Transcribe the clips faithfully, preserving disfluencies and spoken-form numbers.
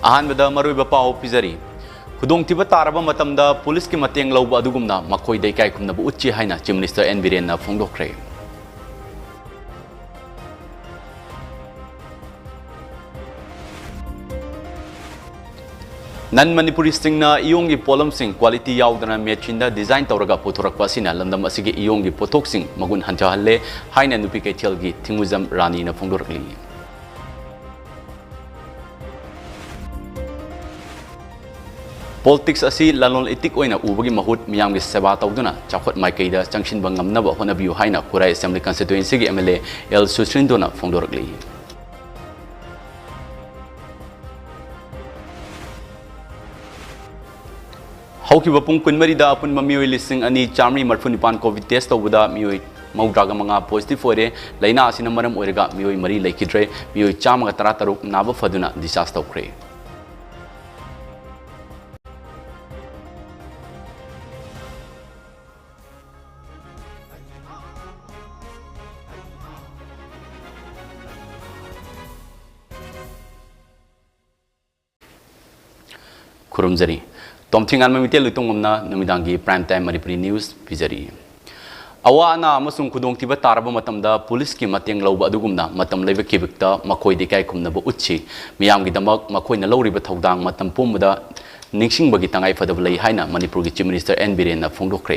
ꯑꯍꯥꯟꯕꯗ ꯃꯔꯨꯑꯣꯏꯕ ꯄꯥꯎ ꯄꯤꯖꯔꯤ꯫ ꯈꯨꯗꯣꯡꯊꯤꯕ ꯇꯥꯔꯕ ꯃꯇꯝꯗ ꯄꯨꯂꯤꯁꯀꯤ ꯃꯇꯦꯡ ꯂꯧꯕ ꯑꯗꯨꯒꯨꯝꯅ ꯃꯈꯣꯏꯗ ꯏꯀꯥꯏ ꯈꯨꯝꯅꯕ ꯎꯠꯁꯤ ꯍꯥꯏꯅ Chief Minister N ꯕꯤꯔꯦꯟꯅ ꯐꯣꯡꯗꯣꯛꯈ꯭ꯔꯦ꯫ Non Manipuriꯁꯤꯡꯅ ꯏꯌꯣꯡꯒꯤ ꯄꯣꯠꯂꯝꯁꯤꯡ quality ꯌꯥꯎꯗꯅ ꯃꯦꯆꯤꯟꯗ design ꯇꯧꯔꯒ ꯄꯨꯊꯣꯔꯛꯄ ꯑꯁꯤꯅ ꯂꯝꯗꯝ ꯑꯁꯤꯒꯤ ꯏꯌꯣꯡꯒꯤ ꯄꯣꯠꯊꯣꯛꯁꯤꯡ ꯃꯒꯨꯟ ꯍꯟꯊꯍꯜꯂꯦ ꯍꯥꯏꯅ ꯅꯨꯄꯤ ꯀꯩꯊꯦꯜꯒꯤ ꯊꯤꯡꯉꯨꯖꯝ ꯔꯥꯅꯤꯅ ꯐꯣꯡꯗꯣꯔꯛꯂꯤ꯫ Politics ꯑꯁꯤ ꯂꯂꯣꯟ ꯏꯇꯤꯛ ꯑꯣꯏꯅ ꯎꯕꯒꯤ ꯃꯍꯨꯠ ꯃꯤꯌꯥꯝꯒꯤ ꯁꯦꯕꯥ ꯇꯧꯗꯨꯅ ꯆꯥꯎꯈꯠ ꯃꯥꯏꯀꯩꯗ ꯆꯪꯁꯤꯟꯕ ꯉꯝꯅꯕ ꯍꯣꯠꯅꯕꯤꯌꯨ ꯍꯥꯏꯅ ꯈꯨꯔꯥꯏ Assembly Constituencyꯒꯤ MLA ꯑꯦꯜ ꯁꯨꯁ꯭ꯔꯤꯟꯗꯣꯅ ꯐꯣꯡꯗꯣꯔꯛꯂꯤ꯫ ꯍꯧꯈꯤꯕ ꯄꯨꯡ ꯀꯨꯟꯃꯔꯤꯗ ꯑꯄꯨꯟꯕ ꯃꯤꯑꯣꯏ ꯂꯤꯁꯤꯡ ꯑꯅꯤ ꯆꯥꯃꯔꯤ ꯃꯔꯤꯐꯨ ꯅꯤꯄꯥꯟ COVID test ꯇꯧꯕꯗ ꯃꯤꯑꯣꯏ ꯃꯧꯗ꯭ꯔꯥꯒ ꯃꯉꯥ positive ꯑꯣꯏꯔꯦ꯫ ꯂꯥꯏꯅꯥ ꯑꯁꯤꯅ ꯃꯔꯝ ꯑꯣꯏꯔꯒ ꯃꯤꯑꯣꯏ ꯃꯔꯤ ꯂꯩꯈꯤꯗ꯭ꯔꯦ꯫ ꯃꯤꯑꯣꯏ ꯆꯥꯝꯃꯒ ꯇꯔꯥꯇꯔꯨꯛ ꯅꯥꯕ ꯐꯗꯨꯅ discharge ꯇꯧꯈ꯭ꯔꯦ꯫ ꯈꯨꯔꯨꯝꯖꯔꯤ꯫ ꯇꯣꯝꯊꯤꯉꯥꯟꯕ ꯃꯤꯇꯦꯜ ꯂꯨꯏꯇꯣꯡꯕꯝꯅ ꯅꯨꯃꯤꯗꯥꯡꯒꯤ Prime Time Manipuri News ꯄꯤꯖꯔꯤ꯫ ꯑꯋꯥ ꯑꯅꯥ ꯑꯃꯁꯨꯡ ꯈꯨꯗꯣꯡꯊꯤꯕ ꯇꯥꯔꯕ ꯃꯇꯝꯗ ꯄꯨꯂꯤꯁꯀꯤ ꯃꯇꯦꯡ ꯂꯧꯕ ꯑꯗꯨꯒꯨꯝꯅ ꯃꯇꯝ ꯂꯩꯕ ꯈꯤꯕꯤꯛꯇ ꯃꯈꯣꯏꯗ ꯏꯀꯥꯏ ꯈꯨꯝꯅꯕ ꯎꯠꯁꯤ꯫ ꯃꯤꯌꯥꯝꯒꯤꯗꯃꯛ ꯃꯈꯣꯏꯅ ꯂꯧꯔꯤꯕ ꯊꯧꯗꯥꯡ ꯃꯇꯝ ꯄꯨꯝꯕꯗ ꯅꯤꯡꯁꯤꯡꯕꯒꯤ ꯇꯉꯥꯏ ꯐꯗꯕ ꯂꯩ ꯍꯥꯏꯅ ꯃꯅꯤꯄꯨꯔꯒꯤ Chief Minister N ꯕꯤꯔꯦꯟꯅ ꯐꯣꯡꯗꯣꯛꯈ꯭ꯔꯦ꯫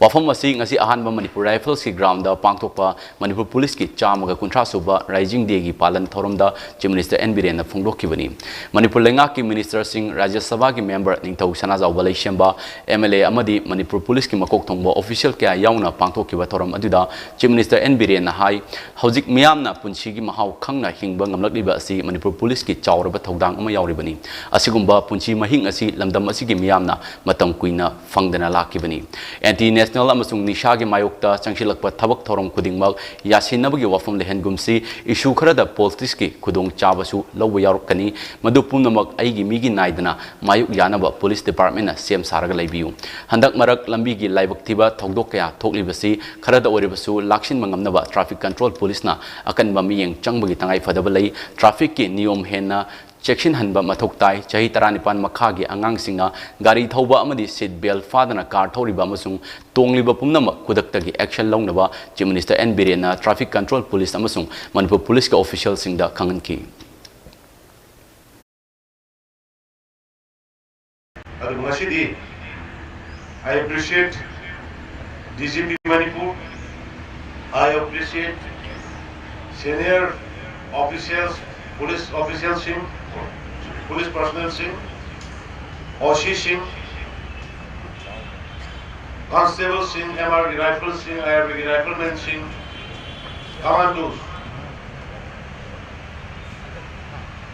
ꯋꯥꯐꯝ ꯑꯁꯤ ꯉꯁꯤ ꯑꯍꯥꯟꯕ ꯃꯅꯤꯄꯨꯔ Riflesꯀꯤ groundꯗ ꯄꯥꯡꯊꯣꯛꯄ ꯃꯅꯤꯄꯨꯔ ꯄꯨꯂꯤꯁꯀꯤ ꯆꯥꯝꯃꯒ ꯀꯨꯟꯊ꯭ꯔꯥ ꯁꯨꯕ Rising Dayꯒꯤ ꯄꯥꯂꯟ ꯊꯧꯔꯝꯗ Chief Minister N ꯕꯤꯔꯦꯟꯅ ꯐꯣꯡꯗꯣꯛꯈꯤꯕꯅꯤ꯫ ꯃꯅꯤꯄꯨꯔ ꯂꯩꯉꯥꯛꯀꯤ ministerꯁꯤꯡ, ꯔꯥꯖ꯭ꯌ ꯁꯚꯥꯒꯤ member ꯅꯤꯡꯊꯧ ꯁꯅꯥꯖꯥꯎꯕ ꯂꯩꯁꯦꯝꯕ, MLA ꯑꯃꯗꯤ ꯃꯅꯤꯄꯨꯔ ꯄꯨꯂꯤꯁꯀꯤ ꯃꯀꯣꯛ ꯊꯣꯡꯕ official ꯀꯌꯥ ꯌꯥꯎꯅ ꯄꯥꯡꯊꯣꯛꯈꯤꯕ ꯊꯧꯔꯝ ꯑꯗꯨꯗ Chief Minister N ꯕꯤꯔꯦꯟꯅ ꯍꯥꯏ, ꯍꯧꯖꯤꯛ ꯃꯤꯌꯥꯝꯅ ꯄꯨꯟꯁꯤꯒꯤ ꯃꯍꯥꯎ ꯈꯪꯅ ꯍꯤꯡꯕ ꯉꯝꯂꯛꯂꯤꯕ ꯑꯁꯤ ꯃꯅꯤꯄꯨꯔ ꯄꯨꯂꯤꯁꯀꯤ ꯆꯥꯎꯔꯕ ꯊꯧꯗꯥꯡ ꯑꯃ ꯌꯥꯎꯔꯤꯕꯅꯤ꯫ ꯑꯁꯤꯒꯨꯝꯕ ꯄꯨꯟꯁꯤ ꯃꯍꯤꯡ ꯑꯁꯤ ꯂꯝꯗꯝ ꯑꯁꯤꯒꯤ ꯃꯤꯌꯥꯝꯅ ꯃꯇꯝ ꯀꯨꯏꯅ ꯐꯪꯗꯅ ꯂꯥꯛꯈꯤꯕꯅꯤ꯫ Anti national ꯑꯃꯁꯨꯡ ꯅꯤꯁꯥꯒꯤ ꯃꯥꯌꯣꯛꯇ ꯆꯪꯁꯤꯜꯂꯛꯄ ꯊꯕꯛ ꯊꯧꯔꯝ ꯈꯨꯗꯤꯡꯃꯛ ꯌꯥꯁꯤꯟꯅꯕꯒꯤ ꯋꯥꯐꯝ ꯂꯩꯍꯟꯒꯨꯝꯁꯤ꯫ Issue ꯈꯔꯗ politicsꯀꯤ ꯈꯨꯗꯣꯡꯆꯥꯕꯁꯨ ꯂꯧꯕ ꯌꯥꯎꯔꯛꯀꯅꯤ꯫ ꯃꯗꯨ ꯄꯨꯝꯅꯃꯛ ꯑꯩꯒꯤ ꯃꯤꯒꯤ ꯅꯥꯏꯗꯅ ꯃꯥꯌꯣꯛ ꯌꯥꯅꯕ police departmentꯅ ꯁꯦꯝ ꯁꯥꯔꯒ ꯂꯩꯕꯤꯌꯨ꯫ ꯍꯟꯗꯛ ꯃꯔꯛ ꯂꯝꯕꯤꯒꯤ ꯂꯥꯏꯕꯛ ꯊꯤꯕ ꯊꯧꯗꯣꯛ ꯀꯌꯥ ꯊꯣꯛꯂꯤꯕꯁꯤ ꯈꯔꯗ ꯑꯣꯏꯔꯕꯁꯨ ꯂꯥꯛꯁꯤꯟꯕ ꯉꯝꯅꯕ traffic control policeꯅ ꯑꯀꯟꯕ ꯃꯤꯠꯌꯦꯡ ꯆꯪꯕꯒꯤ ꯇꯉꯥꯏ ꯐꯗꯕ ꯂꯩ꯫ Trafficꯀꯤ ꯅꯤꯌꯣꯝ ꯍꯦꯟꯅ ꯆꯦꯛꯁꯤꯟꯍꯟꯕ ꯃꯊꯧ ꯇꯥꯏ꯫ ꯆꯍꯤ ꯇꯔꯥꯅꯤꯄꯥꯟ ꯃꯈꯥꯒꯤ ꯑꯉꯥꯡꯁꯤꯡꯅ ꯒꯥꯔꯤ ꯊꯧꯕ ꯑꯃꯗꯤ seat belt ꯐꯥꯗꯅ car ꯊꯧꯔꯤꯕ ꯑꯃꯁꯨꯡ ꯇꯣꯡꯂꯤꯕ ꯄꯨꯝꯅꯃꯛ ꯈꯨꯗꯛꯇꯒꯤ action ꯂꯧꯅꯕ Chief Minister N. ꯕꯤꯔꯦꯟꯅ traffic control police ꯑꯃꯁꯨꯡ ꯃꯅꯤꯄꯨꯔ policeꯀꯤ officialꯁꯤꯡꯗ ꯈꯪꯍꯟꯈꯤ꯫ ꯑꯗꯨꯕꯨ ꯉꯁꯤꯗꯤ I appreciate D G P Manipur, I appreciate senior officials, police officialꯁꯤꯡ, police personnelꯁꯤꯡ, O C ꯁꯤꯡ, constablesꯁꯤꯡ, M R B riflesꯁꯤꯡ, I R Bꯒꯤ riflemenꯁꯤꯡ, commandos,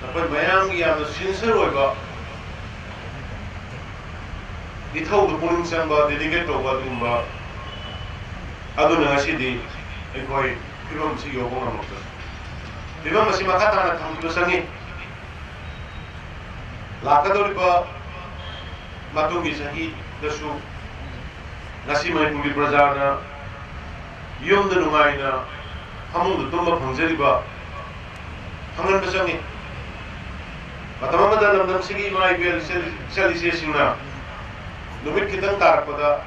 ꯅꯈꯣꯏ ꯃꯌꯥꯝꯒꯤ ꯌꯥꯝꯅ sincere ꯑꯣꯏꯕ, ꯏꯊꯧꯗ ꯄꯨꯛꯅꯤꯡ ꯆꯪꯕ, dedicate ꯇꯧꯕ ꯑꯗꯨꯒꯨꯝꯕ ꯑꯗꯨꯅ ꯉꯁꯤꯗꯤ ꯑꯩꯈꯣꯏ ꯐꯤꯕꯝ ꯑꯁꯤ ꯌꯧꯕ ꯉꯝꯃꯛꯄꯅꯤ꯫ ꯐꯤꯕꯝ ꯑꯁꯤ ꯃꯈꯥ ꯇꯥꯅ ꯊꯝꯈꯤꯕ ꯆꯪꯉꯤ꯫ ꯂꯥꯛꯀꯗꯧꯔꯤꯕ ꯃꯇꯨꯡꯒꯤ ꯆꯍꯤꯗꯁꯨ ꯉꯁꯤ ꯃꯅꯤꯄꯨꯔꯒꯤ ꯄ꯭ꯔꯖꯥꯅ ꯌꯨꯝꯗ ꯅꯨꯡꯉꯥꯏꯅ ꯐꯃꯨꯡꯗ ꯇꯨꯝꯕ ꯐꯪꯖꯔꯤꯕ ꯈꯪꯍꯟꯕ ꯆꯪꯉꯤ꯫ ꯃꯇꯝ ꯑꯃꯗ ꯂꯝꯗꯝꯁꯤꯒꯤ ꯏꯃꯥ ꯏꯕꯦꯜ ꯏꯆꯜ, ꯏꯆꯜ ꯏꯆꯦꯁꯤꯡꯅ ꯅꯨꯃꯤꯠ ꯈꯤꯇꯪ ꯇꯥꯔꯛꯄꯗ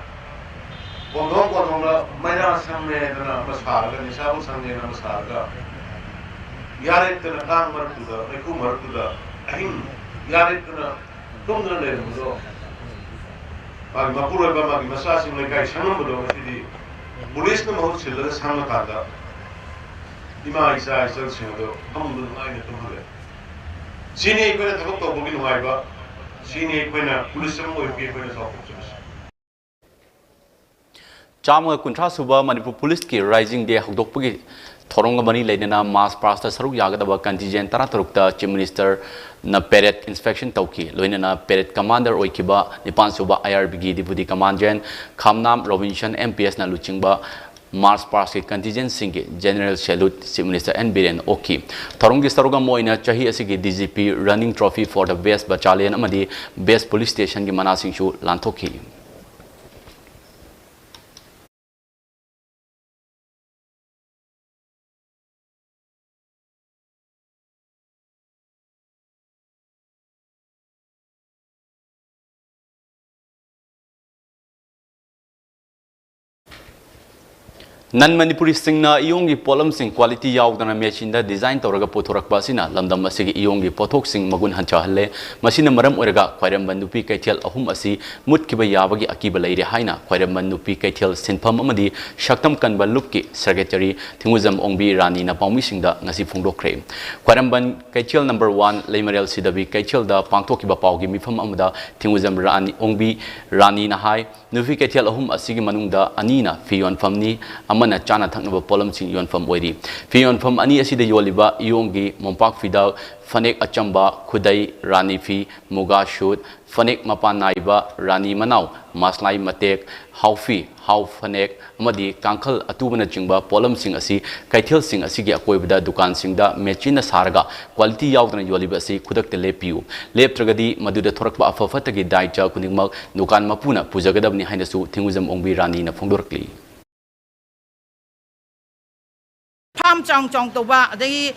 ꯀꯣꯟꯊꯣꯡ ꯀꯣꯟꯊꯣꯡꯗ ꯃꯩꯔꯥ ꯁꯪꯂꯦꯗꯅ ꯑꯃ ꯁꯥꯔꯒ, ꯅꯤꯁꯥꯕꯨ ꯁꯪꯂꯦꯅ ꯑꯃ ꯁꯥꯔꯒ, ꯌꯥꯔꯦꯛꯇꯅ ꯀꯥꯡ ꯃꯔꯛꯇꯨꯗ, ꯃꯩꯈꯨ ꯃꯔꯛꯇꯨꯗ ꯑꯍꯤꯡ ꯌꯥꯔꯦꯛꯇꯅ ꯇꯨꯝꯗꯨꯅ ꯂꯩꯔꯝꯕꯗꯣ, ꯃꯥꯒꯤ ꯃꯄꯨꯔꯣꯏꯕ, ꯃꯥꯒꯤ ꯃꯆꯥꯁꯤꯡ ꯂꯩꯀꯥꯏ ꯁꯪꯉꯝꯕꯗꯣ ꯉꯁꯤꯗꯤ ꯄꯨꯂꯤꯁꯅ ꯃꯍꯨꯠ ꯁꯤꯜꯂꯒ ꯁꯪꯉꯀꯥꯟꯗ ꯏꯃꯥ, ꯏꯆꯥ, ꯏꯆꯜꯁꯤꯡ ꯑꯗꯣ ꯐꯃꯨꯡꯗ ꯅꯨꯡꯉꯥꯏꯅ ꯇꯨꯝꯍꯜꯂꯦ꯫ ꯁꯤꯅꯤ ꯑꯩꯈꯣꯏꯅ ꯊꯕꯛ ꯇꯧꯕꯒꯤ ꯅꯨꯡꯉꯥꯏꯕ, ꯁꯤꯅꯤ ꯑꯩꯈꯣꯏꯅ ꯄꯨꯂꯤꯁ ꯑꯃ ꯑꯣꯏꯕꯒꯤ ꯑꯩꯈꯣꯏꯅ ꯆꯥꯎꯊꯣꯛꯆꯕꯁꯦ꯫ ꯆꯥꯝꯃꯒ ꯀꯨꯟꯊ꯭ꯔꯥ ꯁꯨꯕ ꯃꯅꯤꯄꯨꯔ ꯄꯨꯂꯤꯁꯀꯤ Rising Day ꯍꯧꯗꯣꯛꯄꯒꯤ ꯊꯧꯔꯝꯒ ꯃꯔꯤ ꯂꯩꯅꯅ March Past ꯁꯔꯨꯛ ꯌꯥꯒꯗꯕ contingent ꯇꯔꯥꯇꯔꯨꯛꯇ Chief Ministerꯅ parade inspection ꯇꯧꯈꯤ꯫ ꯂꯣꯏꯅꯅ parade commander ꯑꯣꯏꯈꯤꯕ ꯅꯤꯄꯥꯟ ꯁꯨꯕ I R Bꯒꯤ Deputy Commandant Khamnam Robinson M P Sꯅ ꯂꯨꯆꯤꯡꯕ March Pastꯀꯤ contingentsꯤꯡꯒꯤ general salute Chief Minister N. ꯕꯤꯔꯦꯟꯅ ꯑꯣꯛꯈꯤ꯫ ꯊꯧꯔꯝꯒꯤ ꯁꯔꯨꯛ ꯑꯃ ꯑꯣꯏꯅ ꯆꯍꯤ ꯑꯁꯤꯒꯤ D G P Running Trophy for the Best Battalion ꯑꯃꯗꯤ Best Police Stationꯒꯤ ꯃꯅꯥꯁꯤꯡꯁꯨ ꯂꯥꯟꯊꯣꯛꯈꯤ꯫ ꯅꯟ ꯃꯅꯤꯄꯨꯔꯤꯁꯤꯡꯅ ꯏꯌꯣꯡꯒꯤ ꯄꯣꯠꯂꯝꯁꯤꯡ quality ꯌꯥꯎꯗꯅ ꯃꯦꯆꯤꯟꯗ design ꯇꯧꯔꯒ ꯄꯨꯊꯣꯔꯛꯄ ꯑꯁꯤꯅ ꯂꯝꯗꯝ ꯑꯁꯤꯒꯤ ꯏꯌꯣꯡꯒꯤ ꯄꯣꯠꯊꯣꯛꯁꯤꯡ ꯃꯒꯨꯟ ꯍꯟꯊꯍꯜꯂꯦ꯫ ꯃꯁꯤꯅ ꯃꯔꯝ ꯑꯣꯏꯔꯒ ꯈ꯭ꯋꯥꯏꯔꯝꯕꯟ ꯅꯨꯄꯤ ꯀꯩꯊꯦꯜ ꯑꯍꯨꯝ ꯑꯁꯤ ꯃꯨꯠꯈꯤꯕ ꯌꯥꯕꯒꯤ ꯑꯀꯤꯕ ꯂꯩꯔꯦ ꯍꯥꯏꯅ ꯈ꯭ꯋꯥꯏꯔꯝꯕꯟ ꯅꯨꯄꯤ ꯀꯩꯊꯦꯜ ꯁꯤꯟꯐꯝ ꯑꯃꯗꯤ ꯁꯛꯇꯝ ꯀꯟꯕ ꯂꯨꯞꯀꯤ secretary ꯊꯤꯡꯉꯨꯖꯝ ꯑꯣꯡꯕꯤ ꯔꯥꯅꯤꯅ ꯄꯥꯎꯃꯤꯁꯤꯡꯗ ꯉꯁꯤ ꯐꯣꯡꯗꯣꯛꯈ꯭ꯔꯦ꯫ ꯈ꯭ꯋꯥꯏꯔꯝꯕꯟ ꯀꯩꯊꯦꯜ number one ꯂꯩꯃꯔꯦꯜ ꯁꯤꯗꯕꯤ ꯀꯩꯊꯦꯜꯗ ꯄꯥꯡꯊꯣꯛꯈꯤꯕ ꯄꯥꯎꯒꯤ ꯃꯤꯐꯝ ꯑꯃꯗ ꯊꯤꯡꯉꯨꯖꯝ ꯔꯥꯅꯤ, ꯑꯣꯡꯕꯤ ꯔꯥꯅꯤꯅ ꯍꯥꯏ, ꯅꯨꯄꯤ ꯀꯩꯊꯦꯜ ꯑꯍꯨꯝ ꯑꯁꯤꯒꯤ ꯃꯅꯨꯡꯗ ꯑꯅꯤꯅ ꯐꯤ ꯌꯣꯟꯐꯝꯅꯤ, ꯑꯃꯅ ꯆꯥꯅ ꯊꯛꯅꯕ ꯄꯣꯠꯂꯝꯁꯤꯡ ꯌꯣꯟꯐꯝ ꯑꯣꯏꯔꯤ꯫ ꯐꯤ ꯌꯣꯟꯐꯝ ꯑꯅꯤ ꯑꯁꯤꯗ ꯌꯣꯜꯂꯤꯕ ꯏꯌꯣꯡꯒꯤ ꯃꯣꯝꯄꯥꯛ ꯐꯤꯗꯛ, ꯐꯅꯦꯛ ꯑꯆꯝꯕ, ꯈꯨꯗꯩ, ꯔꯥꯅꯤ ꯐꯤ, ꯃꯨꯒꯥ suit, ꯐꯅꯦꯛ ꯃꯄꯥꯟ ꯅꯥꯏꯕ, ꯔꯥꯅꯤ ꯃꯅꯥꯎ, ꯃꯁꯂꯥꯏ ꯃꯇꯦꯛ, ꯍꯥꯎꯐꯤ, ꯍꯥꯎ ꯐꯅꯦꯛ ꯑꯃꯗꯤ ꯀꯥꯡꯈꯜ ꯑꯇꯨꯕꯅꯆꯤꯡꯕ ꯄꯣꯠꯂꯝꯁꯤꯡ ꯑꯁꯤ ꯀꯩꯊꯦꯜꯁꯤꯡ ꯑꯁꯤꯒꯤ ꯑꯀꯣꯏꯕꯗ ꯗꯨꯀꯥꯟꯁꯤꯡꯗ ꯃꯦꯆꯤꯟꯅ ꯁꯥꯔꯒ quality ꯌꯥꯎꯗꯅ ꯌꯣꯜꯂꯤꯕ ꯑꯁꯤ ꯈꯨꯗꯛꯇ ꯂꯦꯞꯄꯤꯌꯨ꯫ ꯂꯦꯞꯇ꯭ꯔꯒꯗꯤ ꯃꯗꯨꯗ ꯊꯣꯔꯛꯄ ꯑꯐ ꯐꯠꯇꯒꯤ ꯗꯥꯏꯇ ꯈꯨꯗꯤꯡꯃꯛ ꯗꯨꯀꯥꯟ ꯃꯄꯨꯅ ꯄꯨꯖꯒꯗꯕꯅꯤ ꯍꯥꯏꯅꯁꯨ ꯊꯤꯡꯉꯨꯖꯝ ꯑꯣꯡꯕꯤ ꯔꯥꯅꯤꯅ ꯐꯣꯡꯗꯣꯔꯛꯂꯤ꯫ ꯐꯥꯝ ꯆꯥꯎ ꯆꯥꯎ ꯇꯧꯕ, ꯑꯗꯒꯤ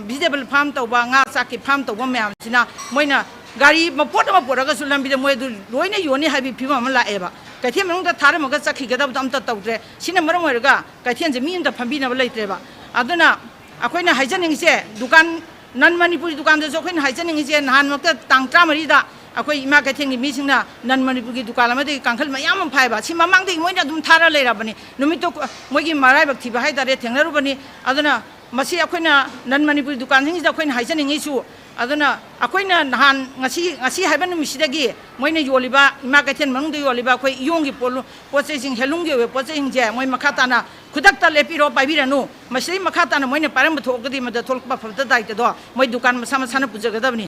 vegetable farm ꯇꯧꯕ, ꯉꯥ ꯆꯥꯛꯀꯤ farm ꯇꯧꯕ ꯃꯌꯥꯝꯁꯤꯅ ꯃꯣꯏꯅ ꯒꯥꯔꯤ ꯃꯄꯣꯠ ꯑꯃ ꯄꯨꯔꯛꯑꯒꯁꯨ ꯂꯝꯕꯤꯗ ꯃꯣꯏ ꯑꯗꯨ ꯂꯣꯏꯅ ꯌꯣꯟꯅꯤ ꯍꯥꯏꯕꯒꯤ ꯐꯤꯕꯝ ꯑꯃ ꯂꯥꯛꯑꯦꯕ꯫ ꯀꯩꯊꯦꯜ ꯃꯅꯨꯡꯗ ꯊꯥꯔꯝꯃꯒ ꯆꯠꯈꯤꯒꯗꯕꯗꯣ ꯑꯝꯇ ꯇꯧꯗ꯭ꯔꯦ꯫ ꯁꯤꯅ ꯃꯔꯝ ꯑꯣꯏꯔꯒ ꯀꯩꯊꯦꯜꯁꯦ ꯃꯤ ꯑꯝꯇ ꯐꯝꯕꯤꯅꯕ ꯂꯩꯇ꯭ꯔꯦꯕ꯫ ꯑꯗꯨꯅ ꯑꯩꯈꯣꯏꯅ ꯍꯥꯏꯖꯅꯤꯡꯉꯤꯁꯦ, ꯗꯨꯀꯥꯟ ꯅꯟ ꯃꯅꯤꯄꯨꯔꯤ ꯗꯨꯀꯥꯟꯗꯁꯨ ꯑꯩꯈꯣꯏꯅ ꯍꯥꯏꯖꯅꯤꯡꯉꯤꯁꯦ, ꯅꯍꯥꯟꯃꯛꯇ ꯇꯥꯡ ꯇꯔꯥꯃꯔꯤꯗ ꯑꯩꯈꯣꯏ ꯏꯃꯥ ꯀꯩꯊꯦꯜꯒꯤ ꯃꯤꯁꯤꯡꯅ ꯅꯟ ꯃꯅꯤꯄꯨꯔꯒꯤ ꯗꯨꯀꯥꯟ ꯑꯃꯗꯒꯤ ꯀꯥꯡꯈꯜ ꯃꯌꯥꯝ ꯑꯃ ꯐꯥꯏꯕ꯫ ꯁꯤ ꯃꯃꯥꯡꯗꯒꯤ ꯃꯣꯏꯅ ꯑꯗꯨꯝ ꯊꯥꯔ ꯂꯩꯔꯕꯅꯤ꯫ ꯅꯨꯃꯤꯠꯇꯣ ꯃꯣꯏꯒꯤ ꯃꯔꯥꯏꯕꯛ ꯊꯤꯕ ꯍꯥꯏꯇꯥꯔꯦ, ꯊꯦꯡꯅꯔꯨꯕꯅꯤ꯫ ꯑꯗꯨꯅ ꯃꯁꯤ ꯑꯩꯈꯣꯏꯅ ꯅꯟ ꯃꯅꯤꯄꯨꯔꯤ ꯗꯨꯀꯥꯟꯁꯤꯡꯁꯤꯗ ꯑꯩꯈꯣꯏꯅ ꯍꯥꯏꯖꯅꯤꯡꯉꯤꯁꯨ, ꯑꯗꯨꯅ ꯑꯩꯈꯣꯏꯅ ꯅꯍꯥꯟ ꯉꯁꯤ, ꯉꯁꯤ ꯍꯥꯏꯕ ꯅꯨꯃꯤꯠꯁꯤꯗꯒꯤ ꯃꯣꯏꯅ ꯌꯣꯜꯂꯤꯕ, ꯏꯃꯥ ꯀꯩꯊꯦꯜ ꯃꯅꯨꯡꯗ ꯌꯣꯜꯂꯤꯕ ꯑꯩꯈꯣꯏ ꯏꯌꯣꯡꯒꯤ ꯄꯣꯠꯂꯨ-, ꯄꯣꯠ ꯆꯩꯁꯤꯡ, ꯍꯦꯟꯂꯨꯝꯒꯤ ꯑꯣꯏꯕ ꯄꯣꯠ ꯆꯩꯁꯤꯡꯁꯦ ꯃꯣꯏ ꯃꯈꯥ ꯇꯥꯅ ꯈꯨꯗꯛꯇ ꯂꯦꯞꯄꯤꯔꯣ, ꯄꯥꯏꯕꯤꯔꯅꯨ꯫ ꯃꯁꯤꯗꯩ ꯃꯈꯥ ꯇꯥꯅ ꯃꯣꯏꯅ ꯄꯥꯏꯔꯝꯕ ꯊꯣꯛꯑꯒꯗꯤ ꯃꯗꯨꯗ ꯊꯣꯛꯂꯛꯄ ꯐꯕꯗ ꯗꯥꯏꯇꯗꯣ ꯃꯣꯏ ꯗꯨꯀꯥꯟ ꯃꯁꯥ ꯃꯁꯥꯅ ꯄꯨꯖꯒꯗꯕꯅꯤ꯫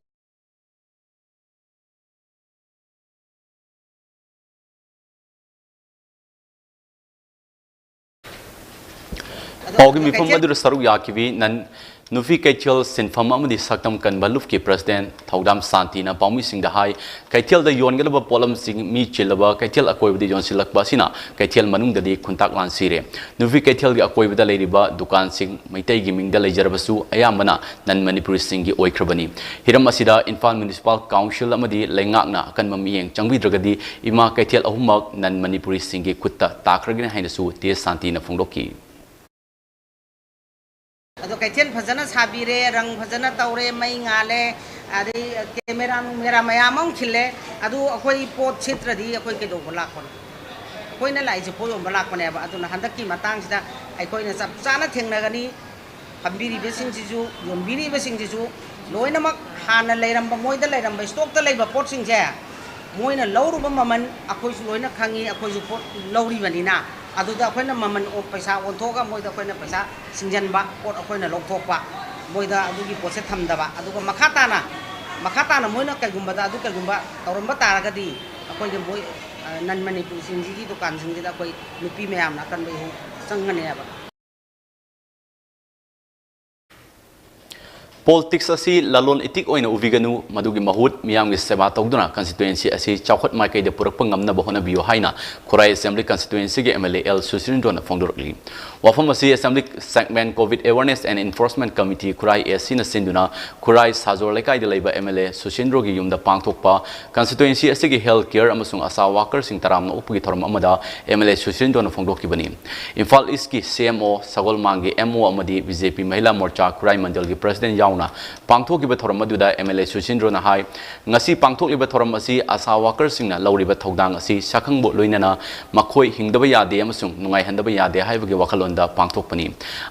ꯄꯥꯎꯒꯤ ꯃꯤꯐꯝ ꯑꯗꯨꯗ ꯁꯔꯨꯛ ꯌꯥꯈꯤꯕꯤ ꯅꯟ ꯅꯨꯄꯤ ꯀꯩꯊꯦꯜ ꯁꯤꯟꯐꯝ ꯑꯃꯗꯤ ꯁꯛꯇꯝ ꯀꯟꯕ ꯂꯨꯞꯀꯤ president ꯊꯧꯗꯥꯝ ꯁꯥꯟꯇꯤꯅ ꯄꯥꯎꯃꯤꯁꯤꯡꯗ ꯍꯥꯏ, ꯀꯩꯊꯦꯜꯗ ꯌꯣꯟꯒꯗꯕ ꯄꯣꯠꯂꯝꯁꯤꯡ ꯃꯤ ꯆꯤꯜꯂꯕ ꯀꯩꯊꯦꯜ ꯑꯀꯣꯏꯕꯗ ꯌꯣꯟꯁꯤꯜꯂꯛꯄ ꯑꯁꯤꯅ ꯀꯩꯊꯦꯜ ꯃꯅꯨꯡꯗꯗꯤ ꯈꯨꯟꯇꯥꯛ ꯂꯥꯟꯁꯤꯔꯦ꯫ ꯅꯨꯄꯤ ꯀꯩꯊꯦꯜꯒꯤ ꯑꯀꯣꯏꯕꯗ ꯂꯩꯔꯤꯕ ꯗꯨꯀꯥꯟꯁꯤꯡ ꯃꯩꯇꯩꯒꯤ ꯃꯤꯡꯗ ꯂꯩꯖꯔꯕꯁꯨ ꯑꯌꯥꯝꯕꯅ non ꯃꯅꯤꯄꯨꯔꯤꯁꯤꯡꯒꯤ ꯑꯣꯏꯈ꯭ꯔꯕꯅꯤ꯫ ꯍꯤꯔꯝ ꯑꯁꯤꯗ ꯏꯝꯐꯥꯜ Municipal Council ꯑꯃꯗꯤ ꯂꯩꯉꯥꯛꯅ ꯑꯀꯟꯕ ꯃꯤꯠꯌꯦꯡ ꯆꯪꯕꯤꯗ꯭ꯔꯒꯗꯤ ꯏꯃꯥ ꯀꯩꯊꯦꯜ ꯑꯍꯨꯝꯃꯛ non ꯃꯅꯤꯄꯨꯔꯤꯁꯤꯡꯒꯤ ꯈꯨꯠꯇ ꯇꯥꯈ꯭ꯔꯒꯅꯤ ꯍꯥꯏꯅꯁꯨ ꯇꯦꯖ ꯁꯥꯟꯇꯤꯅ ꯐꯣꯡꯗꯣꯛꯈꯤ꯫ ꯑꯗꯣ ꯀꯩꯊꯦꯜ ꯐꯖꯅ ꯁꯥꯕꯤꯔꯦ, ꯔꯪ ꯐꯖꯅ ꯇꯧꯔꯦ, ꯃꯩ ꯉꯥꯜꯂꯦ, ꯑꯗꯩ ꯀꯦꯃꯦꯔꯥ ꯅꯨꯡꯃꯦꯔꯥ ꯃꯌꯥꯝ ꯑꯃ ꯈꯤꯜꯂꯦ꯫ ꯑꯗꯨ ꯑꯩꯈꯣꯏ ꯄꯣꯠ ꯁꯤꯠꯇ꯭ꯔꯗꯤ ꯑꯩꯈꯣꯏ ꯀꯩꯗꯧꯕ ꯂꯥꯛꯄꯅꯣ? ꯑꯩꯈꯣꯏꯅ ꯂꯥꯛꯏꯁꯦ ꯄꯣꯠ ꯌꯣꯟꯕ ꯂꯥꯛꯄꯅꯦꯕ꯫ ꯑꯗꯨꯅ ꯍꯟꯗꯛꯀꯤ ꯃꯇꯥꯡꯁꯤꯗ ꯑꯩꯈꯣꯏꯅ ꯆꯞ ꯆꯥꯅ ꯊꯦꯡꯅꯒꯅꯤ꯫ ꯐꯝꯕꯤꯔꯤꯕꯁꯤꯡꯁꯤꯁꯨ, ꯌꯣꯟꯕꯤꯔꯤꯕꯁꯤꯡꯁꯤꯁꯨ ꯂꯣꯏꯅꯃꯛ ꯍꯥꯟꯅ ꯂꯩꯔꯝꯕ, ꯃꯣꯏꯗ ꯂꯩꯔꯝꯕ, stockꯇ ꯂꯩꯕ ꯄꯣꯠꯁꯤꯡꯁꯦ ꯃꯣꯏꯅ ꯂꯧꯔꯨꯕ ꯃꯃꯜ ꯑꯩꯈꯣꯏꯁꯨ ꯂꯣꯏꯅ ꯈꯪꯉꯤ, ꯑꯩꯈꯣꯏꯁꯨ ꯄꯣꯠ ꯂꯧꯔꯤꯕꯅꯤꯅ꯫ ꯑꯗꯨꯗ ꯑꯩꯈꯣꯏꯅ ꯃꯃꯜ ꯑꯣ-, ꯄꯩꯁꯥ ꯑꯣꯟꯊꯣꯛꯑꯒ ꯃꯣꯏꯗ ꯑꯩꯈꯣꯏꯅ ꯄꯩꯁꯥ ꯁꯤꯡꯖꯟꯕ, ꯄꯣꯠ ꯑꯩꯈꯣꯏꯅ ꯂꯧꯊꯣꯛꯄ, ꯃꯣꯏꯗ ꯑꯗꯨꯒꯤ ꯄꯣꯠꯁꯦ ꯊꯝꯗꯕ꯫ ꯑꯗꯨꯒ ꯃꯈꯥ ꯇꯥꯅ, ꯃꯈꯥ ꯇꯥꯅ ꯃꯣꯏꯅ ꯀꯩꯒꯨꯝꯕꯗ ꯑꯗꯨ ꯀꯩꯒꯨꯝꯕ ꯇꯧꯔꯝꯕ ꯇꯥꯔꯒꯗꯤ ꯑꯩꯈꯣꯏꯒꯤ ꯃꯣꯏ, ꯑ, non ꯃꯅꯤꯄꯨꯔꯤꯁꯤꯡꯁꯤꯒꯤ ꯗꯨꯀꯥꯟꯁꯤꯡꯁꯤꯗ ꯑꯩꯈꯣꯏ ꯅꯨꯄꯤ ꯃꯌꯥꯝꯅ ꯑꯀꯟꯕ ꯏꯍꯧ ꯆꯪꯒꯅꯦꯕ꯫ Politics ꯑꯁꯤ ꯂꯂꯣꯟ ꯏꯇꯤꯛ ꯑꯣꯏꯅ ꯎꯕꯤꯒꯅꯨ, ꯃꯗꯨꯒꯤ ꯃꯍꯨꯠ ꯃꯤꯌꯥꯝꯒꯤ ꯁꯦꯕꯥ ꯇꯧꯗꯨꯅ constituency ꯑꯁꯤ ꯆꯥꯎꯈꯠ ꯃꯥꯏꯀꯩꯗ ꯄꯨꯔꯛꯄ ꯉꯝꯅꯕ ꯍꯣꯠꯅꯕꯤꯌꯨ ꯍꯥꯏꯅ ꯈꯨꯔꯥꯏ Assembly Constituencyꯒꯤ MLA ꯑꯦꯜ ꯁꯨꯁꯤꯟꯗ꯭ꯔꯣꯅ ꯐꯣꯡꯗꯣꯔꯛꯂꯤ꯫ ꯋꯥꯐꯝ ꯑꯁꯤ Assembly Segment Covid Awareness and Enforcement Committee ꯈꯨꯔꯥꯏ ACꯅ ꯁꯤꯟꯗꯨꯅ ꯈꯨꯔꯥꯏ ꯁꯥꯖꯣꯔ ꯂꯩꯀꯥꯏꯗ ꯂꯩꯕ MLA ꯁꯨꯁꯤꯟꯗ꯭ꯔꯣꯒꯤ ꯌꯨꯝꯗ ꯄꯥꯡꯊꯣꯛꯄ constituency ꯑꯁꯤꯒꯤ health care ꯑꯃꯁꯨꯡ ꯑꯁꯥ workerꯁꯤꯡ ꯇꯔꯥꯝꯅ ꯑꯣꯛꯄꯒꯤ ꯊꯧꯔꯝ ꯑꯃꯗ MLA ꯁꯨꯁꯤꯟꯗ꯭ꯔꯣꯅ ꯐꯣꯡꯗꯣꯛꯈꯤꯕꯅꯤ꯫ ꯏꯝꯐꯥꯜ Eastꯀꯤ CMO, ꯁꯒꯣꯜꯃꯥꯡꯒꯤ MO ꯑꯃꯗꯤ BJP ꯃꯍꯤꯂꯥ ꯃꯣꯔꯆꯥ ꯈꯨꯔꯥꯏ ꯃꯟꯗꯜꯒꯤ president ꯌꯥꯎꯅ ꯄꯥꯡꯊꯣꯛꯈꯤꯕ ꯊꯧꯔꯝ ꯑꯗꯨꯗ MLA ꯁꯨꯁꯤꯟꯗ꯭ꯔꯣꯅ ꯍꯥꯏ, ꯉꯁꯤ ꯄꯥꯡꯊꯣꯛꯂꯤꯕ ꯊꯧꯔꯝ ꯑꯁꯤ ꯑꯁꯥ workerꯁꯤꯡꯅ ꯂꯧꯔꯤꯕ ꯊꯧꯗꯥꯡ ꯑꯁꯤ ꯁꯛꯈꯪꯕ ꯂꯣꯏꯅꯅ ꯃꯈꯣꯏ ꯍꯤꯡꯗꯕ ꯌꯥꯗꯦ ꯑꯃꯁꯨꯡ ꯅꯨꯡꯉꯥꯏꯍꯟꯗꯕ ꯌꯥꯗꯦ ꯍꯥꯏꯕꯒꯤ ꯋꯥꯈꯜꯂꯣꯟꯗ ꯄꯥꯡꯊꯣꯛꯄꯅꯤ꯫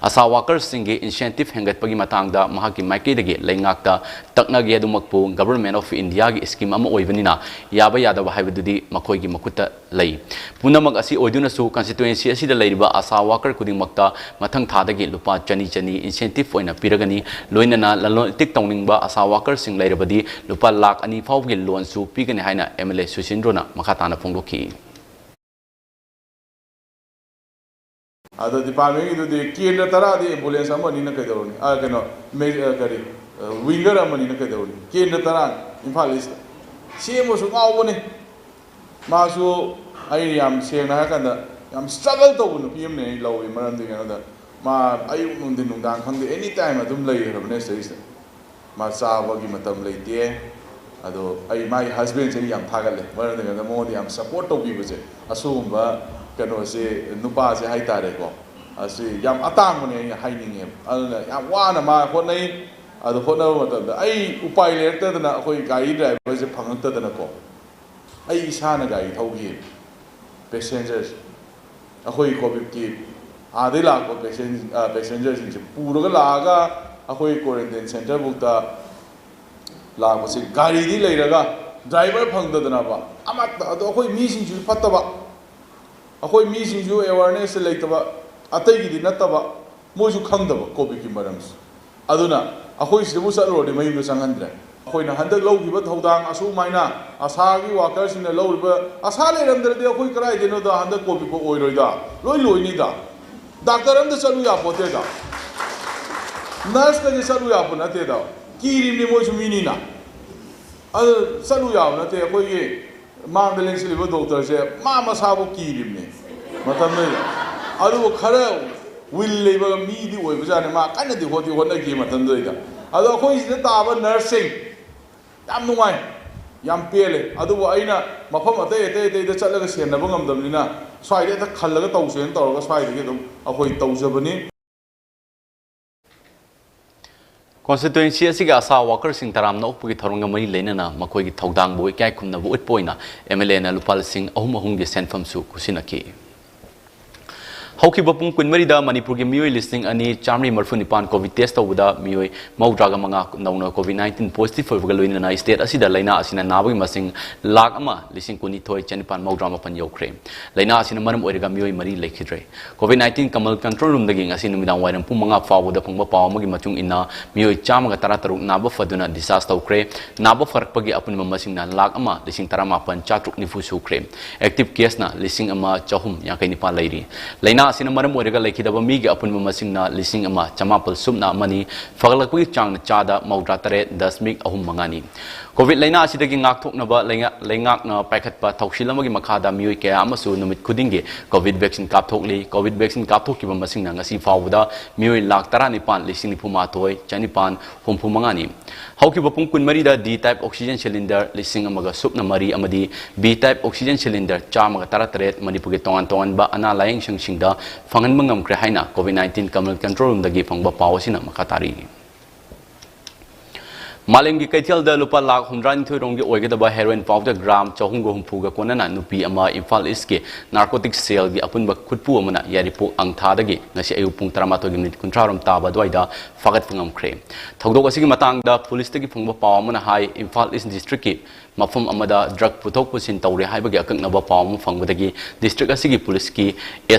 ꯑꯁꯥ workerꯁꯤꯡꯒꯤ incentive ꯍꯦꯟꯒꯠꯄꯒꯤ ꯃꯇꯥꯡꯗ ꯃꯍꯥꯛꯀꯤ ꯃꯥꯏꯀꯩꯗꯒꯤ ꯂꯩꯉꯥꯛꯇ ꯇꯛꯅꯒꯦ, ꯑꯗꯨꯃꯛꯄꯨ Government of Indiaꯒꯤ scheme ꯑꯃ ꯑꯣꯏꯕꯅꯤꯅ ꯌꯥꯕ ꯌꯥꯗꯕ ꯍꯥꯏꯕꯗꯨꯗꯤ ꯃꯈꯣꯏꯒꯤ ꯃꯈꯨꯠꯇ ꯂꯩ꯫ ꯄꯨꯝꯅꯃꯛ ꯑꯁꯤ ꯑꯣꯏꯗꯨꯅꯁꯨ constituency ꯑꯁꯤꯗ ꯂꯩꯔꯤꯕ ꯑꯁꯥ worker ꯈꯨꯗꯤꯡꯃꯛꯇ ꯃꯊꯪ ꯊꯥꯗꯒꯤ ꯂꯨꯄꯥ ꯆꯅꯤ ꯆꯅꯤ incentive ꯑꯣꯏꯅ ꯄꯤꯔꯒꯅꯤ꯫ ꯂꯣꯏꯅꯅ ꯂꯂꯣꯟ ꯏꯇꯤꯛ ꯇꯧꯅꯤꯡꯕ ꯑꯁꯥ workerꯁꯤꯡ ꯂꯩꯔꯕꯗꯤ ꯂꯨꯄꯥ ꯂꯥꯈ ꯑꯅꯤ ꯐꯥꯎꯕꯒꯤ loanꯁꯨ ꯄꯤꯒꯅꯤ ꯍꯥꯏꯅ MLA ꯁꯨꯁꯤꯟꯗ꯭ꯔꯣꯅ ꯃꯈꯥ ꯇꯥꯅ ꯐꯣꯡꯗꯣꯛꯈꯤ꯫ ꯑꯗꯣ ꯗꯤꯄꯥꯔꯠꯃꯦꯟꯒꯤꯗꯨꯗꯤ ꯀꯦꯟꯗ꯭ꯔ ꯇꯔꯥꯗꯤ ꯑꯦꯝꯕꯨꯂꯦꯟꯁ ꯑꯃꯅꯤꯅ ꯀꯩꯗꯧꯔꯨꯅꯤ? ꯑ, ꯀꯩꯅꯣ, ꯃꯦ-, ꯑ, ꯀꯔꯤ, ꯑ, ꯋꯤꯡꯒꯔ ꯑꯃꯅꯤꯅ ꯀꯩꯗꯧꯔꯨꯅꯤ? ꯀꯦꯟꯗ꯭ꯔ ꯇꯔꯥ ꯏꯝꯐꯥꯜ ꯏꯁꯇ ꯁꯦꯝꯕꯁꯨ ꯉꯥꯎꯕꯅꯤ꯫ ꯃꯥꯁꯨ, ꯑꯩ ꯌꯥꯝ ꯁꯦꯡꯅ ꯍꯥꯏꯔꯀꯥꯟꯗ, ꯌꯥꯝ ꯁ꯭ꯇ꯭ꯔꯒꯜ ꯇꯧꯕ ꯅꯨꯄꯤ ꯑꯃꯅꯦ ꯑꯩ ꯂꯧꯏ꯫ ꯃꯔꯝꯗꯤ ꯀꯩꯅꯣꯗ, ꯃꯥ ꯑꯌꯨꯛ, ꯅꯨꯡꯊꯤꯟ, ꯅꯨꯡꯗꯥꯡ ꯈꯪꯗꯦ, ꯑꯦꯅꯤ ꯇꯥꯏꯝ ꯑꯗꯨꯝ ꯂꯩꯈ꯭ꯔꯕꯅꯦ ꯁꯤꯗꯩꯁꯤꯗ꯫ ꯃꯥ ꯆꯥꯕꯒꯤ ꯃꯇꯝ ꯂꯩꯇꯦ꯫ ꯑꯗꯣ ꯑꯩ, ꯃꯥꯒꯤ ꯍꯁꯕꯦꯟꯁꯦ ꯑꯩ ꯌꯥꯝ ꯊꯥꯒꯠꯂꯦ, ꯃꯔꯝꯗꯤ ꯀꯩꯅꯣꯗ, ꯃꯉꯣꯟꯗ ꯌꯥꯝ ꯁꯞꯄꯣꯔꯠ ꯇꯧꯕꯤꯕꯁꯦ꯫ ꯑꯁꯤꯒꯨꯝꯕ ꯀꯩꯅꯣꯁꯦ, ꯅꯨꯄꯥꯁꯦ ꯍꯥꯏꯇꯥꯔꯦꯀꯣ, ꯑꯁꯤ ꯌꯥꯝ ꯑꯇꯥꯡꯕꯅꯦ ꯑꯩꯅ ꯍꯥꯏꯅꯤꯡꯉꯦꯕ꯫ ꯑꯗꯨꯅ ꯌꯥꯝ ꯋꯥꯅ ꯃꯥ ꯍꯣꯠꯅꯩ꯫ ꯑꯗꯨ ꯍꯣꯠꯅꯕ ꯃꯇꯝꯗ ꯑꯩ ꯎꯄꯥꯏ ꯂꯩꯔꯛꯇꯗꯅ, ꯑꯩꯈꯣꯏ ꯒꯥꯔꯤ ꯗ꯭ꯔꯥꯏꯚꯔꯁꯦ ꯐꯪꯉꯛꯇꯗꯅꯀꯣ, ꯑꯩ ꯏꯁꯥꯅ ꯒꯥꯔꯤ ꯊꯧꯈꯤ꯫ ꯄꯦꯁꯦꯟꯖꯔꯁꯦ, ꯑꯩꯈꯣꯏ ꯀꯣꯚꯤꯗꯀꯤ ꯑꯥꯗꯩ ꯂꯥꯛꯄ ꯄꯦꯁꯦꯟ-, ꯑ, ꯄꯦꯁꯦꯟꯖꯔꯁꯤꯡꯁꯦ ꯄꯨꯔꯒ ꯂꯥꯛꯑꯒ ꯑꯩꯈꯣꯏ ꯀ꯭ꯋꯥꯔꯦꯟꯇꯤꯟ ꯁꯦꯟꯇꯔꯕꯨꯛꯇ ꯂꯥꯛꯄꯁꯦ, ꯒꯥꯔꯤꯗꯤ ꯂꯩꯔꯒ ꯗ꯭ꯔꯥꯏꯚꯔ ꯐꯪꯗꯗꯅꯕ꯫ ꯑꯃꯠꯇ, ꯑꯗꯣ ꯑꯩꯈꯣꯏ ꯃꯤꯁꯤꯡꯁꯤꯁꯨ ꯐꯠꯇꯕ, ꯑꯩꯈꯣꯏ ꯃꯤꯁꯤꯡꯁꯨ ꯑꯦꯋꯥꯔꯅꯦꯁꯁꯦ ꯂꯩꯇꯕ, ꯑꯇꯩꯒꯤꯗꯤ ꯅꯠꯇꯕ, ꯃꯣꯏꯁꯨ ꯈꯪꯗꯕ ꯀꯣꯚꯤꯗꯀꯤ ꯃꯔꯝꯁꯦ꯫ ꯑꯗꯨꯅ ꯑꯩꯈꯣꯏ ꯁꯤꯗꯕꯨ ꯆꯠꯂꯨꯔꯗꯤ ꯃꯌꯨꯝꯗ ꯆꯪꯍꯟꯗ꯭ꯔꯦ꯫ ꯑꯩꯈꯣꯏꯅ ꯍꯟꯗꯛ ꯂꯧꯈꯤꯕ ꯊꯧꯗꯥꯡ, ꯑꯁꯨꯃꯥꯏꯅ ꯑꯁꯥꯒꯤ ꯋꯥꯀꯔꯁꯤꯡꯅ ꯂꯧꯔꯤꯕ, ꯑꯁꯥ ꯂꯩꯔꯝꯗ꯭ꯔꯗꯤ ꯑꯩꯈꯣꯏ ꯀꯗꯥꯏꯗꯩꯅꯣꯗ ꯍꯟꯗꯛ ꯀꯣꯚꯤꯗꯄꯨ ꯑꯣꯏꯔꯣꯏꯗ, ꯂꯣꯏ ꯂꯣꯏꯅꯤꯗ꯫ ꯗꯥꯛꯇꯔ ꯑꯝꯇ ꯆꯠꯂꯨ ꯌꯥꯄꯣꯠꯇꯦꯗ, ꯅꯔꯁꯀꯁꯦ ꯆꯠꯂꯨ ꯌꯥꯄꯣꯠ ꯅꯠꯇꯦꯗ꯫ ꯀꯤꯔꯤꯕꯅꯤ ꯃꯣꯏꯁꯨ ꯃꯤꯅꯤꯅ꯫ ꯑꯗꯨ ꯆꯠꯂꯨ ꯌꯥꯕ ꯅꯠꯇꯦ꯫ ꯑꯩꯈꯣꯏꯒꯤ ꯃꯥꯡꯗ ꯂꯦꯡꯁꯤꯜꯂꯤꯕ ꯗꯣꯛꯇꯔꯁꯦ ꯃꯥ ꯃꯁꯥꯕꯨ ꯀꯤꯔꯤꯕꯅꯤ ꯃꯇꯝꯗꯨꯗ꯫ ꯑꯗꯨꯕꯨ ꯈꯔ ꯋꯤꯜ ꯂꯩꯕ ꯃꯤꯗꯤ ꯑꯣꯏꯕꯖꯥꯠꯅꯤ, ꯃꯥ ꯀꯟꯅꯗꯤ ꯍꯣꯠꯇꯤ ꯍꯣꯠꯅꯈꯤ ꯃꯇꯝꯗꯨꯗꯩꯗ꯫ ꯑꯗꯣ ꯑꯩꯈꯣꯏ ꯁꯤꯗ ꯇꯥꯕ ꯅꯔꯁꯁꯤꯡ ꯌꯥꯝ ꯅꯨꯡꯉꯥꯏ, ꯌꯥꯝ ꯄꯦꯜꯂꯦ꯫ ꯑꯗꯨꯕꯨ ꯑꯩꯅ ꯃꯐꯝ ꯑꯇꯩ, ꯑꯇꯩ, ꯑꯇꯩꯗ ꯆꯠꯂꯒ ꯁꯦꯟꯅꯕ ꯉꯝꯗꯕꯅꯤꯅ ꯁ꯭ꯋꯥꯏꯗ ꯍꯦꯛꯇ ꯈꯜꯂꯒ ꯇꯧꯁꯦꯅ ꯇꯧꯔꯒ ꯁ꯭ꯋꯥꯏꯗꯒꯤ ꯑꯗꯨꯝ ꯑꯩꯈꯣꯏ ꯇꯧꯖꯕꯅꯤ꯫ ꯀꯣꯟꯁꯇꯤꯇ꯭ꯋꯦꯟꯁꯤ ꯑꯁꯤꯒꯤ ꯑꯁꯥ ꯋꯥꯀꯔꯁꯤꯡ ꯇꯔꯥꯝꯅ ꯑꯣꯛꯄꯒꯤ ꯊꯧꯔꯝꯒ ꯃꯔꯤ ꯂꯩꯅꯅ ꯃꯈꯣꯏꯒꯤ ꯊꯧꯗꯥꯡꯕꯨ ꯏꯀꯥꯏ ꯈꯨꯝꯅꯕ ꯎꯠꯄ ꯑꯣꯏꯅ ꯑꯦꯝ ꯑꯦꯜ ꯑꯦꯅ ꯂꯨꯄꯥ ꯂꯤꯁꯤꯡ ꯑꯍꯨꯝ ꯑꯍꯨꯝꯒꯤ ꯁꯦꯟꯐꯝꯁꯨ ꯈꯨꯠꯁꯤꯟꯅꯈꯤ꯫ ꯍꯧꯈꯤꯕ ꯄꯨꯡ ꯀꯨꯟꯃꯔꯤꯗ ꯃꯅꯤꯄꯨꯔꯒꯤ ꯃꯤꯑꯣꯏ ꯂꯤꯁꯤꯡ ꯑꯅꯤ ꯆꯥꯃꯔꯤ ꯃꯔꯤꯐꯨ ꯅꯤꯄꯥꯟ ꯀꯣꯚꯤꯗ ꯇꯦꯁ ꯇꯧꯕꯗ ꯃꯤꯑꯣꯏ ꯃꯧꯗ꯭ꯔꯥꯒ ꯃꯉꯥ ꯅꯧꯅ ꯀꯣꯚꯤꯗ ꯅꯥꯏꯟꯇꯤꯟ ꯄꯣꯖꯤꯇꯤꯚ ꯑꯣꯏꯕꯒ ꯂꯣꯏꯅꯅ ꯁ꯭ꯇꯦꯠ ꯑꯁꯤꯗ ꯂꯥꯏꯅꯥ ꯑꯁꯤꯅ ꯅꯥꯕꯒꯤ ꯃꯁꯤꯡ ꯂꯥꯈ ꯑꯃ ꯂꯤꯁꯤꯡ ꯀꯨꯟꯅꯤꯊꯣꯏ ꯆꯅꯤꯄꯥꯟ ꯃꯧꯗ꯭ꯔꯥ ꯃꯥꯄꯟ ꯌꯧꯈ꯭ꯔꯦ꯫ ꯂꯥꯏꯅꯥ ꯑꯁꯤꯅ ꯃꯔꯝ ꯑꯣꯏꯔꯒ ꯃꯤꯑꯣꯏ ꯃꯔꯤ ꯂꯩꯈꯤꯗ꯭ꯔꯦ꯫ ꯀꯣꯚꯤꯗ ꯅꯥꯏꯟꯇꯤꯟ ꯀꯃꯜ ꯀꯟꯇ꯭ꯔꯣꯜ ꯔꯨꯝꯗꯒꯤ ꯉꯁꯤ ꯅꯨꯃꯤꯗꯥꯡ ꯋꯥꯏꯔꯝ ꯄꯨꯡ ꯃꯉꯥ ꯐꯥꯎꯕꯗ ꯐꯪꯕ ꯄꯥꯎ ꯑꯃꯒꯤ ꯃꯇꯨꯡ ꯏꯟꯅ, ꯃꯤꯑꯣꯏ ꯆꯥꯝꯃꯒ ꯇꯔꯥ ꯇꯔꯨꯛ ꯅꯥꯕ ꯐꯗꯨꯅ ꯗꯤꯁꯆꯥꯔꯖ ꯇꯧꯈ꯭ꯔꯦ꯫ ꯅꯥꯕ ꯐꯔꯛꯄꯒꯤ ꯑꯄꯨꯟꯕ ꯃꯁꯤꯡꯅ ꯂꯥꯈ ꯑꯃ ꯂꯤꯁꯤꯡ ꯇꯔꯥꯃꯥꯄꯟ ꯆꯥꯇ꯭ꯔꯨꯛ ꯅꯤꯐꯨ ꯁꯨꯈ꯭ꯔꯦ꯫ ꯑꯦꯛꯇꯤꯚ ꯀꯦꯁꯅ ꯂꯤꯁꯤꯡ ꯑꯃ ꯆꯍꯨꯝ ꯌꯥꯡꯈꯩ ꯅꯤꯄꯥꯟ ꯂꯩꯔꯤ꯫ ꯂꯥꯏꯅꯥ ꯑꯁꯤꯅ ꯃꯔꯝ ꯑꯣꯏꯔꯒ ꯂꯩꯈꯤꯗꯕ ꯃꯤꯒꯤ ꯑꯄꯨꯟꯕ ꯃꯁꯤꯡꯅ ꯂꯤꯁꯤꯡ ꯑꯃ ꯆꯃꯥꯄꯜ ꯁꯨꯞꯅ ꯑꯃꯅꯤ, ꯐꯒꯠꯂꯛꯄꯒꯤ ꯆꯥꯡꯅ ꯆꯥꯗ ꯃꯧꯗ꯭ꯔꯥ ꯇꯔꯦꯠ ꯗꯁꯃꯤꯛ ꯑꯍꯨꯝ ꯃꯉꯥꯅꯤ꯫ ꯀꯣꯚꯤꯗ ꯂꯥꯏꯅꯥ ꯑꯁꯤꯗꯒꯤ ꯉꯥꯛꯊꯣꯛꯅꯕ ꯂꯩꯉꯥ-, ꯂꯩꯉꯥꯛꯅ ꯄꯥꯏꯈꯠꯄ ꯊꯧꯁꯤꯜ ꯑꯃꯒꯤ ꯃꯈꯥꯗ ꯃꯤꯑꯣꯏ ꯀꯌꯥ ꯑꯃꯁꯨ ꯅꯨꯃꯤꯠ ꯈꯨꯗꯤꯡꯒꯤ ꯀꯣꯚꯤꯗ ꯚꯦꯛꯁꯤꯟ ꯀꯥꯞꯊꯣꯛꯂꯤ꯫ ꯀꯣꯚꯤꯗ ꯚꯦꯛꯁꯤꯟ ꯀꯥꯞꯊꯣꯛꯈꯤꯕ ꯃꯁꯤꯡꯅ ꯉꯁꯤ ꯐꯥꯎꯕꯗ ꯃꯤꯑꯣꯏ ꯂꯥꯈ ꯇꯔꯥꯅꯤꯄꯥꯟ ꯂꯤꯁꯤꯡ ꯅꯤꯐꯨ ꯃꯥꯊꯣꯏ ꯆꯅꯤꯄꯥꯟ ꯍꯨꯝꯐꯨ ꯃꯉꯥꯅꯤ꯫ ꯍꯧꯈꯤꯕ ꯄꯨꯡ ꯀꯨꯟꯃꯔꯤꯗ D type oxygen cylinder ꯂꯤꯁꯤꯡ ꯑꯃꯒ ꯁꯨꯞꯅ ꯃꯔꯤ ꯑꯃꯗꯤ B type oxygen cylinder ꯆꯥꯝꯃꯒ ꯇꯔꯥꯇꯔꯦꯠ ꯃꯅꯤꯄꯨꯔꯒꯤ ꯇꯣꯉꯥꯟ ꯇꯣꯉꯥꯟꯕ ꯑꯅꯥ ꯂꯥꯌꯦꯡ ꯁꯪꯁꯤꯡꯗ ꯐꯪꯍꯟꯕ ꯉꯝꯈ꯭ꯔꯦ ꯍꯥꯏꯅ COVID nineteen Common Control Roomꯗꯒꯤ ꯐꯪꯕ ꯄꯥꯎ ꯑꯁꯤꯅ ꯃꯈꯥ ꯇꯥꯔꯤ꯫ ꯃꯥꯂꯦꯝꯒꯤ ꯀꯩꯊꯦꯜꯗ ꯂꯨꯄꯥ ꯂꯥꯈ ꯍꯨꯝꯗ꯭ꯔꯥꯅꯤꯊꯣꯏ ꯔꯣꯝꯒꯤ ꯑꯣꯏꯒꯗꯕ heroin powder gram ꯆꯍꯨꯝꯒ ꯍꯨꯝꯐꯨꯒ ꯀꯣꯟꯅꯅ ꯅꯨꯄꯤ ꯑꯃ ꯏꯝꯐꯥꯜ ꯏꯁꯀꯤ narcotic cellꯒꯤ ꯑꯄꯨꯟꯕ ꯈꯨꯠꯄꯨ ꯑꯃꯅ ꯌꯥꯏꯔꯤꯄꯣꯛ ꯑꯪꯊꯥꯗꯒꯤ ꯉꯁꯤ ꯑꯌꯨꯛ ꯄꯨꯡ ꯇꯔꯥꯃꯥꯊꯣꯏꯒꯤ ꯃꯤꯅꯤꯠ ꯀꯨꯟꯊ꯭ꯔꯥ ꯔꯣꯝ ꯇꯥꯕ ꯑꯗꯨꯋꯥꯏꯗ ꯐꯥꯒꯠꯄ ꯉꯝꯈ꯭ꯔꯦ꯫ ꯊꯧꯗꯣꯛ ꯑꯁꯤꯒꯤ ꯃꯇꯥꯡꯗ ꯄꯨꯂꯤꯁꯇꯒꯤ ꯐꯪꯕ ꯄꯥꯎ ꯑꯃꯅ ꯍꯥꯏ, ꯏꯝꯐꯥꯜ ꯏꯁ ꯗꯤꯁꯇ꯭ꯔꯤꯛꯀꯤ ꯃꯐꯝ ꯑꯃꯗ drug ꯄꯨꯊꯣꯛ ꯄꯨꯁꯤꯟ ꯇꯧꯔꯦ ꯍꯥꯏꯕꯒꯤ ꯑꯀꯛꯅꯕ ꯄꯥꯎ ꯑꯃ ꯐꯪꯕꯗꯒꯤ ꯗꯤꯁꯇ꯭ꯔꯤꯛ ꯑꯁꯤꯒꯤ ꯄꯨꯂꯤꯁꯀꯤ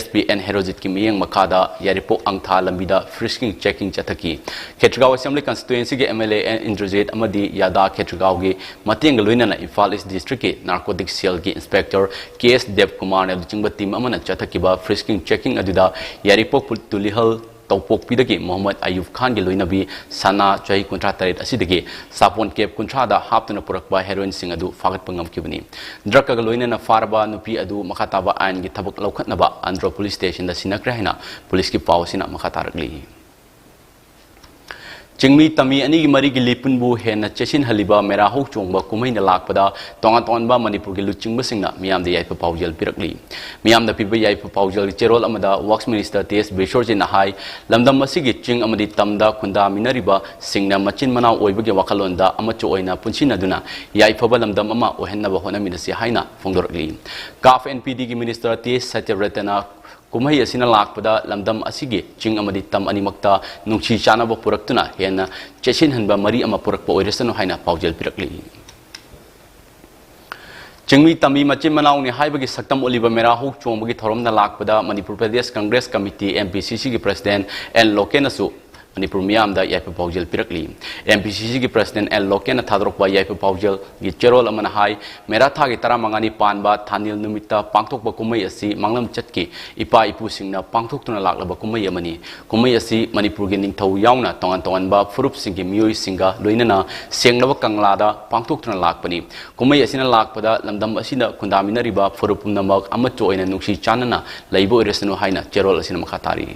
SP N ꯍꯦꯔꯣꯖꯤꯠꯀꯤ ꯃꯤꯠꯌꯦꯡ ꯃꯈꯥꯗ ꯌꯥꯏꯔꯤꯄꯣꯛ ꯑꯪꯊꯥ ꯂꯝꯕꯤꯗ frisking checking ꯆꯠꯊꯈꯤ꯫ ꯈꯦꯇ꯭ꯔꯤꯒꯥꯎ Assembly Constituencyꯒꯤ MLA N ꯏꯟꯗ꯭ꯔꯖꯤꯠ ꯑꯃꯗꯤ ꯌꯥꯗꯥ ꯈꯦꯇ꯭ꯔꯤꯒꯥꯎꯒꯤ ꯃꯇꯦꯡꯒ ꯂꯣꯏꯅꯅ ꯏꯝꯐꯥꯜ ꯏꯁ ꯗꯤꯁꯇ꯭ꯔꯤꯛꯀꯤ narcotic cellꯒꯤ inspector K S ꯗꯦꯕꯀꯨꯃꯥꯔꯅ ꯂꯨꯆꯤꯡꯕ team ꯑꯃꯅ ꯆꯠꯊꯈꯤꯕ frisking checking ꯑꯗꯨꯗ ꯌꯥꯏꯔꯤꯄꯣꯛ ꯄꯨ-, ꯇꯨꯂꯤꯍꯜ ꯇꯧꯄꯣꯛꯄꯤꯗꯒꯤ ꯃꯣꯍꯝꯃꯗ ꯑꯌꯨꯕ ꯈꯥꯟꯒꯤ ꯂꯣꯏꯅꯕꯤ ꯁꯅꯥ, ꯆꯍꯤ ꯀꯨꯟꯊ꯭ꯔꯥ ꯇꯔꯦꯠ ꯑꯁꯤꯗꯒꯤ ꯁꯥꯄꯣꯟ ꯀꯦꯞ ꯀꯨꯟꯊ꯭ꯔꯥꯗ ꯍꯥꯞꯇꯨꯅ ꯄꯨꯔꯛꯄ heroinꯁꯤꯡ ꯑꯗꯨ ꯐꯥꯒꯠꯄ ꯉꯝꯈꯤꯕꯅꯤ꯫ Drugꯀ ꯂꯣꯏꯅꯅ ꯐꯥꯔꯕ ꯅꯨꯄꯤ ꯑꯗꯨ ꯃꯈꯥ ꯇꯥꯕ ꯑꯥꯏꯟꯒꯤ ꯊꯕꯛ ꯂꯧꯈꯠꯅꯕ ꯑꯟꯗ꯭ꯔꯣ ꯄꯨꯂꯤꯁ ꯁ꯭ꯇꯦꯁꯟꯗ ꯁꯤꯟꯅꯈ꯭ꯔꯦ ꯍꯥꯏꯅ ꯄꯨꯂꯤꯁꯀꯤ ꯄꯥꯎ ꯑꯁꯤꯅ ꯃꯈꯥ ꯇꯥꯔꯛꯂꯤ꯫ ꯆꯤꯡꯃꯤ ꯇꯝꯃꯤ ꯑꯅꯤꯒꯤ ꯃꯔꯤꯒꯤ ꯂꯤꯄꯨꯟꯕꯨ ꯍꯦꯟꯅ ꯆꯦꯠꯁꯤꯟꯍꯜꯂꯤꯕ ꯃꯦꯔꯥ ꯍꯧ ꯆꯣꯡꯕ ꯀꯨꯝꯍꯩꯅ ꯂꯥꯛꯄꯗ ꯇꯣꯉꯥꯟ ꯇꯣꯉꯥꯟꯕ ꯃꯅꯤꯄꯨꯔꯒꯤ ꯂꯨꯆꯤꯡꯕꯁꯤꯡꯅ ꯃꯤꯌꯥꯝꯗ ꯌꯥꯏꯐ ꯄꯥꯎꯖꯦꯜ ꯄꯤꯔꯛꯂꯤ꯫ ꯃꯤꯌꯥꯝꯗ ꯄꯤꯕ ꯌꯥꯏꯐ ꯄꯥꯎꯖꯦꯜꯒꯤ ꯆꯦꯔꯣꯜ ꯑꯃꯗ Works Minister T S ꯕꯤꯁ꯭ꯋꯔꯖꯤꯠꯅ ꯍꯥꯏ, ꯂꯝꯗꯝ ꯑꯁꯤꯒꯤ ꯆꯤꯡ ꯑꯃꯗꯤ ꯇꯝꯗ ꯈꯨꯟꯗꯥꯃꯤꯟꯅꯔꯤꯕꯁꯤꯡꯅ ꯃꯆꯤꯟ ꯃꯅꯥꯎ ꯑꯣꯏꯕꯒꯤ ꯋꯥꯈꯜꯂꯣꯟꯗ ꯑꯃꯠꯇ ꯑꯣꯏꯅ ꯄꯨꯟꯁꯤꯟꯅꯗꯨꯅ ꯌꯥꯏꯐꯕ ꯂꯝꯗꯝ ꯑꯃ ꯑꯣꯏꯍꯟꯅꯕ ꯍꯣꯠꯅꯃꯤꯟꯅꯁꯤ ꯍꯥꯏꯅ ꯐꯣꯡꯗꯣꯔꯛꯂꯤ꯫ CAF and PDꯒꯤ Minister T S ꯁꯇ꯭ꯌꯕ꯭ꯔꯇꯅ ꯀꯨꯝꯍꯩ ꯑꯁꯤꯅ ꯂꯥꯛꯄꯗ ꯂꯝꯗꯝ ꯑꯁꯤꯒꯤ ꯆꯤꯡ ꯑꯃꯗꯤ ꯇꯝ ꯑꯅꯤꯃꯛꯇ ꯅꯨꯡꯁꯤ ꯆꯥꯟꯅꯕ ꯄꯨꯔꯛꯇꯨꯅ ꯍꯦꯟꯅ ꯆꯦꯠꯁꯤꯟꯍꯟꯕ ꯃꯔꯤ ꯑꯃ ꯄꯨꯔꯛꯄ ꯑꯣꯏꯔꯁꯅꯨ ꯍꯥꯏꯅ ꯄꯥꯎꯖꯦꯜ ꯄꯤꯔꯛꯂꯤ꯫ ꯆꯤꯡꯃꯤ ꯇꯝꯃꯤ ꯃꯆꯤꯟ ꯃꯅꯥꯎꯅꯤ ꯍꯥꯏꯕꯒꯤ ꯁꯛꯇꯝ ꯎꯠꯂꯤꯕ ꯃꯦꯔꯥ ꯍꯧ ꯆꯣꯡꯕꯒꯤ ꯊꯧꯔꯝꯅ ꯂꯥꯛꯄꯗ ꯃꯅꯤꯄꯨꯔ ꯄ꯭ꯔꯗꯦꯁ ꯀꯪꯒ꯭ꯔꯦꯁ ꯀꯃꯤꯇꯤ, MPCCꯒꯤ President N ꯂꯣꯀꯦꯟꯅꯁꯨ ꯃꯅꯤꯄꯨꯔ ꯃꯤꯌꯥꯝꯗ ꯌꯥꯏꯐ ꯄꯥꯎꯖꯦꯜ ꯄꯤꯔꯛꯂꯤ꯫ ꯑꯦꯝ ꯄꯤ ꯁꯤ ꯁꯤꯒꯤ ꯄ꯭ꯔꯁꯤꯗꯦꯟ ꯑꯦꯜ ꯂꯣꯀꯦꯟꯅ ꯊꯥꯗꯣꯔꯛꯄ ꯌꯥꯏꯐ ꯄꯥꯎꯖꯦꯜꯒꯤ ꯆꯦꯔꯣꯜ ꯑꯃꯅ ꯍꯥꯏ, ꯃꯦꯔꯥ ꯊꯥꯒꯤ ꯇꯔꯥꯃꯉꯥꯅꯤ ꯄꯥꯟꯕ ꯊꯥꯅꯤꯜ ꯅꯨꯃꯤꯠꯇ ꯄꯥꯡꯊꯣꯛꯄ ꯀꯨꯝꯍꯩ ꯑꯁꯤ ꯃꯥꯡꯂꯝ ꯆꯠꯀꯤ ꯏꯄꯥ ꯏꯄꯨꯁꯤꯡꯅ ꯄꯥꯡꯊꯣꯛꯇꯨꯅ ꯂꯥꯛꯂꯕ ꯀꯨꯝꯍꯩ ꯑꯃꯅꯤ꯫ ꯀꯨꯝꯍꯩ ꯑꯁꯤ ꯃꯅꯤꯄꯨꯔꯒꯤ ꯅꯤꯡꯊꯧ ꯌꯥꯎꯅ ꯇꯣꯉꯥꯟ ꯇꯣꯉꯥꯟꯕ ꯐꯨꯔꯨꯞꯁꯤꯡꯒꯤ ꯃꯤꯑꯣꯏꯁꯤꯡꯒ ꯂꯣꯏꯅꯅ ꯁꯦꯡꯂꯕ ꯀꯪꯂꯥꯗ ꯄꯥꯡꯊꯣꯛꯇꯨꯅ ꯂꯥꯛꯄꯅꯤ꯫ ꯀꯨꯝꯍꯩ ꯑꯁꯤꯅ ꯂꯥꯛꯄꯗ ꯂꯝꯗꯝ ꯑꯁꯤꯗ ꯈꯨꯟꯗꯥꯃꯤꯟꯅꯔꯤꯕ ꯐꯨꯔꯨꯞ ꯄꯨꯝꯅꯃꯛ ꯑꯃꯠꯇ ꯑꯣꯏꯅ ꯅꯨꯡꯁꯤ ꯆꯥꯟꯅꯅ ꯂꯩꯕ ꯑꯣꯏꯔꯁꯅꯨ ꯍꯥꯏꯅ ꯆꯦꯔꯣꯜ ꯑꯁꯤꯅ ꯃꯈꯥ ꯇꯥꯔꯤ꯫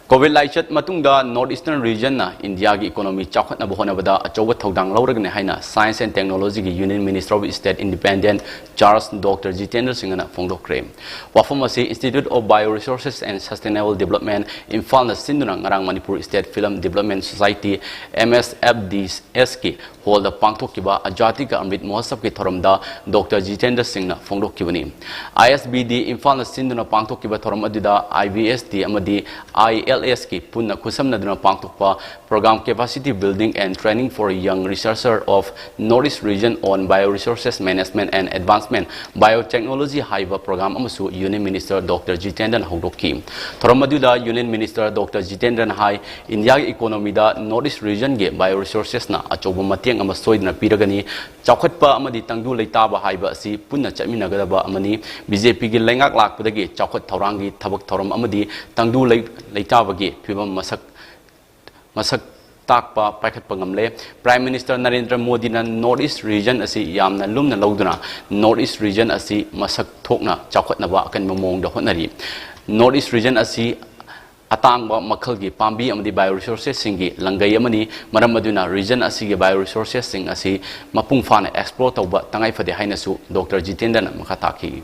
ꯀꯣꯚꯤꯗ ꯂꯥꯏꯆꯠ ꯃꯇꯨꯡꯗ North Eastern Regionꯅ ꯏꯟꯗꯤꯌꯥꯒꯤ ꯏꯀꯣꯅꯣꯃꯤ ꯆꯥꯎꯈꯠꯅꯕ ꯍꯣꯠꯅꯕꯗ ꯑꯆꯧꯕ ꯊꯧꯗꯥꯡ ꯂꯧꯔꯒꯅꯤ ꯍꯥꯏꯅ Science and Technologyꯒꯤ Union Minister of State Independent Charge Doctor Jitendra Singhꯅ ꯐꯣꯡꯗꯣꯛꯈ꯭ꯔꯦ꯫ ꯋꯥꯐꯝ ꯑꯁꯤ Institute of Bioresources and Sustainable Development, ꯏꯝꯐꯥꯜꯅ ꯁꯤꯟꯗꯨꯅ ꯉꯔꯥꯡ Manipur State Film Development Society, M S F D Sꯒꯤ ꯍꯣꯜꯗ ꯄꯥꯡꯊꯣꯛꯈꯤꯕ ꯑꯖꯥꯗꯤ ꯀꯥ ꯑꯃ꯭ꯔꯤꯠ ꯃꯍꯣꯠꯁꯕꯒꯤ ꯊꯧꯔꯝꯗ ꯗꯣꯛꯇꯔ ꯖꯤꯇꯦꯟꯗ꯭ꯔ ꯁꯤꯡꯅ ꯐꯣꯡꯗꯣꯛꯈꯤꯕꯅꯤ꯫ ꯑꯥꯏ ꯑꯦꯁ ꯕꯤ ꯗꯤ ꯏꯝꯐꯥꯜꯅ ꯁꯤꯟꯗꯨꯅ ꯄꯥꯡꯊꯣꯛꯈꯤꯕ ꯊꯧꯔꯝ ꯑꯗꯨꯗ ꯑꯥꯏ ꯕꯤ ꯑꯦꯁ ꯇꯤ ꯑꯃꯗꯤ ꯑꯥꯏ ꯑꯦꯜ ꯑꯦꯁꯀꯤ ꯄꯨꯟꯅ ꯈꯨꯠꯁꯝꯅꯗꯨꯅ ꯄꯥꯡꯊꯣꯛꯄ Program Capacity Building and Training for Young Researcher of North East Region on Bioresources Management and Advancement Biotechnology ꯍꯥꯏꯕ ꯄ꯭ꯔꯣꯒ꯭ꯔꯥꯝ ꯑꯃꯁꯨ ꯌꯨꯅꯤꯌꯟ ꯃꯤꯅꯤꯁꯇꯔ ꯗꯣꯛꯇꯔ ꯖꯤꯇꯦꯟꯗ꯭ꯔꯅ ꯍꯧꯗꯣꯛꯈꯤ꯫ ꯊꯧꯔꯝ ꯑꯗꯨꯗ ꯌꯨꯅꯤꯌꯟ ꯃꯤꯅꯤꯁꯇꯔ ꯗꯣꯛꯇꯔ ꯖꯤꯇꯦꯟꯗ꯭ꯔꯅ ꯍꯥꯏ, ꯏꯟꯗꯤꯌꯥꯒꯤ ꯏꯀꯣꯅꯣꯃꯤꯗ North East Regionꯒꯤ Bioresourcesꯅ ꯑꯆꯧꯕ ꯃꯇꯦꯡ ꯑꯃ ꯁꯣꯏꯗꯅ ꯄꯤꯔꯒꯅꯤ꯫ ꯆꯥꯎꯈꯠꯄ ꯑꯃꯗꯤ ꯇꯪꯗꯨ ꯂꯩꯇꯥꯕ ꯍꯥꯏꯕ ꯑꯁꯤ ꯄꯨꯟꯅ ꯆꯠꯃꯤꯟꯅꯒꯗꯕ ꯑꯃꯅꯤ꯫ ꯕꯤ ꯖꯦ ꯄꯤꯒꯤ ꯂꯩꯉꯥꯛ ꯂꯥꯛꯄꯗꯒꯤ ꯆꯥꯎꯈꯠ ꯊꯧꯔꯥꯡꯒꯤ ꯊꯕꯛ ꯊꯧꯔꯝ ꯑꯃꯗꯤ ꯇꯪꯗꯨ ꯂꯩ-, ꯂꯩꯇꯥꯕꯒꯤ ꯐꯤꯕꯝ ꯃꯁꯛ, ꯃꯁꯛ ꯇꯥꯛꯄ ꯄꯥꯏꯈꯠꯄ ꯉꯝꯂꯦ꯫ Prime Minister ꯅꯔꯦꯟꯗ꯭ꯔ ꯃꯣꯗꯤꯅ North East Region ꯑꯁꯤ ꯌꯥꯝꯅ ꯂꯨꯝꯅ ꯂꯧꯗꯨꯅ North East Region ꯑꯁꯤ ꯃꯁꯛ ꯊꯣꯛꯅ ꯆꯥꯎꯈꯠꯅꯕ ꯑꯀꯟꯕ ꯃꯑꯣꯡꯗ ꯍꯣꯠꯅꯔꯤ꯫ North East Region ꯑꯁꯤ ꯑꯇꯥꯡꯕ ꯃꯈꯜꯒꯤ ꯄꯥꯝꯕꯤ ꯑꯃꯗꯤ bioresourcesꯁꯤꯡꯒꯤ ꯂꯪꯒꯩ ꯑꯃꯅꯤ꯫ ꯃꯔꯝ ꯑꯗꯨꯅ region ꯑꯁꯤꯒꯤ bioresourcesꯁꯤꯡ ꯑꯁꯤ ꯃꯄꯨꯡ ꯐꯥꯅ explore ꯇꯧꯕ ꯇꯉꯥꯏ ꯐꯗꯦ ꯍꯥꯏꯅꯁꯨ ꯗꯣꯛꯇꯔ ꯖꯤꯇꯦꯟꯗ꯭ꯔꯅ ꯃꯈꯥ ꯇꯥꯈꯤ꯫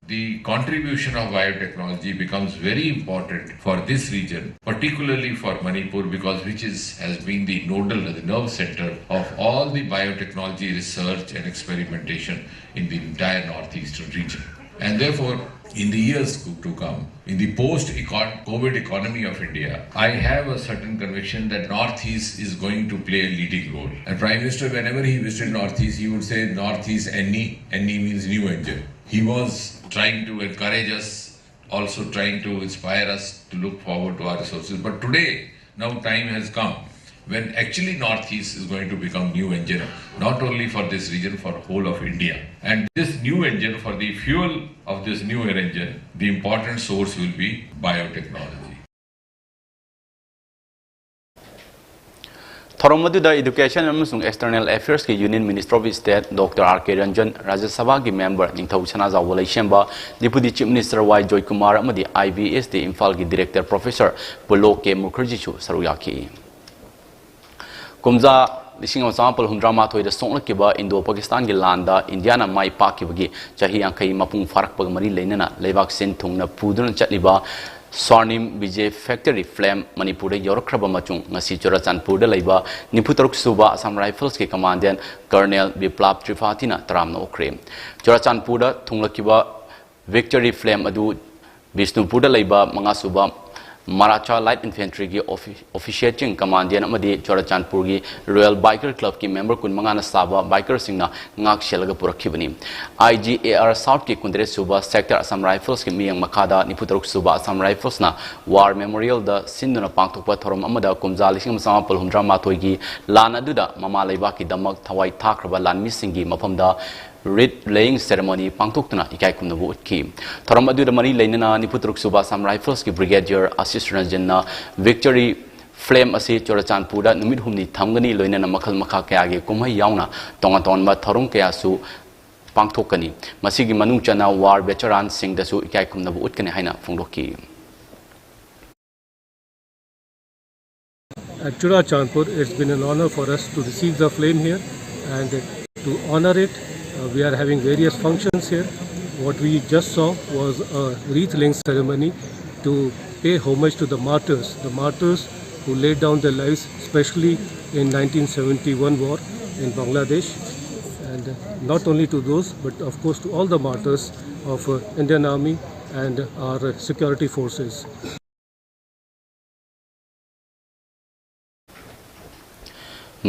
The contribution of biotechnology becomes very important for this region, particularly for Manipur, because which is, has been the nodal, the nerve center of all the biotechnology research and experimentation in the entire northeastern region. And therefore, in the years to come, in the post-COVID economy of India, I have a certain conviction that Northeast is going to play a leading role. And Prime Minister, whenever he visited Northeast, he would say, "Northeast N E, N E means new engine." He was trying to encourage us also trying to inspire us to look forward to our resources. But today, now time has come when actually Northeast is going to become new engine, not only for this region, for whole of India. And this new engine, for the fuel of this new air engine, the important source will be biotechnology. ꯊꯧꯔꯝ ꯑꯗꯨꯗ Education ꯑꯃꯁꯨꯡ External Affairs ꯀꯤ Union Minister of State Doctor R K Ranjan, ꯔꯥꯖ꯭ꯌ ꯁꯚꯥꯒꯤ member ꯅꯤꯡꯊꯧ ꯁꯅꯥꯖꯥꯎꯕ ꯂꯩꯁꯦꯝꯕ, Deputy Chief Minister Y Joykumar ꯑꯃꯗꯤ I B S T ꯏꯝꯐꯥꯜꯒꯤ Director Professor ꯄꯨꯂꯣ ꯀꯦ ꯃꯨꯈꯔꯖꯤꯁꯨ ꯁꯔꯨꯛ ꯌꯥꯈꯤ꯫ ꯀꯨꯝꯖꯥ ꯂꯤꯁꯤꯡ ꯑꯃ ꯆꯃꯥꯄꯜ ꯍꯨꯝꯗ꯭ꯔꯥ ꯃꯥꯊꯣꯏꯗ ꯁꯣꯛꯂꯛꯈꯤꯕ ꯏꯟꯗꯣ ꯄꯥꯀꯤꯁꯇꯥꯟꯒꯤ ꯂꯥꯟꯗ ꯏꯟꯗꯤꯌꯥꯅ ꯃꯥꯏ ꯄꯥꯛꯈꯤꯕꯒꯤ ꯆꯍꯤ ꯌꯥꯡꯈꯩ ꯃꯄꯨꯡ ꯐꯥꯔꯛꯄꯒ ꯃꯔꯤ ꯂꯩꯅꯅ ꯂꯩꯕꯥꯛ ꯁꯤꯟ ꯊꯨꯡꯅ ꯄꯨꯗꯨꯅ ꯆꯠꯂꯤꯕ Swarnim Vijay Factory Flame ꯃꯅꯤꯄꯨꯔꯗ ꯌꯧꯔꯛꯈ꯭ꯔꯕ ꯃꯇꯨꯡ ꯉꯁꯤ ꯆꯨꯔꯥꯆꯥꯟꯄꯨꯔꯗ ꯂꯩꯕ ꯅꯤꯐꯨ ꯇꯔꯨꯛ ꯁꯨꯕ Assam Rifles ꯀꯤ Commandant Colonel Biplab Tripathi ꯅ ꯇꯔꯥꯝꯅ ꯑꯣꯛꯈ꯭ꯔꯦ꯫ ꯆꯨꯔꯥꯆꯥꯟꯄꯨꯔꯗ ꯊꯨꯡꯂꯛꯈꯤꯕ Victory Flame ꯑꯗꯨ ꯕꯤꯁꯅꯨꯄꯨꯔꯗ ꯂꯩꯕ ꯃꯉꯥ ꯁꯨꯕ Maracha Light Infantry ꯒꯤ offi-, officer ꯁꯤꯡ, Commandant ꯑꯃꯗꯤ ꯆꯨꯔꯥꯆꯥꯟꯄꯨꯔꯒꯤ Royal Biker Club ꯀꯤ member ꯀꯨꯟꯃꯉꯥꯅ ꯁꯥꯕ biker ꯁꯤꯡꯅ ꯉꯥꯛ ꯁꯦꯜꯂꯒ ꯄꯨꯔꯛꯈꯤꯕꯅꯤ꯫ I G A R South ꯀꯤ ꯀꯨꯟꯇꯔꯦꯠ ꯁꯨꯕ Sector Assam Rifles ꯀꯤ ꯃꯤꯠꯌꯦꯡ ꯃꯈꯥꯗ ꯅꯤꯐꯨ ꯇꯔꯨꯛ ꯁꯨꯕ Assam Rifles ꯅ War Memorial ꯗ ꯁꯤꯟꯗꯨꯅ ꯄꯥꯡꯊꯣꯛꯄ ꯊꯧꯔꯝ ꯑꯃꯗ ꯀꯨꯝꯖꯥ ꯂꯤꯁꯤꯡ ꯑꯃ ꯆꯃꯥꯄꯜ ꯍꯨꯝꯗ꯭ꯔꯥ ꯃꯥꯊꯣꯏꯒꯤ ꯂꯥꯟ ꯑꯗꯨꯗ ꯃꯃꯥ ꯂꯩꯕꯥꯛꯀꯤꯗꯃꯛ ꯊꯋꯥꯏ ꯊꯥꯈ꯭ꯔꯕ ꯂꯥꯟꯃꯤꯁꯤꯡꯒꯤ ꯃꯐꯝꯗ wreath laying ceremony ꯄꯥꯡꯊꯣꯛꯇꯨꯅ ꯏꯀꯥꯏ ꯈꯨꯝꯅꯕ ꯎꯠꯈꯤ꯫ ꯊꯧꯔꯝ ꯑꯗꯨꯗ ꯃꯔꯤ ꯂꯩꯅꯅ ꯅꯤꯐꯨ ꯇꯔꯨꯛ ꯁꯨꯕ Assam Rifles ꯀꯤ Brigadier ꯑꯥꯁꯤꯁ ꯔꯟꯖꯟꯅ Victory Flame ꯑꯁꯤ ꯆꯨꯔꯥꯆꯥꯟꯄꯨꯔꯗ ꯅꯨꯃꯤꯠ ꯍꯨꯝꯅꯤ ꯊꯝꯒꯅꯤ, ꯂꯣꯏꯅꯅ ꯃꯈꯜ ꯃꯈꯥ ꯀꯌꯥꯒꯤ ꯀꯨꯝꯍꯩ ꯌꯥꯎꯅ ꯇꯣꯉꯥꯟ ꯇꯣꯉꯥꯟꯕ ꯊꯧꯔꯝ ꯀꯌꯥꯁꯨ ꯄꯥꯡꯊꯣꯛꯀꯅꯤ꯫ ꯃꯁꯤꯒꯤ ꯃꯅꯨꯡ ꯆꯟꯅ war veteran ꯁꯤꯡꯗꯁꯨ ꯏꯀꯥꯏ ꯈꯨꯝꯅꯕ ꯎꯠꯀꯅꯤ ꯍꯥꯏꯅ ꯐꯣꯡꯗꯣꯛꯈꯤ꯫ At Churachandpur, it's been an honor for us to receive the flame here and to honor it. Uh, we are having various functions here. What we just saw was a wreath laying ceremony to pay homage to the martyrs, the martyrs who laid down their lives, especially in nineteen seventy-one war in Bangladesh. And not only to those, but of course to all the martyrs of uh, Indian Army and our security forces.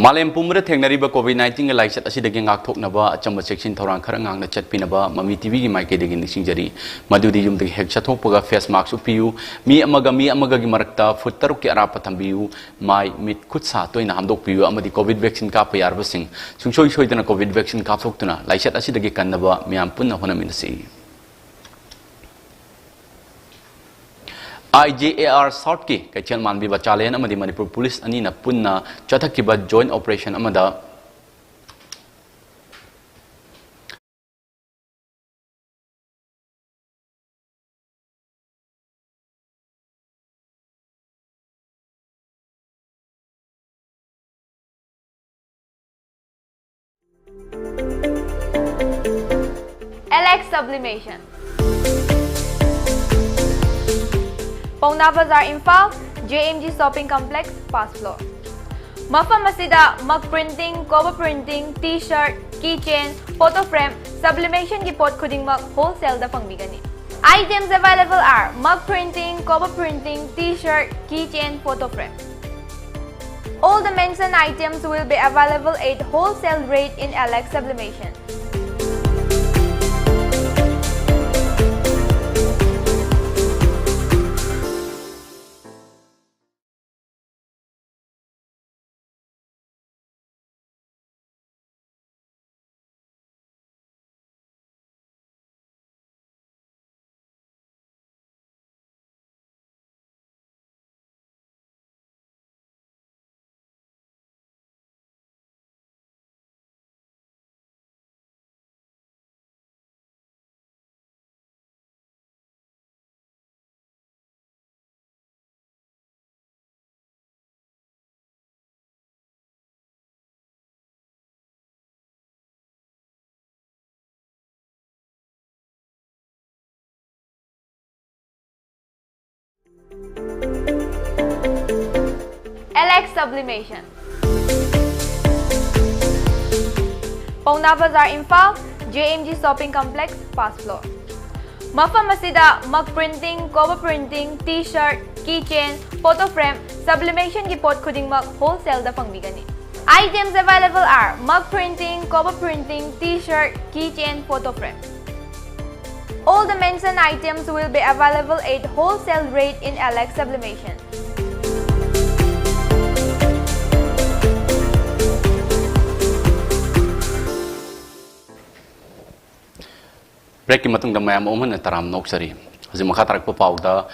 ꯃꯥꯂꯦꯝ ꯄꯨꯝꯕꯗ ꯊꯦꯡꯅꯔꯤꯕ COVID nineteen ꯒꯤ ꯂꯥꯏꯆꯠ ꯑꯁꯤꯗꯒꯤ ꯉꯥꯛꯊꯣꯛꯅꯕ ꯑꯆꯝꯕ ꯆꯦꯛꯁꯤꯟ ꯊꯧꯔꯥꯡ ꯈꯔ ꯉꯥꯛꯅ ꯆꯠꯄꯤꯅꯕ ꯃꯃꯤ ꯇꯤꯚꯤꯒꯤ ꯃꯥꯏꯀꯩꯗꯒꯤ ꯅꯤꯡꯁꯤꯡꯖꯔꯤ꯫ ꯃꯗꯨꯗꯤ ꯌꯨꯝꯗꯒꯤ ꯍꯦꯛ ꯆꯠꯊꯣꯛꯄꯒ face mask ꯎꯞꯄꯤꯌꯨ, ꯃꯤ ꯑꯃꯒ ꯃꯤ ꯑꯃꯒꯒꯤ ꯃꯔꯛꯇ ꯐꯨꯠ ꯇꯔꯨꯛꯀꯤ ꯑꯔꯥꯞꯄ ꯊꯝꯕꯤꯌꯨ, ꯃꯥꯏ, ꯃꯤꯠ, ꯈꯨꯠ ꯁꯥ ꯇꯣꯏꯅ ꯍꯥꯝꯗꯣꯛꯄꯤꯌꯨ ꯑꯃꯗꯤ COVID vaccine ꯀꯥꯞꯄ ꯌꯥꯔꯕꯁꯤꯡ ꯁꯨꯡꯁꯣꯏ ꯁꯣꯏꯗꯅ COVID vaccine ꯀꯥꯞꯊꯣꯛꯇꯨꯅ ꯂꯥꯏꯆꯠ ꯑꯁꯤꯗꯒꯤ ꯀꯟꯅꯕ ꯃꯤꯌꯥꯝ ꯄꯨꯟꯅ ꯍꯣꯠꯅꯃꯤꯟꯅꯁꯤ꯫ IJAR South ꯀꯤ ꯀꯩꯊꯦꯜ ꯃꯥꯟꯕꯤ ꯕꯆꯥꯂꯦꯟ ꯑꯃꯗꯤ ꯃꯅꯤꯄꯨꯔ ꯄꯨꯂꯤꯁ ꯑꯅꯤꯅ ꯄꯨꯟꯅ ꯆꯠꯊꯈꯤꯕ joint operation ꯑꯃꯗ Alex Sublimation, Paona Bazar, Imphal, JMG Shopping Complex, first floor. ꯃꯐꯝ ꯑꯁꯤꯗ mug printing, cover printing, T-shirt, keychain, photo frame, sublimation ꯒꯤ ꯄꯣꯠ ꯈꯨꯗꯤꯡꯃꯛ wholesale ꯗ ꯐꯪꯕꯤꯒꯅꯤ꯫ Items available are mug printing, cover printing, T-shirt, keychain, photo frame. All the mentioned items will be available at wholesale rate in Alex Sublimation. Alex Sublimation, Paona Bazar, Imphal, JMG Shopping Complex, first floor. ꯃꯐꯝ ꯑꯁꯤꯗ mug printing, cover printing, T-shirt, keychain, photo frame, sublimation ꯒꯤ ꯄꯣꯠ ꯈꯨꯗꯤꯡꯃꯛ wholesale ꯗ ꯐꯪꯕꯤꯒꯅꯤ꯫ Items available are mug printing, cover printing, t-shirt, keychain, photo frame. All the mentioned items will be available at wholesale rate in Alex Sublimation. Break ꯀꯤ ꯃꯇꯨꯡꯗ ꯃꯌꯥꯝ ꯑꯃꯨꯛ ꯍꯟꯅ ꯇꯔꯥꯝꯅ ꯑꯣꯛꯆꯔꯤ꯫ ꯍꯧꯖꯤꯛ ꯃꯈꯥ ꯇꯥꯔꯛꯄ ꯄꯥꯎꯗ,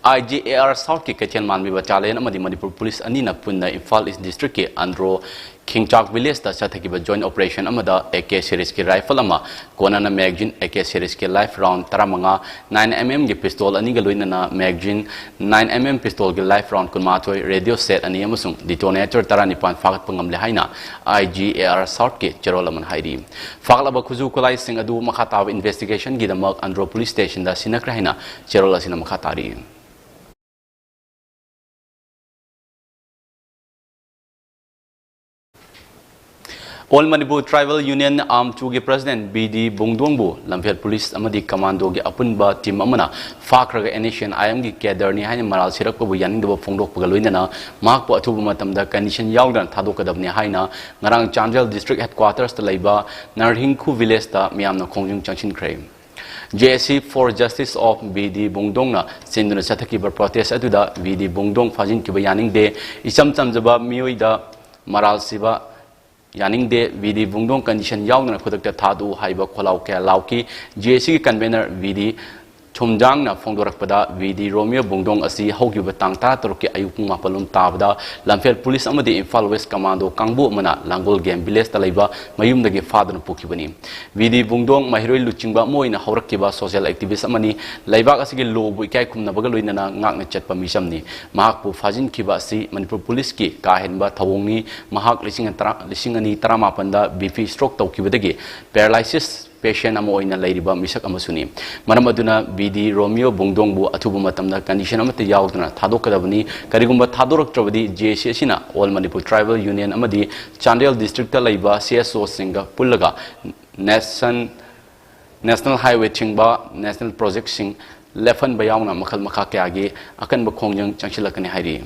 I G A R South ꯀꯤ ꯀꯩꯊꯦꯜ ꯃꯥꯟꯕꯤ ꯕꯆꯥꯂꯦꯟ ꯑꯃꯗꯤ ꯃꯅꯤꯄꯨꯔ ꯄꯨꯂꯤꯁ ꯑꯅꯤꯅ ꯄꯨꯟꯅ ꯏꯝꯐꯥꯜ ꯏꯁ ꯗꯤꯁꯇ꯭ꯔꯤꯛꯀꯤ ꯑꯟꯗ꯭ꯔꯣ ꯈꯤꯡꯆꯥꯛ ꯚꯤꯂꯦꯖꯇ ꯆꯠꯊꯈꯤꯕ joint operation ꯑꯃꯗ A K series ꯀꯤ rifle ꯑꯃ, ꯀꯣꯟꯅꯅ magazine, A K series ꯀꯤ live round ꯇꯔꯥꯃꯉꯥ, nine M M ꯒꯤ pistol ꯑꯅꯤꯒ ꯂꯣꯏꯅꯅ magazine, nine M M pistol ꯒꯤ live round ꯀꯨꯟꯃꯥꯊꯣꯏ, radio set ꯑꯅꯤ ꯑꯃꯁꯨꯡ detonator ꯇꯔꯥꯅꯤꯄꯥꯟ ꯐꯥꯒꯠꯄ ꯉꯝꯂꯦ ꯍꯥꯏꯅ I G A R South ꯀꯤ ꯆꯦꯔꯣꯜ ꯑꯃꯅ ꯍꯥꯏꯔꯤ꯫ ꯐꯥꯒꯠꯂꯕ ꯈꯨꯠꯁꯨ ꯈꯨꯠꯂꯥꯏꯁꯤꯡ ꯑꯗꯨ ꯃꯈꯥ ꯇꯥꯕ investigation ꯒꯤꯗꯃꯛ ꯑꯟꯗ꯭ꯔꯣ police station ꯗ ꯁꯤꯟꯅꯈ꯭ꯔꯦ ꯍꯥꯏꯅ ꯆꯦꯔꯣꯜ ꯑꯁꯤꯅ ꯃꯈꯥ ꯇꯥꯔꯤ꯫ All Manipur Tribal Union, ꯑꯥꯝꯆꯨꯒꯤ president B D ꯕꯨꯡꯗꯣꯡꯕꯨ ꯂꯝꯐꯦꯜ police ꯑꯃꯗꯤ commando ꯒꯤ ꯑꯄꯨꯟꯕ team ꯑꯃꯅ ꯐꯥꯈ꯭ꯔꯒ N S C N I M ꯒꯤ cadre ꯅꯤ ꯍꯥꯏꯅ ꯃꯔꯥꯜ ꯁꯤꯔꯛꯄꯕꯨ ꯌꯥꯅꯤꯡꯗꯕ ꯐꯣꯡꯗꯣꯛꯄꯒ ꯂꯣꯏꯅꯅ ꯃꯍꯥꯛꯄꯨ ꯑꯊꯨꯕ ꯃꯇꯝꯗ condition ꯌꯥꯎꯗꯅ ꯊꯥꯗꯣꯛꯀꯗꯕꯅꯤ ꯍꯥꯏꯅ ꯉꯔꯥꯡ ꯆꯥꯟꯗꯦꯜ district headquarters ꯇ ꯂꯩꯕ ꯅꯔꯍꯤꯡꯈꯨ village ꯇ ꯃꯤꯌꯥꯝꯅ ꯈꯣꯡꯖꯪ ꯆꯪꯁꯤꯟꯈ꯭ꯔꯦ꯫ J A C for Justice of B D ꯕꯨꯡꯗꯣꯡꯅ ꯁꯤꯟꯗꯨꯅ ꯆꯠꯊꯈꯤꯕ protest ꯑꯗꯨꯗ B D ꯕꯨꯡꯗꯣꯡ ꯐꯥꯖꯤꯟꯈꯤꯕ ꯌꯥꯅꯤꯡꯗꯦ, ꯏꯆꯝ ꯆꯝꯖꯕ ꯃꯤꯑꯣꯏꯗ ꯃꯔꯥꯜ ꯁꯤꯕ ꯌꯥꯅꯤꯡꯗꯦ, B D ꯕꯨꯡꯗꯣꯡ condition ꯌꯥꯎꯗꯅ ꯈꯨꯗꯛꯇ ꯊꯥꯗꯣꯛꯎ ꯍꯥꯏꯕ ꯈꯣꯜꯂꯥꯎ ꯀꯌꯥ ꯂꯥꯎꯈꯤ꯫ J A C ꯒꯤ convener B D ꯊꯨꯝꯖꯥꯡꯅ ꯐꯣꯡꯗꯣꯔꯛꯄꯗ, B D ꯔꯣꯃꯤꯌꯣ ꯕꯨꯡꯗꯣꯡ ꯑꯁꯤ ꯍꯧꯈꯤꯕ ꯇꯥꯡ ꯇꯔꯥꯇꯔꯨꯛꯀꯤ ꯑꯌꯨꯛ ꯄꯨꯡ ꯃꯥꯄꯜ ꯂꯣꯝ ꯇꯥꯕꯗ ꯂꯝꯐꯦꯜ police ꯑꯃꯗꯤ ꯏꯝꯐꯥꯜ West commando ꯀꯥꯡꯕꯨ ꯑꯃꯅ ꯂꯥꯡꯒꯣꯜ game village ꯇ ꯂꯩꯕ ꯃꯌꯨꯝꯗꯒꯤ ꯐꯥꯗꯨꯅ ꯄꯨꯈꯤꯕꯅꯤ꯫ B D ꯕꯨꯡꯗꯣꯡ ꯃꯍꯩꯔꯣꯏ ꯂꯨꯆꯤꯡꯕ ꯑꯃ ꯑꯣꯏꯅ ꯍꯧꯔꯛꯈꯤꯕ social activist ꯑꯃꯅꯤ꯫ ꯂꯩꯕꯥꯛ ꯑꯁꯤꯒꯤ law ꯕꯨ ꯏꯀꯥꯏ ꯈꯨꯝꯅꯕꯒ ꯂꯣꯏꯅꯅ ꯉꯥꯛꯅ ꯆꯠꯄ ꯃꯤꯁꯛꯅꯤ꯫ ꯃꯍꯥꯛꯄꯨ ꯐꯥꯖꯤꯟꯈꯤꯕ ꯑꯁꯤ ꯃꯅꯤꯄꯨꯔ police ꯀꯤ ꯀꯥ ꯍꯦꯟꯕ ꯊꯧꯑꯣꯡꯅꯤ꯫ ꯃꯍꯥꯛ ꯂꯤꯁꯤꯡ ꯇꯔꯥ, ꯂꯤꯁꯤꯡ ꯑꯅꯤ ꯇꯔꯥꯃꯥꯄꯟꯗ B P stroke ꯇꯧꯈꯤꯕꯗꯒꯤ paralysis patient ꯑꯃ ꯑꯣꯏꯅ ꯂꯩꯔꯤꯕ ꯃꯤꯁꯛ ꯑꯃꯁꯨꯅꯤ꯫ ꯃꯔꯝ ꯑꯗꯨꯅ B D ꯔꯣꯃꯤꯌꯣ ꯕꯨꯡꯗꯣꯡꯕꯨ ꯑꯊꯨꯕ ꯃꯇꯝꯗ condition ꯑꯃꯠꯇ ꯌꯥꯎꯗꯅ ꯊꯥꯗꯣꯛꯀꯗꯕꯅꯤ꯫ ꯀꯔꯤꯒꯨꯝꯕ ꯊꯥꯗꯣꯔꯛꯇ꯭ꯔꯕꯗꯤ J A C ꯑꯁꯤꯅ All Manipur Tribal Union ꯑꯃꯗꯤ ꯆꯥꯟꯗꯦꯜ district ꯇ ꯂꯩꯕ C S O ꯁꯤꯡꯒ ꯄꯨꯜꯂꯒ nation, national highway ꯊꯤꯡꯕ, national project ꯁꯤꯡ ꯂꯦꯞꯍꯟꯕ ꯌꯥꯎꯅ ꯃꯈꯜ ꯃꯈꯥ ꯀꯌꯥꯒꯤ ꯑꯀꯟꯕ ꯈꯣꯡꯖꯪ ꯆꯪꯁꯤꯜꯂꯛꯀꯅꯤ ꯍꯥꯏꯔꯤ꯫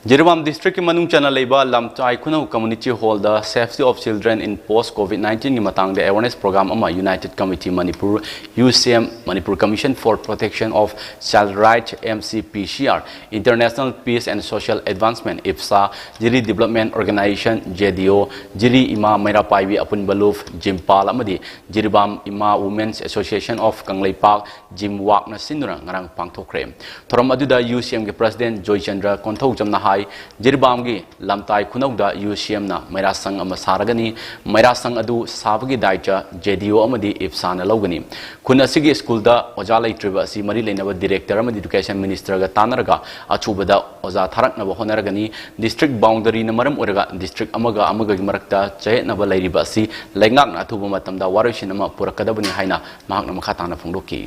ꯖꯤꯔꯤꯕꯥꯝ ꯗꯤꯁꯇ꯭ꯔꯤꯛꯀꯤ ꯃꯅꯨꯡ ꯆꯟꯅ ꯂꯩꯕ ꯂꯝꯇꯥꯏ ꯈꯨꯅꯧ ꯀꯝꯃ꯭ꯌꯨꯅꯤꯇꯤ ꯍꯣꯜꯗ Safety of Children in Post COVID nineteenꯒꯤ ꯃꯇꯥꯡꯗ awareness program ꯑꯃ United Committee Manipur, UCM, Manipur Commission for Protection of Child Right, MCPCR, International Peace and Social Advancement, IPSA, Jiri Development Organization, JDO, Jiri Ima Meira Paibi Apunbaluf, JIMPAL ꯑꯃꯗꯤ ꯖꯤꯔꯤꯕꯥꯝ ꯏꯃꯥ Women's Association of Kangleipak, ꯖꯤꯝꯋꯥꯛꯅ ꯁꯤꯟꯗꯨꯅ ꯉꯔꯥꯡ ꯄꯥꯡꯊꯣꯛꯈ꯭ꯔꯦ꯫ ꯊꯧꯔꯝ ꯑꯗꯨꯗ UCMꯒꯤ President Joychandra ꯀꯣꯟꯊꯧꯖꯝꯅ ꯍꯥꯏ, ꯖꯤꯔꯤꯕꯥꯝꯒꯤ ꯂꯝꯇꯥꯏ ꯈꯨꯅꯧꯗ UCMꯅ ꯃꯩꯔꯥꯁꯪ ꯑꯃ ꯁꯥꯔꯒꯅꯤ꯫ ꯃꯩꯔꯥꯁꯪ ꯑꯗꯨ ꯁꯥꯕꯒꯤ ꯗꯥꯏꯇ JDO ꯑꯃꯗꯤ IPSAꯅ ꯂꯧꯒꯅꯤ꯫ ꯈꯨꯟ ꯑꯁꯤꯒꯤ ꯁ꯭ꯀꯨꯜꯗ ꯑꯣꯖꯥ ꯂꯩꯇ꯭ꯔꯤꯕ ꯑꯁꯤ ꯃꯔꯤ ꯂꯩꯅꯕ Director ꯑꯃꯗꯤ Education Ministerꯒ ꯇꯥꯟꯅꯔꯒ ꯑꯊꯨꯕꯗ ꯑꯣꯖꯥ ꯊꯥꯔꯛꯅꯕ ꯍꯣꯠꯅꯔꯒꯅꯤ꯫ District boundaryꯅ ꯃꯔꯝ ꯑꯣꯏꯔꯒ district ꯑꯃꯒ ꯑꯃꯒꯒꯤ ꯃꯔꯛꯇ ꯆꯌꯦꯠꯅꯕ ꯂꯩꯔꯤꯕ ꯑꯁꯤ ꯂꯩꯉꯥꯛꯅ ꯑꯊꯨꯕ ꯃꯇꯝꯗ ꯋꯥꯔꯣꯏꯁꯤꯟ ꯑꯃ ꯄꯨꯔꯛꯀꯗꯕꯅꯤ ꯍꯥꯏꯅ ꯃꯍꯥꯛꯅ ꯃꯈꯥ ꯇꯥꯅ ꯐꯣꯡꯗꯣꯛꯈꯤ꯫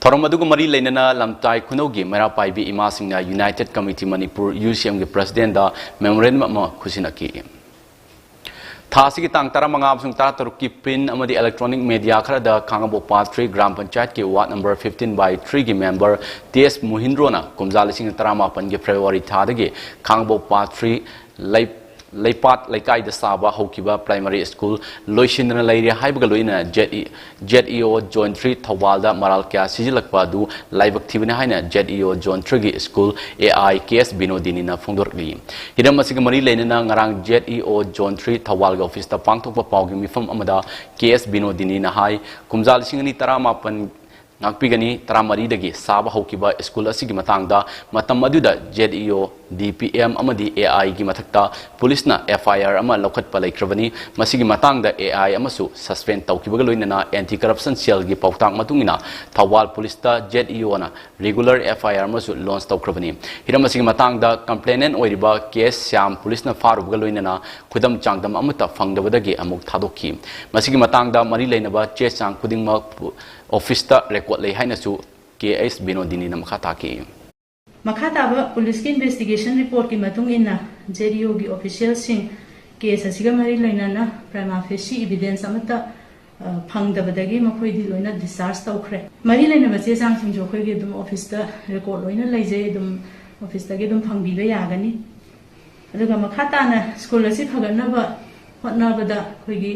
ꯊꯧꯔꯝ ꯑꯗꯨꯒ ꯃꯔꯤ ꯂꯩꯅꯅ ꯂꯝꯇꯥꯏ ꯈꯨꯅꯧꯒꯤ ꯃꯩꯔꯥ ꯄꯥꯏꯕꯤ ꯏꯃꯥꯁꯤꯡꯅ United Committee Manipur, UCMꯒꯤ Presidentꯗ memorandum ꯑꯃ ꯈꯨꯠꯁꯤꯟꯅꯈꯤ꯫ ꯊꯥ ꯑꯁꯤꯒꯤ ꯇꯥꯡ ꯇꯔꯥꯃꯉꯥ ꯑꯃꯁꯨꯡ ꯇꯔꯥꯇꯔꯨꯛꯀꯤ print ꯑꯃꯗꯤ electronic media ꯈꯔꯗ ꯈꯥꯉꯕꯣꯛ Part three ꯒ꯭ꯔꯥꯝ ꯄꯟꯆꯥꯌꯠꯀꯤ ward number fifteen by threeꯒꯤ member T S ꯃꯣꯍꯤꯟꯗ꯭ꯔꯣꯅ ꯀꯨꯝꯖꯥ ꯂꯤꯁꯤꯡ ꯇꯔꯥꯃꯥꯄꯟꯒꯤ February ꯊꯥꯗꯒꯤ ꯈꯥꯉꯕꯣꯛ Part three ꯂꯩ-, ꯂꯩꯄꯥꯠ ꯂꯩꯀꯥꯏꯗ ꯁꯥꯕ ꯍꯧꯈꯤꯕ primary school ꯂꯣꯏꯁꯤꯟꯗꯅ ꯂꯩꯔꯦ ꯍꯥꯏꯕꯒ ꯂꯣꯏꯅꯅ ZE, ZEO Zone three ꯊꯧꯕꯥꯜꯗ ꯃꯔꯥꯜ ꯀꯌꯥ ꯁꯤꯖꯤꯜꯂꯛꯄ ꯑꯗꯨ ꯂꯥꯏꯕꯛ ꯊꯤꯕꯅꯤ ꯍꯥꯏꯅ ZEO Zone threeꯒꯤ school AI K S ꯕꯤꯅꯣꯗꯤꯅꯤꯅ ꯐꯣꯡꯗꯣꯔꯛꯂꯤ꯫ ꯍꯤꯔꯝ ꯑꯁꯤꯒ ꯃꯔꯤ ꯂꯩꯅꯅ ꯉꯔꯥꯡ ZEO Zone three ꯊꯧꯕꯥꯜꯒꯤ officeꯇ ꯄꯥꯡꯊꯣꯛꯄ ꯄꯥꯎꯒꯤ ꯃꯤꯐꯝ ꯑꯃꯗ K S ꯕꯤꯅꯣꯗꯤꯅꯤꯅ ꯍꯥꯏ, ꯀꯨꯝꯖꯥ ꯂꯤꯁꯤꯡ ꯑꯅꯤ ꯇꯔꯥꯃꯥꯄꯟ ꯉꯥꯛꯄꯤꯒꯅꯤ ꯇꯔꯥꯃꯔꯤꯗꯒꯤ ꯁꯥꯕ ꯍꯧꯈꯤꯕ school ꯑꯁꯤꯒꯤ ꯃꯇꯥꯡꯗ ꯃꯇꯝ ꯑꯗꯨꯗ ZEO, DPM ꯑꯃꯗꯤ AIꯒꯤ ꯃꯊꯛꯇ ꯄꯨꯂꯤꯁꯅ FIR ꯑꯃ ꯂꯧꯈꯠꯄ ꯂꯩꯈ꯭ꯔꯕꯅꯤ꯫ ꯃꯁꯤꯒꯤ ꯃꯇꯥꯡꯗ AI ꯑꯃꯁꯨ suspend ꯇꯧꯈꯤꯕꯒ ꯂꯣꯏꯅꯅ Anti Corruption Cellꯒꯤ ꯄꯥꯎꯇꯥꯛ ꯃꯇꯨꯡ ꯏꯟꯅ ꯊꯧꯕꯥꯜ ꯄꯨꯂꯤꯁꯇ ZEOꯅ regular FIR ꯑꯃꯁꯨ launch ꯇꯧꯈ꯭ꯔꯕꯅꯤ꯫ ꯍꯤꯔꯝ ꯑꯁꯤꯒꯤ ꯃꯇꯥꯡꯗ complainant ꯑꯣꯏꯔꯤꯕ K S ꯁ꯭ꯌꯥꯝ ꯄꯨꯂꯤꯁꯅ ꯐꯥꯔꯨꯕꯒ ꯂꯣꯏꯅꯅ ꯈꯨꯗꯝ ꯆꯥꯡꯗꯝ ꯑꯃꯠꯇ ꯐꯪꯗꯕꯗꯒꯤ ꯑꯃꯨꯛ ꯊꯥꯗꯣꯛꯈꯤ꯫ ꯃꯁꯤꯒꯤ ꯃꯇꯥꯡꯗ ꯃꯔꯤ ꯂꯩꯅꯕ ꯆꯦ ꯆꯥꯡ ꯈꯨꯗꯤꯡꯃꯛ officeꯇ record ꯂꯩ ꯍꯥꯏꯅꯁꯨ K S ꯕꯤꯅꯣꯗꯤꯅꯤꯅ ꯃꯈꯥ ꯇꯥꯈꯤ꯫ ꯃꯈꯥ ꯇꯥꯕ ꯄꯨꯂꯤꯁꯀꯤ investigation reportꯀꯤ ꯃꯇꯨꯡ ꯏꯟꯅ ZEOꯒꯤ officialꯁꯤꯡ case ꯑꯁꯤꯒ ꯃꯔꯤ ꯂꯩꯅꯅ prima facie evidence ꯑꯃꯠꯇ ꯑ, ꯐꯪꯗꯕꯗꯒꯤ ꯃꯈꯣꯏꯗꯤ ꯂꯣꯏꯅ discharge ꯇꯧꯈ꯭ꯔꯦ꯫ ꯃꯔꯤ ꯂꯩꯅꯕ ꯆꯦ ꯆꯥꯡꯁꯤꯡꯁꯨ ꯑꯩꯈꯣꯏꯒꯤ ꯑꯗꯨꯝ office ꯇ record ꯂꯣꯏꯅ ꯂꯩꯖꯩ, ꯑꯗꯨꯝ office ꯇꯒꯤ ꯑꯗꯨꯝ ꯐꯪꯕꯤꯕ ꯌꯥꯒꯅꯤ꯫ ꯑꯗꯨꯒ ꯃꯈꯥ ꯇꯥꯅ school ꯑꯁꯤ ꯐꯒꯠꯅꯕ ꯍꯣꯠꯅꯕꯗ ꯑꯩꯈꯣꯏꯒꯤ,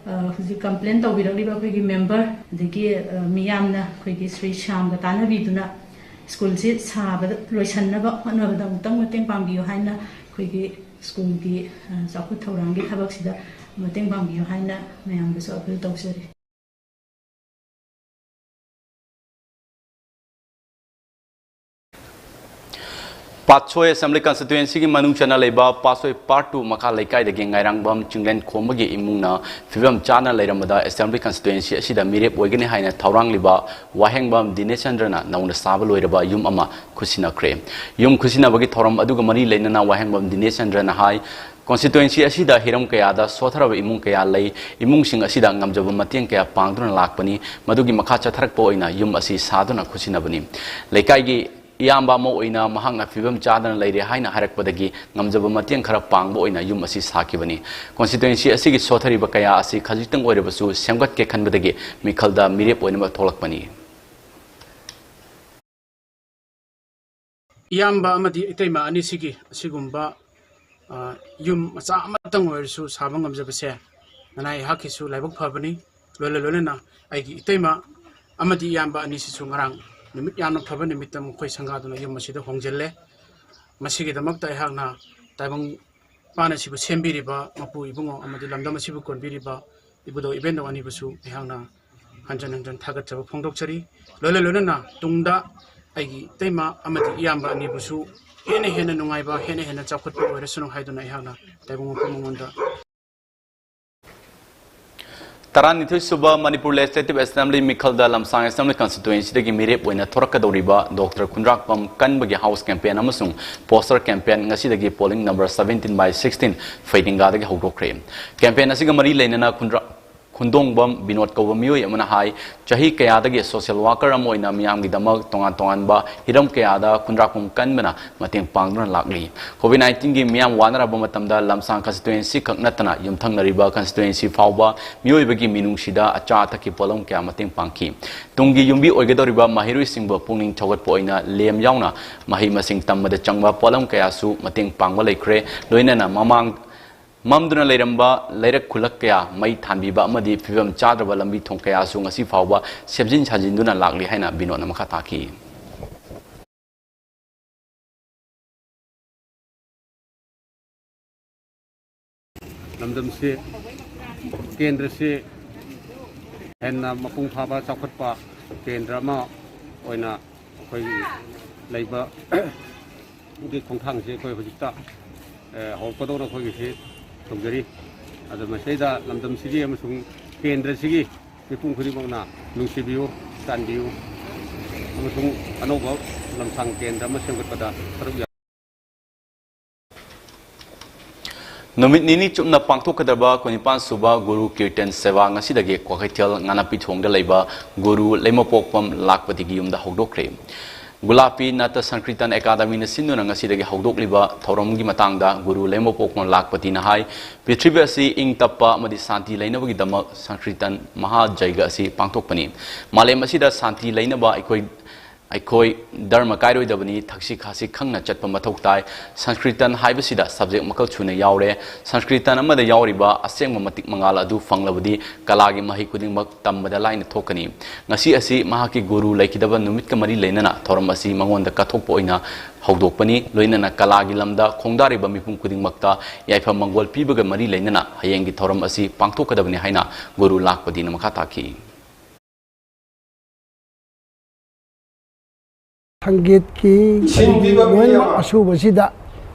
ꯑ, ꯍꯧꯖꯤꯛ complain ꯇꯧꯕꯤꯔꯛꯂꯤꯕ ꯑꯩꯈꯣꯏꯒꯤ member, ꯑꯗꯒꯤ, ꯑ, ꯃꯤꯌꯥꯝꯅ ꯑꯩꯈꯣꯏꯒꯤ ꯁ꯭ꯔꯤ ꯁ꯭ꯌꯥꯝꯒ ꯇꯥꯟꯅꯕꯤꯗꯨꯅ school ꯁꯤ ꯁꯥꯕꯗ, ꯂꯣꯏꯁꯤꯟꯅꯕ ꯍꯣꯠꯅꯕꯗ ꯑꯃꯨꯛꯇꯪ ꯃꯇꯦꯡ ꯄꯥꯡꯕꯤꯌꯨ ꯍꯥꯏꯅ ꯑꯩꯈꯣꯏꯒꯤ school ꯒꯤ, ꯑ, ꯆꯥꯎꯈꯠ ꯊꯧꯔꯥꯡꯒꯤ ꯊꯕꯛꯁꯤꯗ ꯃꯇꯦꯡ ꯄꯥꯡꯕꯤꯌꯨ ꯍꯥꯏꯅ ꯃꯌꯥꯝꯗꯁꯨ appeal ꯇꯧꯖꯔꯤ꯫ ꯄꯥꯠꯁꯣꯏ Assembly Constituency ꯒꯤ ꯃꯅꯨꯡ ꯆꯟꯅ ꯂꯩꯕ ꯄꯥꯠꯁꯣꯏ Part two ꯃꯈꯥ ꯂꯩꯀꯥꯏꯗꯒꯤ ꯉꯥꯏꯔꯥꯡꯕꯝ ꯆꯤꯡꯂꯦꯟ ꯈꯣꯝꯕꯒꯤ ꯏꯃꯨꯡꯅ ꯐꯤꯕꯝ ꯆꯥꯅ ꯂꯩꯔꯝꯕꯗ Assembly Constituency ꯑꯁꯤꯗ ꯃꯤꯔꯦꯞ ꯑꯣꯏꯒꯅꯤ ꯍꯥꯏꯅ ꯊꯧꯔꯥꯡꯂꯤꯕ ꯋꯥꯍꯦꯡꯕꯝ ꯗꯤꯅꯦꯁ ꯆꯟꯗ꯭ꯔꯅ ꯅꯧꯅ ꯁꯥꯕ ꯂꯣꯏꯔꯕ ꯌꯨꯝ ꯑꯃ ꯈꯨꯠꯁꯤꯟꯅꯈ꯭ꯔꯦ꯫ ꯌꯨꯝ ꯈꯨꯠꯁꯤꯟꯅꯕꯒꯤ ꯊꯧꯔꯝ ꯑꯗꯨꯒ ꯃꯔꯤ ꯂꯩꯅꯅ ꯋꯥꯍꯦꯡꯕꯝ ꯗꯤꯅꯦꯁ ꯆꯟꯗ꯭ꯔꯅ ꯍꯥꯏ, Constituency ꯑꯁꯤꯗ ꯍꯤꯔꯝ ꯀꯌꯥꯗ ꯁꯣꯊꯔꯕ ꯏꯃꯨꯡ ꯀꯌꯥ ꯂꯩ꯫ ꯏꯃꯨꯡꯁꯤꯡ ꯑꯁꯤꯗ ꯉꯝꯖꯕ ꯃꯇꯦꯡ ꯀꯌꯥ ꯄꯥꯡꯗꯨꯅ ꯂꯥꯛꯄꯅꯤ꯫ ꯃꯗꯨꯒꯤ ꯃꯈꯥ ꯆꯠꯊꯔꯛꯄ ꯑꯣꯏꯅ ꯌꯨꯝ ꯑꯁꯤ ꯁꯥꯗꯨꯅ ꯈꯨꯠꯁꯤꯟꯅꯕꯅꯤ꯫ ꯂꯩꯀꯥꯏꯒꯤ ꯏꯌꯥꯝꯕ ꯑꯃ ꯑꯣꯏꯅ ꯃꯍꯥꯛꯅ ꯐꯤꯕꯝ ꯆꯥꯗꯅ ꯂꯩꯔꯦ ꯍꯥꯏꯅ ꯍꯥꯏꯔꯛꯄꯗꯒꯤ ꯉꯝꯖꯕ ꯃꯇꯦꯡ ꯈꯔ ꯄꯥꯡꯕ ꯑꯣꯏꯅ ꯌꯨꯝ ꯑꯁꯤ ꯁꯥꯈꯤꯕꯅꯤ꯫ Constituency ꯑꯁꯤꯒꯤ ꯁꯣꯊꯔꯤꯕ ꯀꯌꯥ ꯑꯁꯤ ꯈꯖꯤꯛꯇꯪ ꯑꯣꯏꯔꯕꯁꯨ ꯁꯦꯝꯒꯠꯀꯦ ꯈꯟꯕꯗꯒꯤ ꯃꯤꯈꯜꯗ ꯃꯤꯔꯦꯞ ꯑꯣꯏꯅꯕ ꯊꯣꯛꯂꯛꯄꯅꯤ꯫ ꯏꯌꯥꯝꯕ ꯑꯃꯗꯤ ꯏꯇꯩꯃ ꯑꯅꯤꯁꯤꯒꯤ ꯑꯁꯤꯒꯨꯝꯕ, ꯑ, ꯌꯨꯝ ꯃꯆꯥ ꯑꯃꯇꯪ ꯑꯣꯏꯔꯁꯨ ꯁꯥꯕ ꯉꯝꯖꯕꯁꯦ ꯅꯅꯥꯏ ꯑꯩꯍꯥꯛꯀꯤꯁꯨ ꯂꯥꯏꯕꯛ ꯐꯕꯅꯤ꯫ ꯂꯣꯏꯅ ꯂꯣꯏꯅꯅ ꯑꯩꯒꯤ ꯏꯇꯩꯃ ꯑꯃꯗꯤ ꯏꯌꯥꯝꯕ ꯑꯅꯤꯁꯤꯁꯨ ꯉꯔꯥꯡ ꯅꯨꯃꯤꯠ ꯌꯥꯝꯅ ꯐꯕ ꯅꯨꯃꯤꯠꯇ ꯃꯈꯣꯏ ꯁꯪꯒꯥꯗꯨꯅ ꯌꯨꯝ ꯑꯁꯤꯗ ꯍꯣꯡꯖꯤꯜꯂꯦ꯫ ꯃꯁꯤꯒꯤꯗꯃꯛꯇ ꯑꯩꯍꯥꯛꯅ ꯇꯥꯏꯕꯪ ꯄꯥꯟ ꯑꯁꯤꯕꯨ ꯁꯦꯝꯕꯤꯔꯤꯕ ꯃꯄꯨ ꯏꯕꯨꯡꯉꯣ ꯑꯃꯗꯤ ꯂꯝꯗꯝ ꯑꯁꯤꯕꯨ ꯀꯣꯟꯕꯤꯔꯤꯕ ꯏꯕꯨꯙꯧ ꯏꯕꯦꯟꯗꯧ ꯑꯅꯤꯕꯨꯁꯨ ꯑꯩꯍꯥꯛꯅ ꯍꯟꯖꯟ ꯍꯟꯖꯟ ꯊꯥꯒꯠꯆꯕ ꯐꯣꯡꯗꯣꯛꯆꯔꯤ꯫ ꯂꯣꯏꯅ ꯂꯣꯏꯅꯅ ꯇꯨꯡꯗ ꯑꯩꯒꯤ ꯏꯇꯩꯃ ꯑꯃꯗꯤ ꯏꯌꯥꯝꯕ ꯑꯅꯤꯕꯨꯁꯨ ꯍꯦꯟꯅ ꯍꯦꯟꯅ ꯅꯨꯡꯉꯥꯏꯕ, ꯍꯦꯟꯅ ꯍꯦꯟꯅ ꯆꯥꯎꯈꯠꯄ ꯑꯣꯏꯔꯁꯅꯨ ꯍꯥꯏꯗꯨꯅ ꯑꯩꯍꯥꯛꯅ ꯇꯥꯏꯕꯪ ꯃꯄꯨ ꯃꯉꯣꯟꯗ ꯇꯔꯥꯅꯤꯊꯣꯏ ꯁꯨꯕ ꯃꯅꯤꯄꯨꯔ Legislative Assembly ꯃꯤꯈꯜꯗ ꯂꯝꯁꯥꯡ Assembly Constituency ꯗꯒꯤ ꯃꯤꯔꯦꯞ ꯑꯣꯏꯅ ꯊꯣꯔꯛꯀꯗꯧꯔꯤꯕ ꯗꯣꯛꯇꯔ ꯈꯨꯟꯗ꯭ꯔꯥꯛꯄꯝ ꯀꯟꯕꯒꯤ house campaign ꯑꯃꯁꯨꯡ poster campaign ꯉꯁꯤꯗꯒꯤ polling number seventeen by sixteen ꯐꯩꯗꯤꯡꯒꯥꯗꯒꯤ ꯍꯧꯗꯣꯛꯈ꯭ꯔꯦ꯫ Campaign ꯑꯁꯤꯒ ꯃꯔꯤ ꯂꯩꯅꯅ ꯈꯨꯟꯗ꯭ꯔꯥꯛ ꯍꯨꯟꯗꯣꯡꯕꯝ ꯕꯤꯅꯣꯗ ꯀꯧꯕ ꯃꯤꯑꯣꯏ ꯑꯃꯅ ꯍꯥꯏ, ꯆꯍꯤ ꯀꯌꯥꯗꯒꯤ ꯁꯣꯁꯤꯌꯦꯜ ꯋꯥꯀꯔ ꯑꯃ ꯑꯣꯏꯅ ꯃꯤꯌꯥꯝꯒꯤꯗꯃꯛ ꯇꯣꯉꯥꯟ ꯇꯣꯉꯥꯟꯕ ꯍꯤꯔꯝ ꯀꯌꯥꯗ ꯈꯨꯟꯗ꯭ꯔꯥꯛꯄꯝ ꯀꯟꯕꯅ ꯃꯇꯦꯡ ꯄꯥꯡꯗꯨꯅ ꯂꯥꯛꯂꯤ꯫ ꯀꯣꯚꯤꯗ ꯅꯥꯏꯟꯇꯤꯟꯒꯤ ꯃꯤꯌꯥꯝ ꯋꯥꯅꯔꯕ ꯃꯇꯝꯗ ꯂꯝꯁꯥꯡ ꯀꯟꯁꯇꯤꯇ꯭ꯋꯦꯟꯁꯤ ꯈꯛ ꯅꯠꯇꯅ ꯌꯨꯝꯊꯪꯅꯔꯤꯕ ꯀꯟꯁꯇꯤꯇ꯭ꯋꯦꯟꯁꯤ ꯐꯥꯎꯕ ꯃꯤꯑꯣꯏꯕꯒꯤ ꯃꯤꯅꯨꯡꯁꯤꯗ ꯑꯆꯥ ꯑꯊꯛꯀꯤ ꯄꯣꯠꯂꯝ ꯀꯌꯥ ꯃꯇꯦꯡ ꯄꯥꯡꯈꯤ꯫ ꯇꯨꯡꯒꯤ ꯌꯨꯝꯕꯤ ꯑꯣꯏꯒꯗꯧꯔꯤꯕ ꯃꯍꯩꯔꯣꯏꯁꯤꯡꯕꯨ ꯄꯨꯛꯅꯤꯡ ꯊꯧꯒꯠꯄ ꯑꯣꯏꯅ ꯂꯦꯝ ꯌꯥꯎꯅ ꯃꯍꯩ ꯃꯁꯤꯡ ꯇꯝꯕꯗ ꯆꯪꯕ ꯄꯣꯠꯂꯝ ꯀꯌꯥꯁꯨ ꯃꯇꯦꯡ ꯄꯥꯡꯕ ꯂꯩꯈ꯭ꯔꯦ꯫ ꯂꯣꯏꯅꯅ ꯃꯃꯥꯡ ꯃꯝꯗꯨꯅ ꯂꯩꯔꯝꯕ ꯂꯩꯔꯛ ꯈꯨꯜꯂꯛ ꯀꯌꯥ ꯃꯩ ꯊꯥꯟꯕꯤꯕ ꯑꯃꯗꯤ ꯐꯤꯕꯝ ꯆꯥꯗ꯭ꯔꯕ ꯂꯝꯕꯤ ꯊꯣꯡ ꯀꯌꯥꯁꯨ ꯉꯁꯤ ꯐꯥꯎꯕ ꯁꯦꯝꯖꯤꯟ ꯁꯥꯖꯤꯟꯗꯨꯅ ꯂꯥꯛꯂꯤ ꯍꯥꯏꯅ ꯕꯤꯅꯣꯗꯅ ꯃꯈꯥ ꯇꯥꯈꯤ꯫ ꯂꯝꯗꯝꯁꯤ, ꯀꯦꯟꯗ꯭ꯔꯁꯤ ꯍꯦꯟꯅ ꯃꯄꯨꯡ ꯐꯥꯕ ꯆꯥꯎꯈꯠꯄ ꯀꯦꯟꯗ꯭ꯔ ꯑꯃ ꯑꯣꯏꯅ ꯑꯩꯈꯣꯏꯒꯤ ꯂꯩꯕ ꯒꯤ ꯈꯣꯡꯊꯥꯡꯁꯤ ꯑꯩꯈꯣꯏ ꯍꯧꯖꯤꯛꯇ, ꯑꯦ, ꯍꯧꯔꯛꯄꯗꯧꯅ ꯑꯩꯈꯣꯏꯒꯤꯁꯤ ꯇꯧꯖꯔꯤ꯫ ꯑꯗꯣ ꯃꯁꯤꯗ ꯂꯝꯗꯝꯁꯤꯒꯤ ꯑꯃꯁꯨꯡ ꯀꯦꯟꯗ꯭ꯔꯁꯤꯒꯤ ꯃꯤꯄꯨꯝ ꯈꯨꯗꯤꯡꯃꯛꯅ ꯅꯨꯡꯁꯤꯕꯤꯌꯨ, ꯆꯥꯟꯕꯤꯌꯨ, ꯑꯃꯁꯨꯡ ꯑꯅꯧꯕ ꯂꯝꯁꯥꯡ ꯀꯦꯟꯗ꯭ꯔ ꯑꯃ ꯁꯦꯝꯒꯠꯄꯗ ꯁꯔꯨꯛ ꯌꯥ- ꯅꯨꯃꯤꯠ ꯅꯤꯅꯤ ꯆꯨꯞꯅ ꯄꯥꯡꯊꯣꯛꯀꯗꯕ ꯀꯨꯟꯅꯤꯄꯥꯟ ꯁꯨꯕ ꯒꯨꯔꯨ ꯀꯤꯔꯇꯟ ꯁꯦꯕꯥ ꯉꯁꯤꯗꯒꯤ ꯀ꯭ꯋꯥꯀꯩꯊꯦꯜ ꯉꯥꯅꯥꯄꯤꯊꯣꯡꯗ ꯂꯩꯕ ꯒꯨꯔꯨ ꯂꯩꯃꯄꯣꯛꯄꯝ ꯂꯥꯛꯄꯇꯤꯒꯤ ꯌꯨꯝꯗ ꯍꯧꯗꯣꯛꯈ꯭ꯔꯦ꯫ ꯒꯨꯂꯥꯄꯤ ꯅꯥꯇ ꯁꯪꯀ꯭ꯔꯤꯇꯟ ꯑꯦꯀꯥꯗꯃꯤꯅ ꯁꯤꯟꯗꯨꯅ ꯉꯁꯤꯗꯒꯤ ꯍꯧꯗꯣꯛꯂꯤꯕ ꯊꯧꯔꯝꯒꯤ ꯃꯇꯥꯡꯗ ꯒꯨꯔꯨ ꯂꯩꯃꯄꯣꯛꯄꯝ ꯂꯥꯛꯄꯇꯤꯅ ꯍꯥꯏ, ꯄ꯭ꯔꯤꯊꯤꯕꯤ ꯑꯁꯤ ꯏꯪ ꯇꯞꯄ ꯑꯃꯗꯤ ꯁꯥꯟꯇꯤ ꯂꯩꯅꯕꯒꯤꯗꯃꯛ ꯁꯪꯀ꯭ꯔꯤꯇꯟ ꯃꯍꯥ ꯖꯩꯒ ꯑꯁꯤ ꯄꯥꯡꯊꯣꯛꯄꯅꯤ꯫ ꯃꯥꯂꯦꯝ ꯑꯁꯤꯗ ꯁꯥꯟꯇꯤ ꯂꯩꯅꯕ ꯑꯩꯈꯣꯏ ꯑꯩꯈꯣꯏ ꯙꯔꯃ ꯀꯥꯏꯔꯣꯏꯗꯕꯅꯤ, ꯊꯛꯁꯤ ꯈꯥꯁꯤ ꯈꯪꯅ ꯆꯠꯄ ꯃꯊꯧ ꯇꯥꯏ꯫ ꯁꯪꯁꯀ꯭ꯔꯤꯇꯟ ꯍꯥꯏꯕꯁꯤꯗ ꯁꯕꯖꯦꯛ ꯃꯈꯜ ꯁꯨꯅ ꯌꯥꯎꯔꯦ꯫ ꯁꯪꯁꯀ꯭ꯔꯤꯇꯟ ꯑꯃꯗ ꯌꯥꯎꯔꯤꯕ ꯑꯁꯦꯡꯕ ꯃꯇꯤꯛ ꯃꯉꯥꯜ ꯑꯗꯨ ꯐꯪꯂꯕꯗꯤ ꯀꯂꯥꯒꯤ ꯃꯍꯩ ꯈꯨꯗꯤꯡꯃꯛ ꯇꯝꯕꯗ ꯂꯥꯏꯅ ꯊꯣꯛꯀꯅꯤ꯫ ꯉꯁꯤ ꯑꯁꯤ ꯃꯍꯥꯛꯀꯤ ꯒꯨꯔꯨ ꯂꯩꯈꯤꯗꯕ ꯅꯨꯃꯤꯠꯀ ꯃꯔꯤ ꯂꯩꯅꯅ ꯊꯧꯔꯝ ꯑꯁꯤ ꯃꯉꯣꯟꯗ ꯀꯠꯊꯣꯛꯄ ꯑꯣꯏꯅ ꯍꯧꯗꯣꯛꯄꯅꯤ꯫ ꯂꯣꯏꯅꯅ ꯀꯂꯥꯒꯤ ꯂꯝꯗ ꯈꯣꯡꯗꯥꯔꯤꯕ ꯃꯤꯄꯨꯝ ꯈꯨꯗꯤꯡꯃꯛꯇ ꯌꯥꯏꯐ ꯃꯪꯒꯣꯜ ꯄꯤꯕꯒ ꯃꯔꯤ ꯂꯩꯅꯅ ꯍꯌꯦꯡꯒꯤ ꯊꯧꯔꯝ ꯑꯁꯤ ꯄꯥꯡꯊꯣꯛꯀꯗꯕꯅꯤ ꯍꯥꯏꯅ ꯒꯨꯔꯨ ꯂꯥꯛꯄꯗꯤꯅ ꯃꯈꯥ ꯇꯥꯈꯤ꯫ ꯁꯪꯒꯤꯠꯀꯤ ꯏꯁꯤꯡ ꯄꯤꯕ ꯃꯤ ꯂꯣꯏꯅꯃꯛ ꯑꯃ ꯑꯁꯨꯕꯁꯤꯗ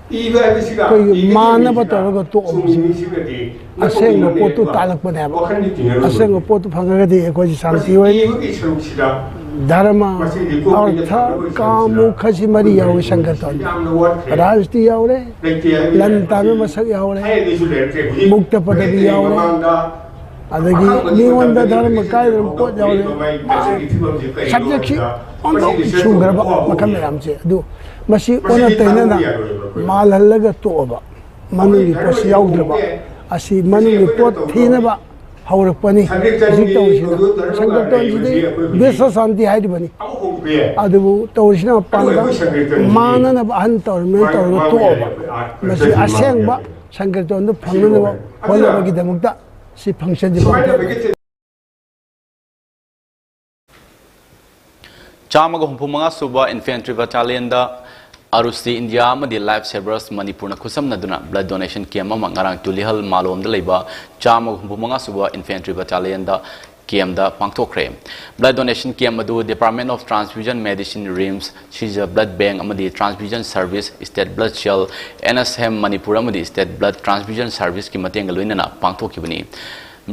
ꯄꯤꯕ ꯍꯥꯏꯕꯁꯤꯒ ꯑꯩꯈꯣꯏꯒꯤ ꯄꯤꯕꯒꯤ ꯃꯥꯟꯅꯕ ꯃꯤꯁꯤꯒ ꯇꯧꯔꯒ ꯇꯣꯛꯑꯝꯕꯁꯦ ꯆꯨꯝꯃꯤ ꯃꯤꯁꯤꯒꯗꯤ ꯑꯁꯦꯡꯕ ꯃꯇꯨꯡ ꯄꯣꯠꯇꯨ ꯏꯟꯅ ꯇꯥꯜꯂꯛꯄꯅꯦꯕ꯫ ꯋꯥꯈꯜꯗꯤ ꯇꯤꯟꯅꯔꯣꯏ꯫ ꯑꯁꯦꯡꯕ ꯄꯣꯠꯇꯨ ꯐꯪꯉꯒꯗꯤ ꯑꯩꯈꯣꯏꯁꯦ ꯃꯁꯤ ꯁꯥꯟꯇꯤ ꯑꯣꯏ꯫ ꯄꯤꯕꯒꯤ ꯁꯔꯨꯛꯁꯤꯗ ꯙꯔꯃ, ꯃꯁꯤꯗꯤ ꯀꯣꯛ ꯑꯣꯏꯅ ꯑꯔꯊ, ꯊꯝꯒꯗꯕꯒꯤ ꯀꯥꯃꯨ ꯁꯔꯨꯛꯁꯤꯗ ꯈꯁꯤ ꯃꯔꯤ ꯌꯥꯎꯋꯤ ꯁꯪꯒꯇꯣꯟ꯫ ꯌꯥꯝꯅ ꯋꯥꯠꯈ꯭ꯔꯦ꯫ ꯔꯥꯖꯅꯤꯇꯤ ꯌꯥꯎꯔꯦ, ꯂꯩꯇꯦ ꯍꯥꯏꯕ ꯂꯟ ꯌꯥꯗꯦ꯫ ꯇꯥꯟꯕ ꯃꯁꯛ ꯌꯥꯎꯔꯦ, ꯍꯥꯏꯔꯒꯁꯨ ꯂꯩꯔꯛꯇ꯭ꯔꯦ꯫ ꯍꯧꯖꯤꯛ ꯃꯨꯛꯇ ꯄꯗꯕꯤ ꯃꯩꯇꯩꯒꯤ ꯌꯥꯎꯔꯦ꯫ ꯃꯃꯥꯡꯗ ꯑꯗꯒꯤ ꯃꯤꯉꯣꯟꯗ ꯙꯔꯃ ꯀꯥꯏꯗꯅ ꯄꯣꯠ ꯌꯥꯎꯔꯦ꯫ ꯁꯕꯖꯦꯛꯁꯤ ꯑꯣꯟꯊꯣꯛ ꯁꯨꯈ꯭ꯔꯕ ꯃꯈꯜ ꯃꯌꯥꯝꯁꯦ ꯑꯗꯨ ꯃꯁꯤ ꯑꯣꯟꯅ ꯇꯩꯅꯅ ꯃꯥꯜꯍꯜꯂꯒ ꯇꯣꯛꯑꯕ, ꯃꯅꯨꯡꯒꯤ ꯄꯣꯠꯁꯤ ꯌꯥꯎꯗ꯭ꯔꯕ, ꯑꯁꯤ ꯃꯅꯨꯡꯒꯤ ꯄꯣꯠ ꯊꯤꯅꯕ ꯍꯧꯔꯛꯄꯅꯤ꯫ ꯍꯧꯖꯤꯛ ꯇꯧꯔꯤꯁꯤꯅ ꯁꯪꯀ꯭ꯔꯇꯣꯟꯁꯤꯗꯤ ꯕꯤꯁ꯭ꯋ ꯁꯥꯟꯇꯤ ꯍꯥꯏꯔꯤꯕꯅꯤ꯫ ꯑꯗꯨꯕꯨ ꯇꯧꯔꯤꯁꯤꯅ ꯃꯄꯥꯟꯗ ꯃꯥꯟꯅꯅꯕ ꯑꯍꯟ ꯇꯧꯔꯝꯃꯦꯅ ꯇꯧꯔꯒ ꯇꯣꯛꯑꯕ꯫ ꯃꯁꯤ ꯑꯁꯦꯡꯕ ꯁꯪꯀ꯭ꯔꯇꯣꯟꯗꯨ ꯐꯪꯅꯅꯕ ꯍꯣꯠꯅꯕꯒꯤꯗꯃꯛꯇ ꯁꯤ ꯐꯪꯁꯟꯁꯤ ꯄꯥꯡꯊꯣꯛꯏ꯫ ꯆꯥꯝꯃꯒ ꯍꯨꯝꯐꯨ ꯃꯉꯥ ꯁꯨꯕ ꯏꯟꯐꯦꯟꯇ꯭ꯔꯤ ꯕꯇꯥꯂꯤꯌꯟꯗ ꯑꯔꯨꯁꯤ ꯏꯟꯗꯤꯌꯥ ꯑꯃꯗꯤ ꯂꯥꯏꯐ ꯁꯦꯚꯔꯁ ꯃꯅꯤꯄꯨꯔꯅ ꯈꯨꯠꯁꯝꯅꯗꯨꯅ ꯕ꯭ꯂꯗ ꯗꯣꯅꯦꯁꯟ ꯀꯦꯝ ꯑꯃ ꯉꯔꯥꯡ ꯇꯨꯂꯤꯍꯜ ꯃꯥꯂꯣꯝꯗ ꯂꯩꯕ ꯆꯥꯝꯃꯒ ꯍꯨꯝꯐꯨ ꯃꯉꯥ ꯁꯨꯕ ꯏꯟꯐꯦꯟꯇ꯭ꯔꯤ ꯕꯇꯥꯂꯤꯌꯟꯗ ꯀꯦꯝꯗ ꯄꯥꯡꯊꯣꯛꯈ꯭ꯔꯦ꯫ ꯕ꯭ꯂꯗ ꯗꯣꯅꯦꯁꯟ ꯀꯦꯝ ꯑꯗꯨ Department of Transfusion Medicine, RIMS, ꯁꯤꯖ ꯕ꯭ꯂꯗ ꯕꯦꯡꯛ ꯑꯃꯗꯤ transfusion service, state blood cell, N S M Manipur ꯑꯃꯗꯤ ꯁ꯭ꯇꯦꯠ ꯕ꯭ꯂꯗ ꯇ꯭ꯔꯥꯟꯁꯐ꯭ꯌꯨꯖꯟ ꯁꯔꯚꯤꯁꯀꯤ ꯃꯇꯦꯡꯒ ꯂꯣꯏꯅꯅ ꯄꯥꯡꯊꯣꯛꯈꯤꯕꯅꯤ꯫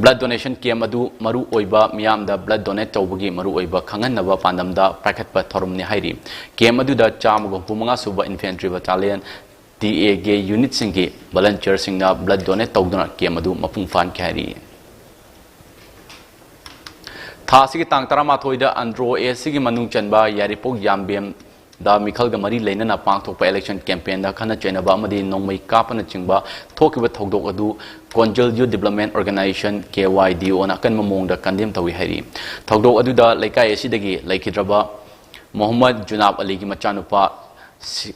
ꯕ꯭ꯂꯗ ꯗꯣꯅꯦꯁꯟ ꯀꯦꯝ ꯑꯗꯨ ꯃꯔꯨ ꯑꯣꯏꯕ ꯃꯤꯌꯥꯝꯗ ꯕ꯭ꯂꯗ ꯗꯣꯅꯦꯠ ꯇꯧꯕꯒꯤ ꯃꯔꯨꯑꯣꯏꯕ ꯈꯪꯍꯟꯅꯕ ꯄꯥꯟꯗꯝꯗ ꯄꯥꯏꯈꯠꯄ ꯊꯧꯔꯝꯅꯤ ꯍꯥꯏꯔꯤ꯫ ꯀꯦꯝ ꯑꯗꯨꯗ ꯆꯥꯝꯃꯒ ꯍꯨꯝꯐꯨ ꯃꯉꯥ ꯁꯨꯕ infantry battalion, T A K ꯌꯨꯅꯤꯠꯁꯤꯡꯒꯤ ꯚꯣꯂꯟꯇꯤꯌꯔꯁꯤꯡꯅ ꯕ꯭ꯂꯗ ꯗꯣꯅꯦꯠ ꯇꯧꯗꯨꯅ ꯀꯦꯝ ꯑꯗꯨ ꯃꯄꯨꯡ ꯐꯥꯍꯟꯈꯤ ꯍꯥꯏꯔꯤ꯫ ꯊꯥ ꯑꯁꯤꯒꯤ ꯇꯥꯡ ꯇꯔꯥꯃꯥꯊꯣꯏꯗ ꯑꯟꯗ꯭ꯔꯣ ꯑꯦ ꯁꯤꯒꯤ ꯃꯅꯨꯡ ꯆꯟꯕ ꯌꯥꯏꯔꯤꯄꯣꯛ ꯌꯥꯝꯕꯦꯝꯗ ꯃꯤꯈꯜꯒ ꯃꯔꯤ ꯂꯩꯅꯅ ꯄꯥꯡꯊꯣꯛꯄ ꯏꯂꯦꯛꯁꯟ ꯀꯦꯝꯄꯦꯟꯗ ꯈꯠꯅ ꯆꯩꯅꯕ ꯑꯃꯗꯤ ꯅꯣꯡꯃꯩ ꯀꯥꯞꯄꯅꯆꯤꯡꯕ ꯊꯣꯛꯈꯤꯕ ꯊꯧꯗꯣꯛ ꯑꯗꯨ ꯀꯣꯟꯖꯜ ꯌꯨꯠ ꯗꯤꯕ꯭ꯂꯞꯃꯦꯟ ꯑꯣꯔꯒꯅꯥꯏꯖꯦꯁꯟ, ꯀꯦ ꯋꯥꯏ ꯗꯤ ꯑꯣꯅ ꯑꯀꯟꯕ ꯃꯑꯣꯡꯗ ꯀꯟꯗꯦꯝ ꯇꯧꯏ ꯍꯥꯏꯔꯤ꯫ ꯊꯧꯗꯣꯛ ꯑꯗꯨꯗ ꯂꯩꯀꯥꯏ ꯑꯁꯤꯗꯒꯤ ꯂꯩꯈꯤꯗ꯭ꯔꯕ ꯃꯣꯍꯝꯃꯗ ꯖꯨꯅꯥꯕ ꯑꯂꯤꯒꯤ ꯃꯆꯥꯅꯨꯄꯥ ꯁꯤ-,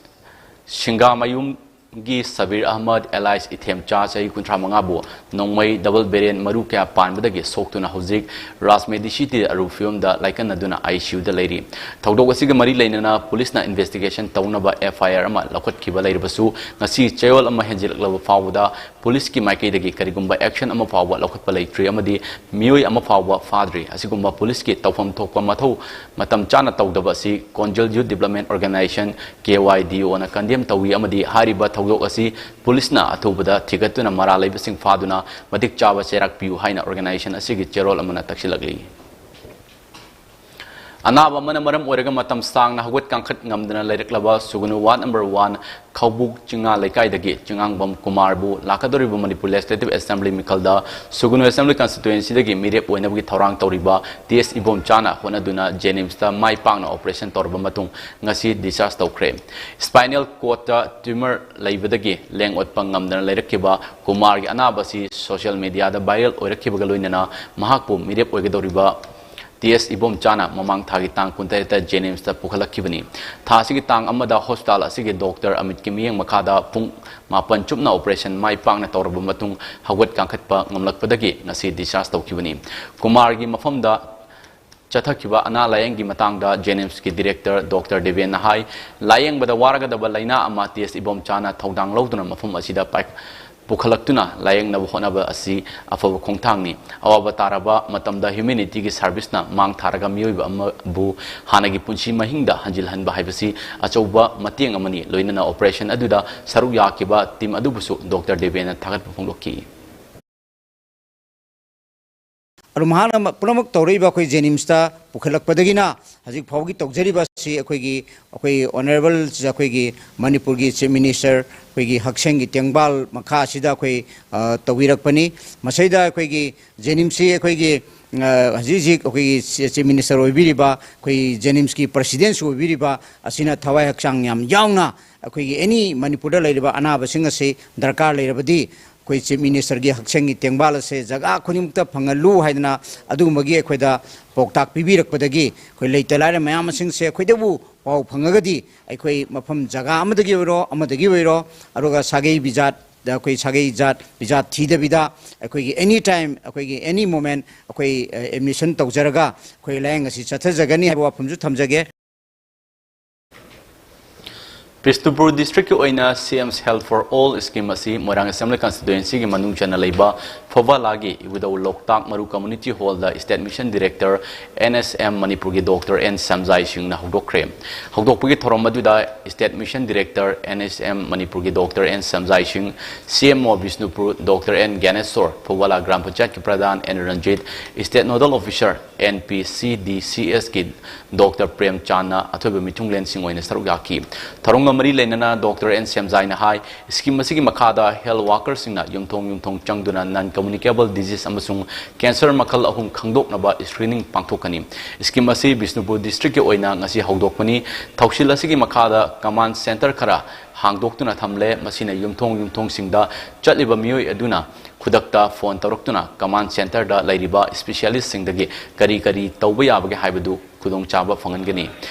ꯁꯤꯡꯒꯥꯃꯌꯨꯝꯒꯤ ꯁꯕꯤꯔ ꯑꯍꯃꯗ ꯑꯦꯂꯥꯏꯁ ꯏꯊꯦꯝꯆꯥ ꯆꯍꯤ ꯀꯨꯟꯊ꯭ꯔꯥ ꯃꯉꯥꯕꯨ ꯅꯣꯡꯃꯩ ꯗꯕꯜ ꯕꯦꯔꯦꯟ ꯃꯔꯨ ꯀꯌꯥ ꯄꯥꯟꯕꯗꯒꯤ ꯁꯣꯛꯇꯨꯅ ꯍꯧꯖꯤꯛ ꯔꯥꯖꯃꯦꯗꯤꯁꯤꯇꯤꯗ ꯑꯔꯨꯕ ꯐꯤꯕꯝꯗ ꯂꯥꯏꯀꯠꯅꯗꯨꯅ ꯑꯥꯏ ꯁꯤ ꯌꯨꯗ ꯂꯩꯔꯤ꯫ ꯊꯧꯗꯣꯛ ꯑꯁꯤꯒ ꯃꯔꯤ ꯂꯩꯅꯅ ꯄꯨꯂꯤꯁꯅ ꯏꯟꯚꯦꯁꯇꯤꯒꯦꯁꯟ ꯇꯧꯅꯕ ꯑꯦꯐ ꯑꯥꯏ ꯑꯥꯔ ꯑꯃ ꯂꯧꯈꯠꯈꯤꯕ ꯂꯩꯔꯕꯁꯨ ꯉꯁꯤ ꯆꯌꯣꯜ ꯑꯃ ꯍꯦꯟꯖꯤꯜꯂꯛꯂꯕ ꯐꯥꯎꯕꯗ ꯄꯨꯂꯤꯁꯀꯤ ꯃꯥꯏꯀꯩꯗꯒꯤ ꯀꯔꯤꯒꯨꯝꯕ ꯑꯦꯛꯁꯟ ꯑꯃ ꯐꯥꯎꯕ ꯂꯧꯈꯠꯄ ꯂꯩꯇ꯭ꯔꯤ ꯑꯃꯗꯤ ꯃꯤꯑꯣꯏ ꯑꯃ ꯐꯥꯎꯕ ꯐꯥꯗ꯭ꯔꯤ꯫ ꯑꯁꯤꯒꯨꯝꯕ ꯄꯨꯂꯤꯁꯀꯤ ꯇꯧꯐꯝ ꯊꯣꯛꯄ ꯃꯊꯧ ꯃꯇꯝ ꯆꯥꯅ ꯇꯧꯗꯕ ꯑꯁꯤ ꯀꯣꯟꯖꯜ ꯌꯨꯠ ꯗꯤꯕ꯭ꯂꯞꯃꯦꯟ ꯑꯣꯔꯒꯅꯥꯏꯖꯦꯁꯟ, ꯀꯦ ꯋꯥꯏ ꯗꯤ ꯑꯣꯅ ꯀꯟꯗꯦꯝ ꯇꯧꯏ ꯑꯃꯗꯤ ꯍꯥꯏꯔꯤꯕ ꯊꯧꯗꯣꯛ ꯑꯁꯤ ꯄꯨꯂꯤꯁꯅ ꯑꯊꯨꯕꯗ ꯊꯤꯒꯠꯇꯨꯅ ꯃꯔꯥꯜ ꯂꯩꯕꯁꯤꯡ ꯐꯥꯗꯨꯅ ꯃꯇꯤꯛ ꯆꯥꯕ ꯆꯩꯔꯥꯛ ꯄꯤꯌꯨ ꯍꯥꯏꯅ ꯑꯣꯔꯒꯅꯥꯏꯖꯦꯁꯟ ꯑꯁꯤꯒꯤ ꯆꯦꯔꯣꯜ ꯑꯃꯅ ꯇꯛꯁꯤꯜꯂꯛꯂꯤ꯫ ꯑꯅꯥꯕ ꯑꯃꯅ ꯃꯔꯝ ꯑꯣꯏꯔꯒ ꯃꯇꯝ ꯁꯥꯡꯅ ꯍꯧꯒꯠ ꯀꯥꯡꯈꯠ ꯉꯝꯗꯅ ꯂꯩꯔꯛꯂꯕ ꯁꯨꯒꯅꯨ ꯋꯥꯔꯗ ꯅꯝꯕꯔ ꯋꯥꯟ ꯈꯧꯕꯨꯛ ꯆꯤꯡꯉꯥ ꯂꯩꯀꯥꯏꯗꯒꯤ ꯆꯤꯡꯉꯥꯡꯕꯝ ꯀꯨꯃꯥꯔꯕꯨ ꯂꯥꯛꯀꯗꯧꯔꯤꯕ ꯃꯅꯤꯄꯨꯔ ꯂꯦꯖꯤꯁꯂꯦꯇꯤꯚ ꯑꯦꯁꯦꯝꯕ꯭ꯂꯤ ꯃꯤꯈꯜꯗ ꯁꯨꯒꯅꯨ ꯑꯦꯁꯦꯝꯕ꯭ꯂꯤ ꯀꯟꯁꯇꯤꯇ꯭ꯋꯦꯟꯁꯤꯗꯒꯤ ꯃꯤꯔꯦꯞ ꯑꯣꯏꯅꯕꯒꯤ ꯊꯧꯔꯥꯡ ꯇꯧꯔꯤꯕ ꯇꯤ ꯑꯦꯁ ꯏꯕꯣꯝꯆꯥꯅ ꯍꯣꯠꯅꯗꯨꯅ ꯖꯦꯅꯤꯝꯁꯇ ꯃꯥꯏ ꯄꯥꯛꯅ ꯑꯣꯄꯔꯦꯁꯟ ꯇꯧꯔꯕ ꯃꯇꯨꯡ ꯉꯁꯤ ꯗꯤꯁꯆꯥꯔꯖ ꯇꯧꯈ꯭ꯔꯦ꯫ ꯁ꯭ꯄꯥꯏꯅꯦꯜ ꯀꯣꯔꯗꯇ ꯇ꯭ꯌꯨꯃꯔ ꯂꯩꯕꯗꯒꯤ ꯂꯦꯡ ꯑꯣꯠꯄ ꯉꯝꯗꯅ ꯂꯩꯔꯛꯈꯤꯕ ꯀꯨꯃꯥꯔꯒꯤ ꯑꯅꯥꯕ ꯑꯁꯤ ꯁꯣꯁꯤꯌꯦꯜ ꯃꯤꯗꯤꯌꯥꯗ ꯚꯥꯏꯔꯦꯜ ꯑꯣꯏꯔꯛꯈꯤꯕꯒ ꯂꯣꯏꯅꯅ ꯃꯍꯥꯛꯄꯨ ꯃꯤꯔꯦꯞ ꯑꯣꯏꯒꯗꯧꯔꯤꯕ ꯇꯤ ꯑꯦꯁ ꯏꯕꯣꯝꯆꯥꯅ ꯃꯃꯥꯡ ꯊꯥꯒꯤ ꯇꯥꯡ ꯀꯨꯟꯇꯔꯦꯠꯇ ꯖꯦꯅꯤꯝꯁꯇ ꯄꯨꯈꯠꯂꯛꯈꯤꯕꯅꯤ꯫ ꯊꯥ ꯑꯁꯤꯒꯤ ꯇꯥꯡ ꯑꯃꯗ ꯍꯣꯁꯄꯤꯇꯥꯜ ꯑꯁꯤꯒꯤ ꯗꯣꯛꯇꯔ ꯑꯃꯤꯠꯀꯤ ꯃꯤꯠꯌꯦꯡ ꯃꯈꯥꯗ ꯄꯨꯡ ꯃꯥꯄꯟ ꯆꯨꯞꯅ ꯑꯣꯄꯔꯦꯁꯟ ꯃꯥꯏ ꯄꯥꯛꯅ ꯇꯧꯔꯕ ꯃꯇꯨꯡ ꯍꯧꯒꯠ ꯀꯥꯡꯈꯠꯄ ꯉꯝꯂꯛꯄꯗꯒꯤ ꯉꯁꯤ ꯗꯤꯁꯆꯥꯔꯖ ꯇꯧꯈꯤꯕꯅꯤ꯫ ꯀꯨꯃꯥꯔꯒꯤ ꯃꯐꯝꯗ ꯆꯠꯊꯈꯤꯕ ꯑꯅꯥ ꯂꯥꯌꯦꯡꯒꯤ ꯃꯇꯥꯡꯗ ꯖꯦꯅꯤꯝꯁꯀꯤ ꯗꯤꯔꯦꯛꯇꯔ ꯗꯣꯛꯇꯔ ꯗꯦꯕꯦꯟꯅ ꯍꯥꯏ, ꯂꯥꯌꯦꯡꯕꯗ ꯋꯥꯔꯒꯗꯕ ꯂꯥꯏꯅꯥ ꯑꯃ ꯇꯤ ꯑꯦꯁ ꯏꯕꯣꯝꯆꯥꯅ ꯊꯧꯗꯥꯡ ꯂꯧꯗꯨꯅ ꯃꯐꯝ ꯑꯁꯤꯗ ꯄꯥꯏ-, ꯄꯨꯈꯠꯂꯛꯇꯨꯅ ꯂꯥꯌꯦꯡꯅꯕ ꯍꯣꯠꯅꯕ ꯑꯁꯤ ꯑꯐꯕ ꯈꯣꯡꯊꯥꯡꯅꯤ꯫ ꯑꯋꯥꯕ ꯇꯥꯔꯕ ꯃꯇꯝꯗ ꯍ꯭ꯌꯨꯃꯦꯅꯤꯇꯤꯒꯤ ꯁꯥꯔꯚꯤꯁꯅ ꯃꯥꯡ ꯊꯥꯔꯒ ꯃꯤꯑꯣꯏꯕ ꯑꯃꯕꯨ ꯍꯥꯟꯅꯒꯤ ꯄꯨꯟꯁꯤ ꯃꯍꯤꯡꯗ ꯍꯟꯖꯤꯜꯍꯟꯕ ꯍꯥꯏꯕꯁꯤ ꯑꯆꯧꯕ ꯃꯇꯦꯡ ꯑꯃꯅꯤ꯫ ꯂꯣꯏꯅꯅ ꯑꯣꯄꯔꯦꯁꯟ ꯑꯗꯨꯗ ꯁꯔꯨꯛ ꯌꯥꯈꯤꯕ ꯇꯤꯝ ꯑꯗꯨꯕꯨꯁꯨ ꯗꯣꯛꯇꯔ ꯗꯦꯕꯦꯟꯅ ꯊꯥꯒꯠꯄ ꯐꯣꯡꯗꯣꯛꯈꯤ꯫ ꯑꯗꯨ ꯃꯍꯥꯛꯅ ꯃ-, ꯄꯨꯝꯅꯃꯛ ꯇꯧꯔꯛꯏꯕ ꯑꯩꯈꯣꯏ ꯖꯦꯅꯤꯝꯁꯇ ꯄꯨꯈꯠꯂꯛꯄꯗꯒꯤꯅ ꯍꯧꯖꯤꯛ ꯐꯥꯎꯕꯒꯤ ꯇꯧꯖꯔꯤꯕ ꯑꯁꯤ ꯑꯩꯈꯣꯏꯒꯤ, ꯑꯩꯈꯣꯏ ꯑꯣꯅꯔꯦꯕꯜ ꯑꯩꯈꯣꯏꯒꯤ ꯃꯅꯤꯄꯨꯔꯒꯤ ꯆꯤꯐ ꯃꯤꯅꯤꯁꯇꯔ ꯑꯩꯈꯣꯏꯒꯤ ꯍꯛꯁꯦꯜꯒꯤ ꯇꯦꯡꯕꯥꯜ ꯃꯈꯥ ꯑꯁꯤꯗ ꯑꯩꯈꯣꯏ, ꯑ, ꯇꯧꯕꯤꯔꯛꯄꯅꯤ꯫ ꯃꯁꯤꯗ ꯑꯩꯈꯣꯏꯒꯤ ꯖꯦꯅꯤꯝꯁꯁꯤ ꯑꯩꯈꯣꯏꯒꯤ, ꯑ, ꯍꯧꯖꯤꯛ ꯍꯧꯖꯤꯛ ꯑꯩꯈꯣꯏꯒꯤ ꯆꯤ-, ꯆꯤꯐ ꯃꯤꯅꯤꯁꯇꯔ ꯑꯣꯏꯕꯤꯔꯤꯕ, ꯑꯩꯈꯣꯏ ꯖꯦꯅꯤꯝꯁꯀꯤ ꯄ꯭ꯔꯁꯤꯗꯦꯟꯁꯨ ꯑꯣꯏꯕꯤꯔꯤꯕ ꯑꯁꯤꯅ ꯊꯋꯥꯏ ꯍꯛꯆꯥꯡ ꯌꯥꯝ ꯌꯥꯎꯅ ꯑꯩꯈꯣꯏꯒꯤ ꯑꯦꯅꯤ ꯃꯅꯤꯄꯨꯔꯗ ꯂꯩꯔꯤꯕ ꯑꯅꯥꯕꯁꯤꯡ ꯑꯁꯤ ꯗꯔꯀꯥꯔ ꯂꯩꯔꯕꯗꯤ ꯑꯩꯈꯣꯏ ꯆꯤꯐ ꯃꯤꯅꯤꯁꯇꯔꯒꯤ ꯍꯛꯁꯦꯜꯒꯤ ꯇꯦꯡꯕꯥꯜ ꯑꯁꯦ ꯖꯒꯥ ꯈꯨꯗꯤꯡꯃꯛꯇ ꯐꯪꯍꯜꯂꯨ ꯍꯥꯏꯗꯅ ꯑꯗꯨꯒꯨꯝꯕꯒꯤ ꯑꯩꯈꯣꯏꯗ ꯄꯥꯎꯇꯥꯛ ꯄꯤꯕꯤꯔꯛꯄꯗꯒꯤ ꯑꯩꯈꯣꯏ ꯂꯩꯇ ꯂꯥꯏꯔ ꯃꯌꯥꯝ ꯑꯁꯤꯡꯁꯦ ꯑꯩꯈꯣꯏꯗꯕꯨ ꯄꯥꯎ ꯐꯪꯉꯒꯗꯤ ꯑꯩꯈꯣꯏ ꯃꯐꯝ ꯖꯒꯥ ꯑꯃꯗꯒꯤ ꯑꯣꯏꯔꯣ, ꯑꯃꯗꯒꯤ ꯑꯣꯏꯔꯣ, ꯑꯗꯨꯒ ꯁꯥꯒꯩ ꯕꯤꯖꯥꯠ, ꯑꯩꯈꯣꯏ ꯁꯥꯒꯩ ꯖꯥꯠ ꯕꯤꯖꯥꯠ ꯊꯤꯗꯕꯤꯗ ꯑꯩꯈꯣꯏꯒꯤ ꯑꯦꯅꯤ ꯇꯥꯏꯝ, ꯑꯩꯈꯣꯏꯒꯤ ꯑꯦꯅꯤ ꯃꯣꯃꯦꯟ ꯑꯩꯈꯣꯏ, ꯑ, ꯑꯦꯗꯃꯤꯁꯟ ꯇꯧꯖꯔꯒ ꯑꯩꯈꯣꯏ ꯂꯥꯌꯦꯡ ꯑꯁꯤ ꯆꯠꯊꯖꯒꯅꯤ ꯍꯥꯏꯕ ꯋꯥꯐꯝꯁꯨ ꯊꯝꯖꯒꯦ꯫ ꯕꯤꯁꯅꯨꯄꯨꯔ ꯗꯤꯁꯇ꯭ꯔꯤꯛꯀꯤ ꯑꯣꯏꯅ ꯁꯤ M Health for All scheme ꯑꯁꯤ ꯃꯣꯏꯔꯥꯡ ꯑꯦꯁꯦꯝꯕ꯭ꯂꯤ ꯀꯟꯁꯇꯤꯇ꯭ꯋꯦꯟꯁꯤꯒꯤ ꯃꯅꯨꯡ ꯆꯟꯅ ꯂꯩꯕ ꯐꯧꯕꯥꯂꯥꯒꯤ ꯏꯕꯨꯙꯧ ꯂꯣꯛꯇꯥꯛ ꯃꯔꯨ community hall state mission director, N S M ꯃꯅꯤꯄꯨꯔꯒꯤ ꯗꯣꯛꯇꯔ ꯑꯦꯟ ꯁꯦꯝꯖꯥꯏ ꯁꯤꯡꯅ ꯍꯧꯗꯣꯛꯈ꯭ꯔꯦ꯫ ꯍꯧꯗꯣꯛꯄꯒꯤ ꯊꯧꯔꯝ ꯑꯗꯨꯗ state mission director, N S M ꯃꯅꯤꯄꯨꯔꯒꯤ doctor N Semjai Singh, C M O Bishnupur doctor N Gyaneshor, Phoubala gram ꯄꯟꯆꯥꯌꯠꯀꯤ pradhan N Ranjit, state nodal officer, N P C D ꯁꯤ ꯑꯦꯁꯀꯤ doctor ꯄ꯭ꯔꯦꯝꯆꯥꯟꯅ ꯑꯊꯣꯏꯕ ꯃꯤꯊꯨꯡꯂꯦꯟꯁꯤꯡ ꯑꯣꯏꯅ ꯁꯔꯨꯛ ꯌꯥꯈꯤ꯫ ꯊꯧꯔꯝꯒ ꯃꯔꯤ ꯂꯩꯅꯅ ꯗꯣꯛꯇꯔ ꯑꯦꯟ ꯁꯦꯝꯖꯥꯏꯅ ꯍꯥꯏ, ꯁ꯭ꯀꯤꯝ ꯑꯁꯤꯒꯤ ꯃꯈꯥꯗ ꯍꯦꯜꯊ ꯋꯥꯔꯀꯔꯁꯤꯡꯅ ꯌꯨꯝꯊꯣꯡ ꯌꯨꯝꯊꯣꯡ ꯆꯪꯗꯨꯅ ꯅꯟ ꯀꯝꯃ꯭ꯌꯨꯅꯤꯀꯦꯕꯜ ꯗꯤꯖꯤꯖ ꯑꯃꯁꯨꯡ ꯀꯦꯟꯁꯔ ꯃꯈꯜ ꯑꯍꯨꯝ ꯈꯪꯗꯣꯛꯅꯕ ꯁ꯭ꯀ꯭ꯔꯤꯅꯤꯡ ꯄꯥꯡꯊꯣꯛꯀꯅꯤ꯫ ꯁ꯭ꯀꯤꯝ ꯑꯁꯤ ꯕꯤꯁꯅꯨꯄꯨꯔ ꯗꯤꯁꯇ꯭ꯔꯤꯛꯀꯤ ꯑꯣꯏꯅ ꯉꯁꯤ ꯍꯧꯗꯣꯛꯄꯅꯤ꯫ ꯊꯧꯁꯤꯜ ꯑꯁꯤꯒꯤ ꯃꯈꯥꯗ ꯀꯃꯥꯟ ꯁꯦꯟꯇꯔ ꯈꯔ ꯍꯥꯡꯗꯣꯛꯇꯨꯅ ꯊꯝꯂꯦ꯫ ꯃꯁꯤꯅ ꯌꯨꯝꯊꯣꯡ ꯌꯨꯝꯊꯣꯡꯁꯤꯡꯗ ꯆꯠꯂꯤꯕ ꯃꯤꯑꯣꯏ ꯑꯗꯨꯅ ꯈꯨꯗꯛꯇ ꯐꯣꯟ ꯇꯧꯔꯛꯇꯨꯅ ꯀꯃꯥꯟ ꯁꯦꯟꯇꯔꯗ ꯂꯩꯔꯤꯕ ꯏꯁꯄꯤꯁꯤꯌꯦꯂꯤꯁꯁꯤꯡꯗꯒꯤ ꯀꯔꯤ ꯀꯔꯤ ꯇꯧꯕ ꯌꯥꯕꯒꯦ ꯍꯥꯏꯕꯗꯨ ꯈꯨꯗꯣꯡꯆꯥꯕ ꯐꯪꯍꯟꯒꯅꯤ꯫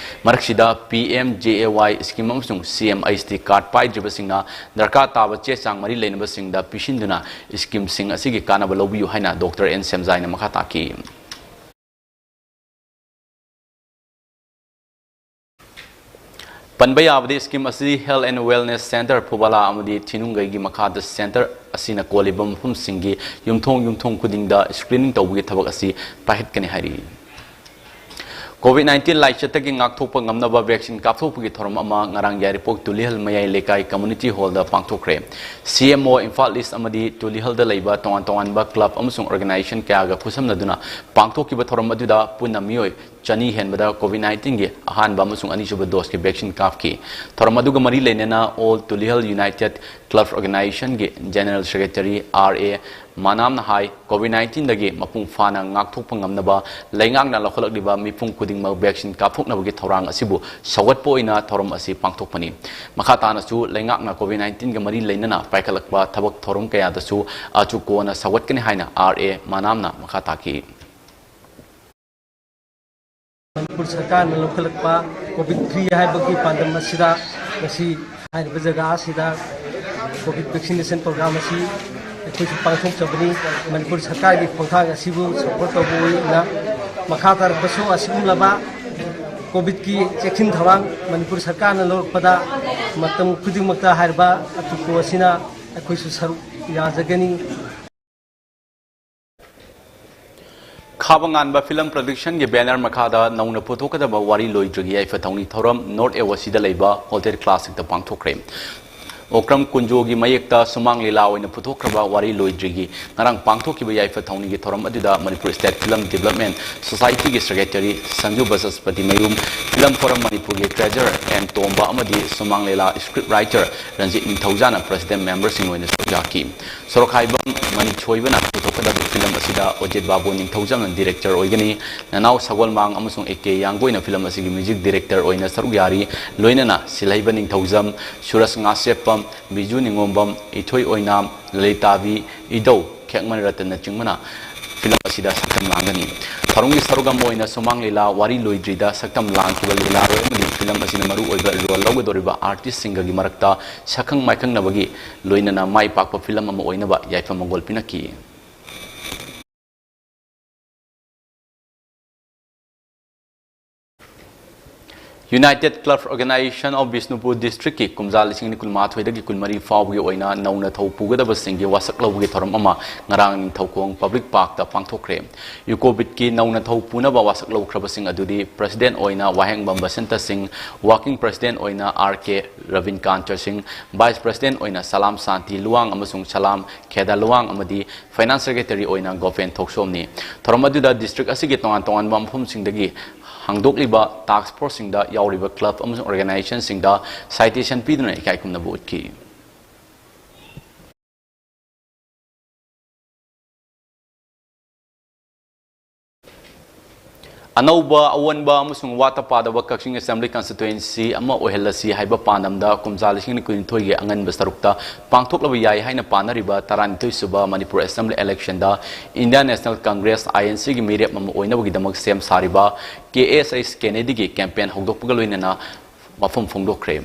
ꯃꯔꯛꯁꯤꯗ ꯄꯤ ꯑꯦꯝ ꯖꯦ ꯑꯦ ꯋꯥꯏ ꯁ꯭ꯀꯤꯝ ꯑꯃꯁꯨꯡ ꯁꯤ ꯑꯦꯝ ꯑꯩꯆ ꯗꯤ ꯀꯥꯔꯗ ꯄꯥꯏꯗ꯭ꯔꯤꯕꯁꯤꯡꯅ ꯗꯔꯀꯥꯔ ꯇꯥꯕ ꯆꯦ ꯆꯥꯡ ꯃꯔꯤ ꯂꯩꯅꯕꯁꯤꯡꯗ ꯄꯤꯁꯤꯟꯗꯨꯅ ꯁ꯭ꯀꯤꯝꯁꯤꯡ ꯑꯁꯤꯒꯤ ꯀꯥꯟꯅꯕ ꯂꯧꯕꯤꯌꯨ ꯍꯥꯏꯅ ꯗꯣꯛꯇꯔ ꯑꯦꯟ ꯁꯦꯝꯖꯥꯏꯅ ꯃꯈꯥ ꯇꯥꯈꯤ꯫ ꯄꯟꯕ ꯌꯥꯕꯗꯤ, ꯁ꯭ꯀꯤꯝ ꯑꯁꯤ ꯍꯦꯜꯊ ꯑꯦꯟ ꯋꯦꯜꯅꯦꯁ ꯁꯦꯟꯇꯔ ꯐꯨꯕꯥꯂꯥ ꯑꯃꯗꯤ ꯊꯤꯅꯨꯡꯒꯩꯒꯤ ꯃꯈꯥꯗ ꯁꯦꯟꯇꯔ ꯑꯁꯤꯅ ꯀꯣꯜꯂꯤꯕ ꯃꯐꯝꯁꯤꯡꯒꯤ ꯌꯨꯝꯊꯣꯡ ꯌꯨꯝꯊꯣꯡ ꯈꯨꯗꯤꯡꯗ ꯁ꯭ꯀ꯭ꯔꯤꯅꯤꯡ ꯇꯧꯕꯒꯤ ꯊꯕꯛ ꯑꯁꯤ ꯄꯥꯏꯈꯠꯀꯅꯤ ꯍꯥꯏꯔꯤ꯫ ꯀꯣꯚꯤꯗ ꯅꯥꯏꯟꯇꯤꯟ ꯂꯥꯏꯆꯠꯇꯒꯤ ꯉꯥꯛꯊꯣꯛꯄ ꯉꯝꯅꯕ ꯚꯦꯛꯁꯤꯟ ꯀꯥꯞꯊꯣꯛꯄꯒꯤ ꯊꯧꯔꯝ ꯑꯃ ꯉꯔꯥꯡ ꯌꯥꯏꯔꯤꯄꯣꯛ ꯇꯨꯂꯤꯍꯜ ꯃꯌꯥꯏ ꯂꯩꯀꯥꯏ ꯀꯝꯃ꯭ꯌꯨꯅꯤꯇꯤ ꯍꯣꯜꯗ ꯄꯥꯡꯊꯣꯛꯈ꯭ꯔꯦ꯫ ꯁꯤ ꯑꯦꯝ ꯑꯣ ꯏꯝꯐꯥꯜ ꯏꯁ ꯑꯃꯗꯤ ꯇꯨꯂꯤꯍꯜꯗ ꯂꯩꯕ ꯇꯣꯉꯥꯟ ꯇꯣꯉꯥꯟꯕ ꯀ꯭ꯂꯕ ꯑꯃꯁꯨꯡ ꯑꯣꯔꯒꯅꯥꯏꯖꯦꯁꯟ ꯀꯌꯥꯒ ꯈꯨꯠꯁꯝꯅꯗꯨꯅ ꯄꯥꯡꯊꯣꯛꯈꯤꯕ ꯊꯧꯔꯝ ꯑꯗꯨꯗ ꯄꯨꯟꯅ ꯃꯤꯑꯣꯏ ꯆꯅꯤ ꯍꯦꯟꯕꯗ ꯀꯣꯚꯤꯗ ꯅꯥꯏꯟꯇꯤꯟꯒꯤ ꯑꯍꯥꯟꯕ ꯑꯃꯁꯨꯡ ꯑꯅꯤꯁꯨꯕ ꯗꯣꯁꯀꯤ ꯚꯦꯛꯁꯤꯟ ꯀꯥꯞꯈꯤ꯫ ꯊꯧꯔꯝ ꯑꯗꯨꯒ ꯃꯔꯤ ꯂꯩꯅꯅ ꯑꯣꯜ ꯇꯨꯂꯤꯍꯜ ꯌꯨꯅꯥꯏꯇꯦꯗ ꯀ꯭ꯂꯕ ꯑꯣꯔꯒꯅꯥꯏꯖꯦꯁꯟꯒꯤ ꯖꯦꯅꯔꯦꯜ ꯁꯦꯀ꯭ꯔꯦꯇꯔꯤ ꯑꯥꯔ ꯑꯦ ꯃꯅꯥꯝꯅ ꯍꯥꯏ, ꯀꯣꯚꯤꯗ ꯅꯥꯏꯟꯇꯤꯟꯗꯒꯤ ꯃꯄꯨꯡ ꯐꯥꯅ ꯉꯥꯛꯊꯣꯛꯄ ꯉꯝꯅꯕ ꯂꯩꯉꯥꯛꯅ ꯂꯧꯈꯠꯂꯛꯂꯤꯕ ꯃꯤꯄꯨꯝ ꯈꯨꯗꯤꯡꯃꯛ ꯚꯦꯛꯁꯤꯟ ꯀꯥꯞꯊꯣꯛꯅꯕꯒꯤ ꯊꯧꯔꯥꯡ ꯑꯁꯤꯕꯨ ꯁꯧꯒꯠꯄ ꯑꯣꯏꯅ ꯊꯧꯔꯝ ꯑꯁꯤ ꯄꯥꯡꯊꯣꯛꯄꯅꯤ꯫ ꯃꯈꯥ ꯇꯥꯅꯁꯨ ꯂꯩꯉꯥꯛꯅ ꯀꯣꯚꯤꯗ ꯅꯥꯏꯟꯇꯤꯟꯒ ꯃꯔꯤ ꯂꯩꯅꯅ ꯄꯥꯏꯈꯠꯂꯛꯄ ꯊꯕꯛ ꯊꯧꯔꯝ ꯀꯌꯥꯗꯁꯨ ꯑꯆꯨ ꯀꯣꯟꯅ ꯁꯧꯒꯠꯀꯅꯤ ꯍꯥꯏꯅ ꯑꯥꯔ ꯑꯦ ꯃꯅꯥꯝꯅ ꯃꯈꯥ ꯇꯥꯈꯤ꯫ ꯃꯅꯤꯄꯨꯔ ꯁꯔꯀꯥꯔꯅ ꯂꯧꯈꯠꯂꯛꯄ ꯀꯣꯚꯤꯗ ꯐ꯭ꯔꯤ ꯍꯥꯏꯕꯒꯤ ꯄꯥꯟꯗꯝ ꯑꯁꯤꯗ ꯉꯁꯤ ꯍꯥꯏꯔꯤꯕ ꯖꯒꯥ ꯑꯁꯤꯗ ꯀꯣꯚꯤꯗ ꯚꯦꯛꯁꯤꯅꯦꯁꯟ ꯄ꯭ꯔꯣꯒ꯭ꯔꯥꯝ ꯑꯁꯤ ꯑꯩꯈꯣꯏꯁꯨ ꯄꯥꯡꯊꯣꯛꯆꯕꯅꯤ꯫ ꯃꯅꯤꯄꯨꯔ ꯁꯔꯀꯥꯔꯒꯤ ꯈꯣꯡꯊꯥꯡ ꯑꯁꯤꯕꯨ ꯁꯄꯣꯔꯠ ꯇꯧꯕ ꯑꯣꯏꯅ ꯃꯈꯥ ꯇꯥꯔꯛꯄꯁꯨ ꯑꯁꯤꯒꯨꯝꯂꯕ ꯀꯣꯚꯤꯗꯀꯤ ꯆꯦꯛꯁꯤꯟ ꯊꯧꯔꯥꯡ ꯃꯅꯤꯄꯨꯔ ꯁꯔꯀꯥꯔꯅ ꯂꯧꯔꯛꯄꯗ ꯃꯇꯝ ꯈꯨꯗꯤꯡꯃꯛꯇ ꯍꯥꯏꯔꯤꯕ ꯑꯇꯨꯀꯣ ꯑꯁꯤꯅ ꯑꯩꯈꯣꯏꯁꯨ ꯁꯔꯨꯛ ꯌꯥꯖꯒꯅꯤ꯫ ꯈꯥꯕ ꯉꯥꯟꯕ ꯐꯤꯂꯝ ꯄ꯭ꯔꯣꯗꯛꯁꯟꯒꯤ ꯕꯦꯅꯔ ꯃꯈꯥꯗ ꯅꯧꯅ ꯄꯨꯊꯣꯛꯀꯗꯕ ꯋꯥꯔꯤ ꯂꯣꯏꯗ꯭ꯔꯤꯒꯤ ꯌꯥꯏꯐ ꯊꯧꯅꯤ ꯊꯧꯔꯝ ꯅꯣꯔꯠ ꯑꯦꯋꯥꯁꯤꯗ ꯂꯩꯕ ꯍꯣꯇꯦꯜ ꯀ꯭ꯂꯥꯁꯤꯛꯇ ꯄꯥꯡꯊꯣꯛꯈ꯭ꯔꯦ꯫ ꯑꯣꯀ꯭ꯔꯝ ꯀꯨꯟꯖꯣꯒꯤ ꯃꯌꯦꯛꯇ ꯁꯨꯃꯥꯡ ꯂꯤꯂꯥ ꯑꯣꯏꯅ ꯄꯨꯊꯣꯛꯈ꯭ꯔꯕ ꯋꯥꯔꯤ ꯂꯣꯏꯗ꯭ꯔꯤꯒꯤ ꯉꯔꯥꯡ ꯄꯥꯡꯊꯣꯛꯈꯤꯕ ꯌꯥꯏꯐ ꯊꯧꯅꯤꯒꯤ ꯊꯧꯔꯝ ꯑꯗꯨꯗ ꯃꯅꯤꯄꯨꯔ ꯁ꯭ꯇꯦꯠ ꯐꯤꯂꯝ ꯗꯤꯕꯦꯂꯞꯃꯦꯟ ꯁꯣꯁꯥꯏꯇꯤꯒꯤ ꯁꯦꯀ꯭ꯔꯦꯇꯔꯤ ꯁꯟꯖꯨ ꯕꯁꯁꯄꯇꯤ ꯃꯌꯨꯝ, ꯐꯤꯂꯝ ꯐꯣꯔꯝ ꯃꯅꯤꯄꯨꯔꯒꯤ ꯇ꯭ꯔꯦꯖꯔ ꯑꯦꯟ ꯇꯣꯝꯕ ꯑꯃꯗꯤ ꯁꯨꯃꯥꯡ ꯂꯤꯂꯥ ꯁ꯭ꯀ꯭ꯔꯤꯞ ꯔꯥꯏꯇꯔ ꯔꯟꯖꯤꯠ ꯅꯤꯡꯊꯧꯖꯥꯅ ꯄ꯭ꯔꯁꯤꯗꯦꯟ ꯃꯦꯝꯕꯔꯁꯤꯡ ꯑꯣꯏꯅ ꯁꯔꯨꯛ ꯌꯥꯈꯤ꯫ ꯁꯣꯔꯣꯛꯈꯥꯏꯕꯝ ꯃꯅꯤꯊꯣꯏꯕꯅ ꯄꯨꯊꯣꯛꯀꯗꯕ ꯐꯤꯂꯝ ꯑꯁꯤꯗ ꯑꯣꯖꯤꯠ ꯕꯥꯕꯨ ꯅꯤꯡꯊꯧꯖꯝꯅ ꯗꯤꯔꯦꯛꯇꯔ ꯑꯣꯏꯒꯅꯤ꯫ ꯅꯅꯥꯎ ꯁꯒꯣꯜꯃꯥꯡ ꯑꯃꯁꯨꯡ ꯑꯦ ꯀꯦ ꯌꯥꯡꯒꯣꯏꯅ ꯐꯤꯂꯝ ꯑꯁꯤꯒꯤ ꯃ꯭ꯌꯨꯖꯤꯛ ꯗꯤꯔꯦꯛꯇꯔ ꯑꯣꯏꯅ ꯁꯔꯨꯛ ꯌꯥꯔꯤ꯫ ꯂꯣꯏꯅꯅ ꯁꯤꯜꯍꯩꯕ ꯅꯤꯡꯊꯧꯖꯝ, ꯁꯨꯔꯖ ꯉꯥꯁꯦꯞꯄꯝ, ꯕꯤꯖꯨ ꯅꯤꯉꯣꯝꯕꯝ, ꯏꯊꯣꯏ ꯑꯣꯏꯅꯥꯝ, ꯂꯂꯤꯇꯥꯕꯤ, ꯏꯙꯧ ꯈꯦꯛꯃꯟ ꯔꯇꯟꯅꯆꯤꯡꯕꯅ ꯐꯤꯂꯝ ꯑꯁꯤꯗ ꯁꯛꯇꯝ ꯂꯥꯡꯒꯅꯤ꯫ ꯊꯧꯔꯝꯒꯤ ꯁꯔꯨꯛ ꯑꯃ ꯑꯣꯏꯅ ꯁꯨꯃꯥꯡ ꯂꯤꯂꯥ ꯋꯥꯔꯤ ꯂꯣꯏꯗ꯭ꯔꯤꯗ ꯁꯛꯇꯝ ꯂꯥꯡꯈꯤꯕ ꯂꯤꯂꯥꯔꯣꯏ ꯑꯃꯗꯤ ꯐꯤꯂꯝ ꯑꯁꯤꯅ ꯃꯔꯨꯑꯣꯏꯕ ꯔꯣꯜ ꯂꯧꯒꯗꯧꯔꯤꯕ ꯑꯥꯔꯇꯤꯁꯁꯤꯡꯒꯒꯤ ꯃꯔꯛꯇ ꯁꯛꯈꯪ ꯃꯥꯏꯈꯪꯅꯕꯒꯤ ꯂꯣꯏꯅꯅ ꯃꯥꯏ ꯄꯥꯛꯄ ꯐꯤꯂꯝ ꯑꯃ ꯑꯣꯏꯅꯕ ꯌꯥꯏꯐ ꯃꯪꯒꯣꯜ ꯄꯤꯅꯈꯤ꯫ United Club Organization of Bishnupur Districtꯀꯤ ꯀꯨꯝꯖꯥ ꯂꯤꯁꯤꯡ ꯑꯅꯤ ꯀꯨꯟꯃꯥꯊꯣꯏꯗꯒꯤ ꯀꯨꯟꯃꯔꯤ ꯐꯥꯎꯕꯒꯤ ꯑꯣꯏꯅ ꯅꯧꯅ ꯊꯧ ꯄꯨꯒꯗꯕꯁꯤꯡꯒꯤ ꯋꯥꯁꯛ ꯂꯧꯕꯒꯤ ꯊꯧꯔꯝ ꯑꯃ ꯉꯔꯥꯡ ꯅꯤꯡꯊꯧꯈꯣꯡ ꯄꯕ꯭ꯂꯤꯛ ꯄꯥꯔꯛꯇ ꯄꯥꯡꯊꯣꯛꯈ꯭ꯔꯦ꯫ ꯌꯨꯀꯣꯕꯤꯠꯀꯤ ꯅꯧꯅ ꯊꯧ ꯄꯨꯅꯕ ꯋꯥꯁꯛ ꯂꯧꯈ꯭ꯔꯕꯁꯤꯡ ꯑꯗꯨꯗꯤ ꯄ꯭ꯔꯁꯤꯗꯦꯟ ꯑꯣꯏꯅ ꯋꯥꯍꯦꯡꯕꯝ ꯕꯁꯟꯇ ꯁꯤꯡ, ꯋꯥꯔꯀꯤꯡ ꯄ꯭ꯔꯁꯤꯗꯦꯟ ꯑꯣꯏꯅ ꯑꯥꯔ ꯀꯦ ꯔꯕꯤꯟꯀꯥꯟꯇ ꯁꯤꯡ, ꯚꯥꯏꯁ ꯄ꯭ꯔꯁꯤꯗꯦꯟ ꯑꯣꯏꯅ ꯁꯂꯥꯝ ꯁꯥꯟꯇꯤ ꯂꯨꯋꯥꯡ ꯑꯃꯁꯨꯡ ꯁꯂꯥꯝ ꯈꯦꯗꯥ ꯂꯨꯋꯥꯡ ꯑꯃꯗꯤ ꯐꯥꯏꯅꯥꯟꯁ ꯁꯦꯀ꯭ꯔꯦꯇꯔꯤ ꯑꯣꯏꯅ ꯒꯣꯄꯦꯟ ꯊꯣꯛꯁꯣꯝꯅꯤ꯫ ꯊꯧꯔꯝ ꯑꯗꯨꯗ ꯗꯤꯁꯇ꯭ꯔꯤꯛ ꯑꯁꯤꯒꯤ ꯇꯣꯉꯥꯟ ꯇꯣꯉꯥꯟꯕ ꯃꯐꯝꯁꯤꯡꯗꯒꯤ ꯍꯥꯡꯗꯣꯛꯂꯤꯕ ꯇꯥꯛꯁ ꯐꯣꯔꯁꯁꯤꯡꯗ ꯌꯥꯎꯔꯤꯕ ꯀ꯭ꯂꯕ ꯑꯃꯁꯨꯡ ꯑꯣꯔꯒꯅꯥꯏꯖꯦꯁꯟꯁꯤꯡꯗ ꯁꯥꯏꯇꯦꯁꯟ ꯄꯤꯗꯨꯅ ꯏꯀꯥꯏ ꯈꯨꯝꯅꯕ ꯎꯠꯈꯤ꯫ ꯑꯅꯧꯕ, ꯑꯑꯣꯟꯕ ꯑꯃꯁꯨꯡ ꯋꯥꯠꯇ ꯄꯥꯗꯕ ꯀꯛꯆꯤꯡ ꯑꯦꯁꯦꯝꯕ꯭ꯂꯤ ꯀꯟꯁꯇꯤꯇ꯭ꯋꯦꯟꯁꯤ ꯑꯃ ꯑꯣꯏꯍꯜꯂꯁꯤ ꯍꯥꯏꯕ ꯄꯥꯟꯗꯝꯗ ꯀꯨꯝꯖꯥ ꯂꯤꯁꯤꯡ ꯑꯅꯤ ꯀꯨꯟꯅꯤꯊꯣꯏꯒꯤ ꯑꯉꯟꯕ ꯁꯔꯨꯛꯇ ꯄꯥꯡꯊꯣꯛꯂꯕ ꯌꯥꯏ ꯍꯥꯏꯅ ꯄꯥꯅꯔꯤꯕ ꯇꯔꯥꯅꯤꯊꯣꯏ ꯁꯨꯕ ꯃꯅꯤꯄꯨꯔ ꯑꯦꯁꯦꯝꯕ꯭ꯂꯤ ꯏꯂꯦꯛꯁꯟꯗ Indian National Congress, I N C, ꯒꯤ ꯃꯤꯔꯦꯞ ꯑꯃ ꯑꯣꯏꯅꯕꯒꯤꯗꯃꯛ ꯁꯦꯝ ꯁꯥꯔꯤꯕ ꯀꯦ ꯑꯦꯁ ꯑꯩꯆ ꯀꯦꯅꯦꯗꯤꯒꯤ ꯀꯦꯝꯄꯦꯟ ꯍꯧꯗꯣꯛꯄꯒ ꯂꯣꯏꯅꯅ ꯋꯥꯐꯝ ꯐꯣꯡꯗꯣꯛꯈ꯭ꯔꯦ꯫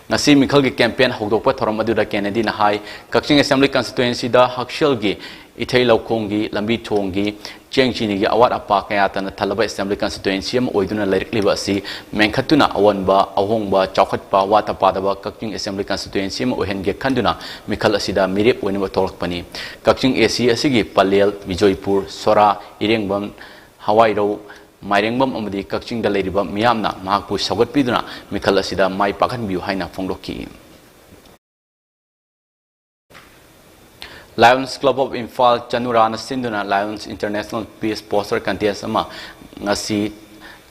ꯉꯁꯤ ꯃꯤꯈꯜꯒꯤ ꯀꯦꯝꯄꯦꯟ ꯍꯧꯗꯣꯛꯄ ꯊꯧꯔꯝ ꯑꯗꯨꯗ ꯀꯦꯅꯦꯗꯤꯅ ꯍꯥꯏ, ꯀꯛꯆꯤꯡ ꯑꯦꯁꯦꯝꯕ꯭ꯂꯤ ꯀꯟꯁꯇꯤꯇ꯭ꯋꯦꯟꯁꯤꯗ ꯍꯛꯁꯦꯜꯒꯤ, ꯏꯊꯩ ꯂꯧꯈꯣꯡꯒꯤ, ꯂꯝꯕꯤ ꯊꯣꯡꯒꯤ, ꯆꯦꯡ ꯆꯤꯅꯤꯒꯤ ꯑꯋꯥꯠ ꯑꯄꯥ ꯀꯌꯥ ꯇꯅ ꯊꯜꯂꯕ Assembly Constituency ꯑꯃ ꯑꯣꯏꯗꯨꯅ ꯂꯩꯔꯛꯂꯤꯕ ꯑꯁꯤ ꯃꯦꯟꯈꯠꯇꯨꯅ ꯑꯑꯣꯟꯕ, ꯑꯍꯣꯡꯕ, ꯆꯥꯎꯈꯠꯄ, ꯋꯥꯠꯇ ꯄꯥꯗꯕ ꯀꯛꯆꯤꯡ Assembly Constituency ꯑꯃ ꯑꯣꯏꯍꯟꯒꯦ ꯈꯟꯗꯨꯅ ꯃꯤꯈꯜ ꯑꯁꯤꯗ ꯃꯤꯔꯦꯞ ꯑꯣꯏꯅꯕ ꯊꯣꯛꯂꯛꯄꯅꯤ꯫ ꯀꯛꯆꯤꯡ A C ꯑꯁꯤꯒꯤ ꯄꯂꯦꯜ, ꯕꯤꯖꯣꯏꯄꯨꯔ, ꯁꯣꯔꯥ, ꯏꯔꯦꯡꯕꯝ, ꯍꯋꯥꯏꯔꯧ, ꯃꯥꯏꯔꯦꯡꯕꯝ ꯑꯃꯗꯤ ꯀꯛꯆꯤꯡꯗ ꯂꯩꯔꯤꯕ ꯃꯤꯌꯥꯝꯅ ꯃꯍꯥꯛꯄꯨ ꯁꯧꯒꯠꯄꯤꯗꯨꯅ ꯃꯤꯈꯜ ꯑꯁꯤꯗ ꯃꯥꯏ ꯄꯥꯛꯍꯟꯕꯤꯌꯨ ꯍꯥꯏꯅ ꯐꯣꯡꯗꯣꯛꯈꯤ꯫ Lions Club of Imphal, ꯆꯅꯨꯔꯥꯅ ꯁꯤꯟꯗꯨꯅ Lions International Peace Poster Contest ꯑꯃ ꯉꯁꯤ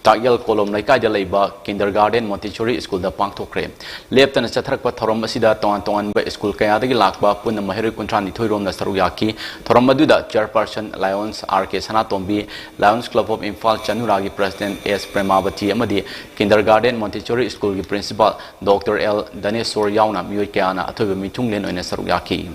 ꯇꯥꯛꯌꯦꯜ ꯀꯣꯂꯣꯝ ꯂꯩꯀꯥꯏꯗ ꯂꯩꯕ Kindergarten Montessori Schoolꯗ ꯄꯥꯡꯊꯣꯛꯈ꯭ꯔꯦ꯫ ꯂꯦꯞꯇꯅ ꯆꯠꯊꯔꯛꯄ ꯊꯧꯔꯝ ꯑꯁꯤꯗ ꯇꯣꯉꯥꯟ ꯇꯣꯉꯥꯟꯕ school ꯀꯌꯥꯗꯒꯤ ꯂꯥꯛꯄ ꯄꯨꯟꯅ ꯃꯍꯩꯔꯣꯏ ꯀꯨꯟꯊ꯭ꯔꯥ ꯅꯤꯊꯣꯏ ꯔꯣꯝꯅ ꯁꯔꯨꯛ ꯌꯥꯈꯤ꯫ ꯊꯧꯔꯝ ꯑꯗꯨꯗ Chairperson Lions R K Sanatombi, Lions Club of Imphal ꯆꯅꯨꯔꯥꯒꯤ President S ꯄ꯭ꯔꯦꯃꯥꯕꯇꯤ ꯑꯃꯗꯤ Kindergarten Montessori Schoolꯒꯤ Principal Doctor L ꯙꯅꯦꯁꯣꯔ ꯌꯥꯎꯅ ꯃꯤꯑꯣꯏ ꯀꯌꯥꯅ ꯑꯊꯣꯏꯕ ꯃꯤꯊꯨꯡꯂꯦꯟ ꯑꯣꯏꯅ ꯁꯔꯨꯛ ꯌꯥꯈꯤ꯫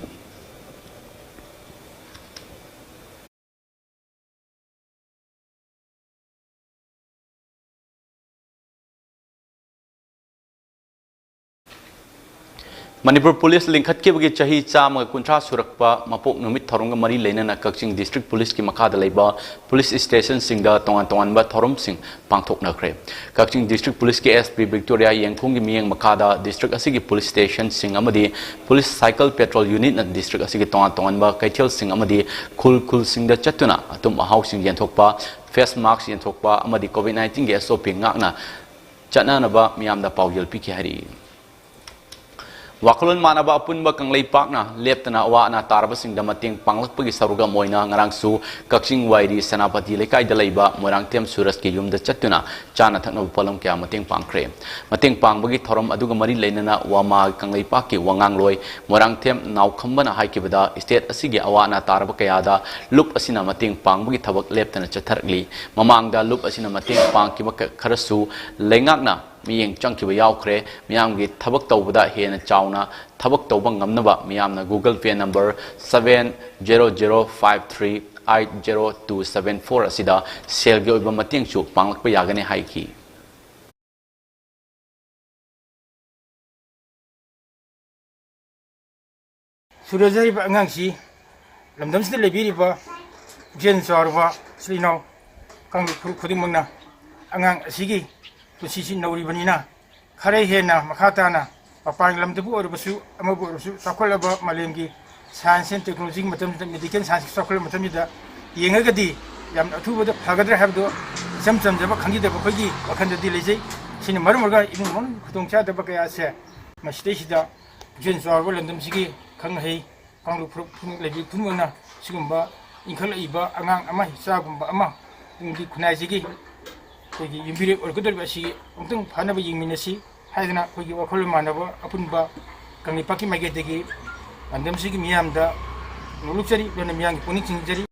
ꯃꯅꯤꯄꯨꯔ ꯄꯨꯂꯤꯁ ꯂꯤꯡꯈꯠꯈꯤꯕꯒꯤ ꯆꯍꯤ ꯆꯥꯝꯃꯒ ꯀꯨꯟꯊ꯭ꯔꯥ ꯁꯨꯔꯛꯄ ꯃꯄꯣꯛ ꯅꯨꯃꯤꯠ ꯊꯧꯔꯝꯒ ꯃꯔꯤ ꯂꯩꯅꯅ ꯀꯛꯆꯤꯡ District Policeꯀꯤ ꯃꯈꯥꯗ ꯂꯩꯕ police stationꯁꯤꯡꯗ ꯇꯣꯉꯥꯟ ꯇꯣꯉꯥꯟꯕ ꯊꯧꯔꯝꯁꯤꯡ ꯄꯥꯡꯊꯣꯛꯅꯈ꯭ꯔꯦ꯫ ꯀꯛꯆꯤꯡ District Policeꯀꯤ S P Victoria ꯌꯦꯡꯈꯣꯡꯒꯤ ꯃꯤꯠꯌꯦꯡ ꯃꯈꯥꯗ district ꯑꯁꯤꯒꯤ police stationꯁꯤꯡ ꯑꯃꯗꯤ police cycle patrol unitꯅ district ꯑꯁꯤꯒꯤ ꯇꯣꯉꯥꯟ ꯇꯣꯉꯥꯟꯕ ꯀꯩꯊꯦꯜꯁꯤꯡ ꯑꯃꯗꯤ ꯈꯨꯜ ꯈꯨꯜꯁꯤꯡꯗ ꯆꯠꯇꯨꯅ ꯑꯊꯨꯝ ꯑꯍꯥꯎꯁꯤꯡ ꯌꯦꯟꯊꯣꯛꯄ, face mask ꯌꯦꯟꯊꯣꯛꯄ ꯑꯃꯗꯤ COVID nineteenꯒꯤ S O P ꯉꯥꯛꯅ ꯆꯠꯅꯅꯕ ꯃꯤꯌꯥꯝꯗ ꯄꯥꯎꯖꯦꯜ ꯄꯤꯈꯤ ꯍꯥꯏꯔꯤ꯫ ꯋꯥꯈꯜꯂꯣꯟ ꯃꯥꯟꯅꯕ ꯑꯄꯨꯟꯕ ꯀꯪꯂꯩꯄꯥꯛꯅ ꯂꯦꯞꯇꯅ ꯑꯋꯥ ꯑꯅꯥ ꯇꯥꯔꯕꯁꯤꯡꯗ ꯃꯇꯦꯡ ꯄꯥꯡꯂꯛꯄꯒꯤ ꯁꯔꯨꯛ ꯑꯃ ꯑꯣꯏꯅ ꯉꯔꯥꯡꯁꯨ ꯀꯛꯆꯤꯡ ꯋꯥꯏꯔꯤ ꯁꯦꯅꯥꯄꯇꯤ ꯂꯩꯀꯥꯏꯗ ꯂꯩꯕ ꯃꯣꯏꯔꯥꯡꯊꯦꯝ ꯁꯨꯔꯖꯀꯤ ꯌꯨꯝꯗ ꯆꯠꯇꯨꯅ ꯆꯥꯅ ꯊꯛꯅꯕ ꯄꯣꯠꯂꯝ ꯀꯌꯥ ꯃꯇꯦꯡ ꯄꯥꯡꯈ꯭ꯔꯦ꯫ ꯃꯇꯦꯡ ꯄꯥꯡꯕꯒꯤ ꯊꯧꯔꯝ ꯑꯗꯨꯒ ꯃꯔꯤ ꯂꯩꯅꯅ ꯋꯥꯃꯥ ꯀꯪꯂꯩꯄꯥꯛꯀꯤ ꯋꯥꯉꯥꯡꯂꯣꯏ ꯃꯣꯏꯔꯥꯡꯊꯦꯝ ꯅꯥꯎꯈꯝꯕꯅ ꯍꯥꯏꯈꯤꯕꯗ, state ꯑꯁꯤꯒꯤ ꯑꯋꯥ ꯑꯅꯥ ꯇꯥꯔꯕ ꯀꯌꯥꯗ ꯂꯨꯞ ꯑꯁꯤꯅ ꯃꯇꯦꯡ ꯄꯥꯡꯕꯒꯤ ꯊꯕꯛ ꯂꯦꯞꯇꯅ ꯆꯠꯊꯔꯛꯂꯤ꯫ ꯃꯃꯥꯡꯗ ꯂꯨꯞ ꯑꯁꯤꯅ ꯃꯇꯦꯡ ꯄꯥꯡꯈꯤꯕ ꯈꯔꯁꯨ ꯂꯩꯉꯥꯛꯅ ꯃꯤꯠꯌꯦꯡ ꯆꯪꯈꯤꯕ ꯌꯥꯎꯈ꯭ꯔꯦ꯫ ꯃꯤꯌꯥꯝꯒꯤ ꯊꯕꯛ ꯇꯧꯕꯗ ꯍꯦꯟꯅ ꯆꯥꯎꯅ ꯊꯕꯛ ꯇꯧꯕ ꯉꯝꯅꯕ ꯃꯤꯌꯥꯝꯅ Google Pay number seven zero zero five three eight zero two seven four ꯑꯁꯤꯗ ꯁꯦꯜꯒꯤ ꯑꯣꯏꯕ ꯃꯇꯦꯡꯁꯨ ꯄꯥꯡꯂꯛꯄ ꯌꯥꯒꯅꯤ ꯍꯥꯏꯈꯤ꯫ ꯁꯨꯔꯖ ꯍꯥꯏꯔꯤꯕ ꯑꯉꯥꯡꯁꯤ ꯂꯝꯗꯝꯁꯤꯗ ꯂꯩꯕꯤꯔꯤꯕ ꯄꯨꯛꯆꯦꯜ ꯆꯥꯎꯔꯕ ꯏꯆꯤꯜ ꯏꯅꯥꯎ ꯀꯥꯡꯂꯨꯞ ꯐꯨꯔꯨꯞ ꯈꯨꯗꯤꯡꯃꯛꯅ ꯑꯉꯥꯡ ꯑꯁꯤꯒꯤ ꯄꯨꯟꯁꯤꯁꯤ ꯅꯧꯔꯤꯕꯅꯤꯅ, ꯈꯔ ꯍꯦꯟꯅ ꯃꯈꯥ ꯇꯥꯅ ꯃꯄꯥꯟ ꯂꯝꯗꯕꯨ ꯑꯣꯏꯔꯕꯁꯨ, ꯑꯃꯕꯨ ꯑꯣꯏꯔꯕꯁꯨ, ꯆꯥꯎꯈꯠꯂꯕ ꯃꯥꯂꯦꯝꯒꯤ science and technology ꯒꯤ ꯃꯇꯝꯁꯤꯗ, medical science ꯀꯤ ꯆꯥꯎꯈꯠꯂꯕ ꯃꯇꯝꯁꯤꯗ ꯌꯦꯡꯉꯒꯗꯤ ꯌꯥꯝꯅ ꯑꯊꯨꯕꯗ ꯐꯒꯗ꯭ꯔꯥ ꯍꯥꯏꯕꯗꯨ ꯏꯆꯝ ꯆꯝꯖꯕ ꯈꯪꯖꯗꯕ ꯑꯩꯈꯣꯏꯒꯤ ꯋꯥꯈꯜꯗꯗꯤ ꯂꯩꯖꯩ꯫ ꯁꯤꯅ ꯃꯔꯝ ꯑꯣꯏꯔꯒ ꯏꯃꯨꯡ ꯃꯅꯨꯡ ꯈꯨꯗꯣꯡꯆꯥꯗꯕ ꯀꯌꯥ ꯑꯁꯦ ꯃꯁꯤꯗꯩꯁꯤꯗ ꯄꯨꯛꯆꯦꯜ ꯆꯥꯎꯔꯕ ꯂꯝꯗꯝꯁꯤꯒꯤ ꯈꯪ ꯑꯍꯩ ꯀꯥꯡꯂꯨꯞ ꯐꯨꯔꯨꯞ ꯈꯨꯗꯤꯡꯃꯛ ꯂꯩꯕꯤ ꯄꯨꯝꯅꯃꯛꯅ ꯁꯤꯒꯨꯝꯕ ꯏꯟꯈꯠꯂꯛꯏꯕ ꯑꯉꯥꯡ ꯑꯃ, ꯏꯆꯥꯒꯨꯝꯕ ꯑꯃ, ꯇꯨꯡꯒꯤ ꯈꯨꯟꯅꯥꯏꯁꯤꯒꯤ ꯑꯩꯈꯣꯏꯒꯤ ꯌꯨꯝꯕꯤꯔꯦꯞ ꯑꯣꯏꯔꯛꯀꯗꯧꯔꯤꯕ ꯑꯁꯤ ꯑꯃꯨꯛꯇꯪ ꯐꯅꯕ ꯌꯦꯡꯃꯤꯟꯅꯁꯤ ꯍꯥꯏꯗꯅ ꯑꯩꯈꯣꯏꯒꯤ ꯋꯥꯈꯜꯂꯣꯟ ꯃꯥꯟꯅꯕ ꯑꯄꯨꯟꯕ ꯀꯪꯂꯩꯄꯥꯛꯀꯤ ꯃꯥꯏꯀꯩꯗꯒꯤ ꯂꯝꯗꯝꯁꯤꯒꯤ ꯃꯤꯌꯥꯝꯗ ꯅꯣꯂꯨꯛꯆꯔꯤ, ꯂꯣꯏꯅ ꯃꯤꯌꯥꯝꯒꯤ ꯄꯨꯛꯅꯤꯡ ꯆꯤꯡꯖꯔꯤ꯫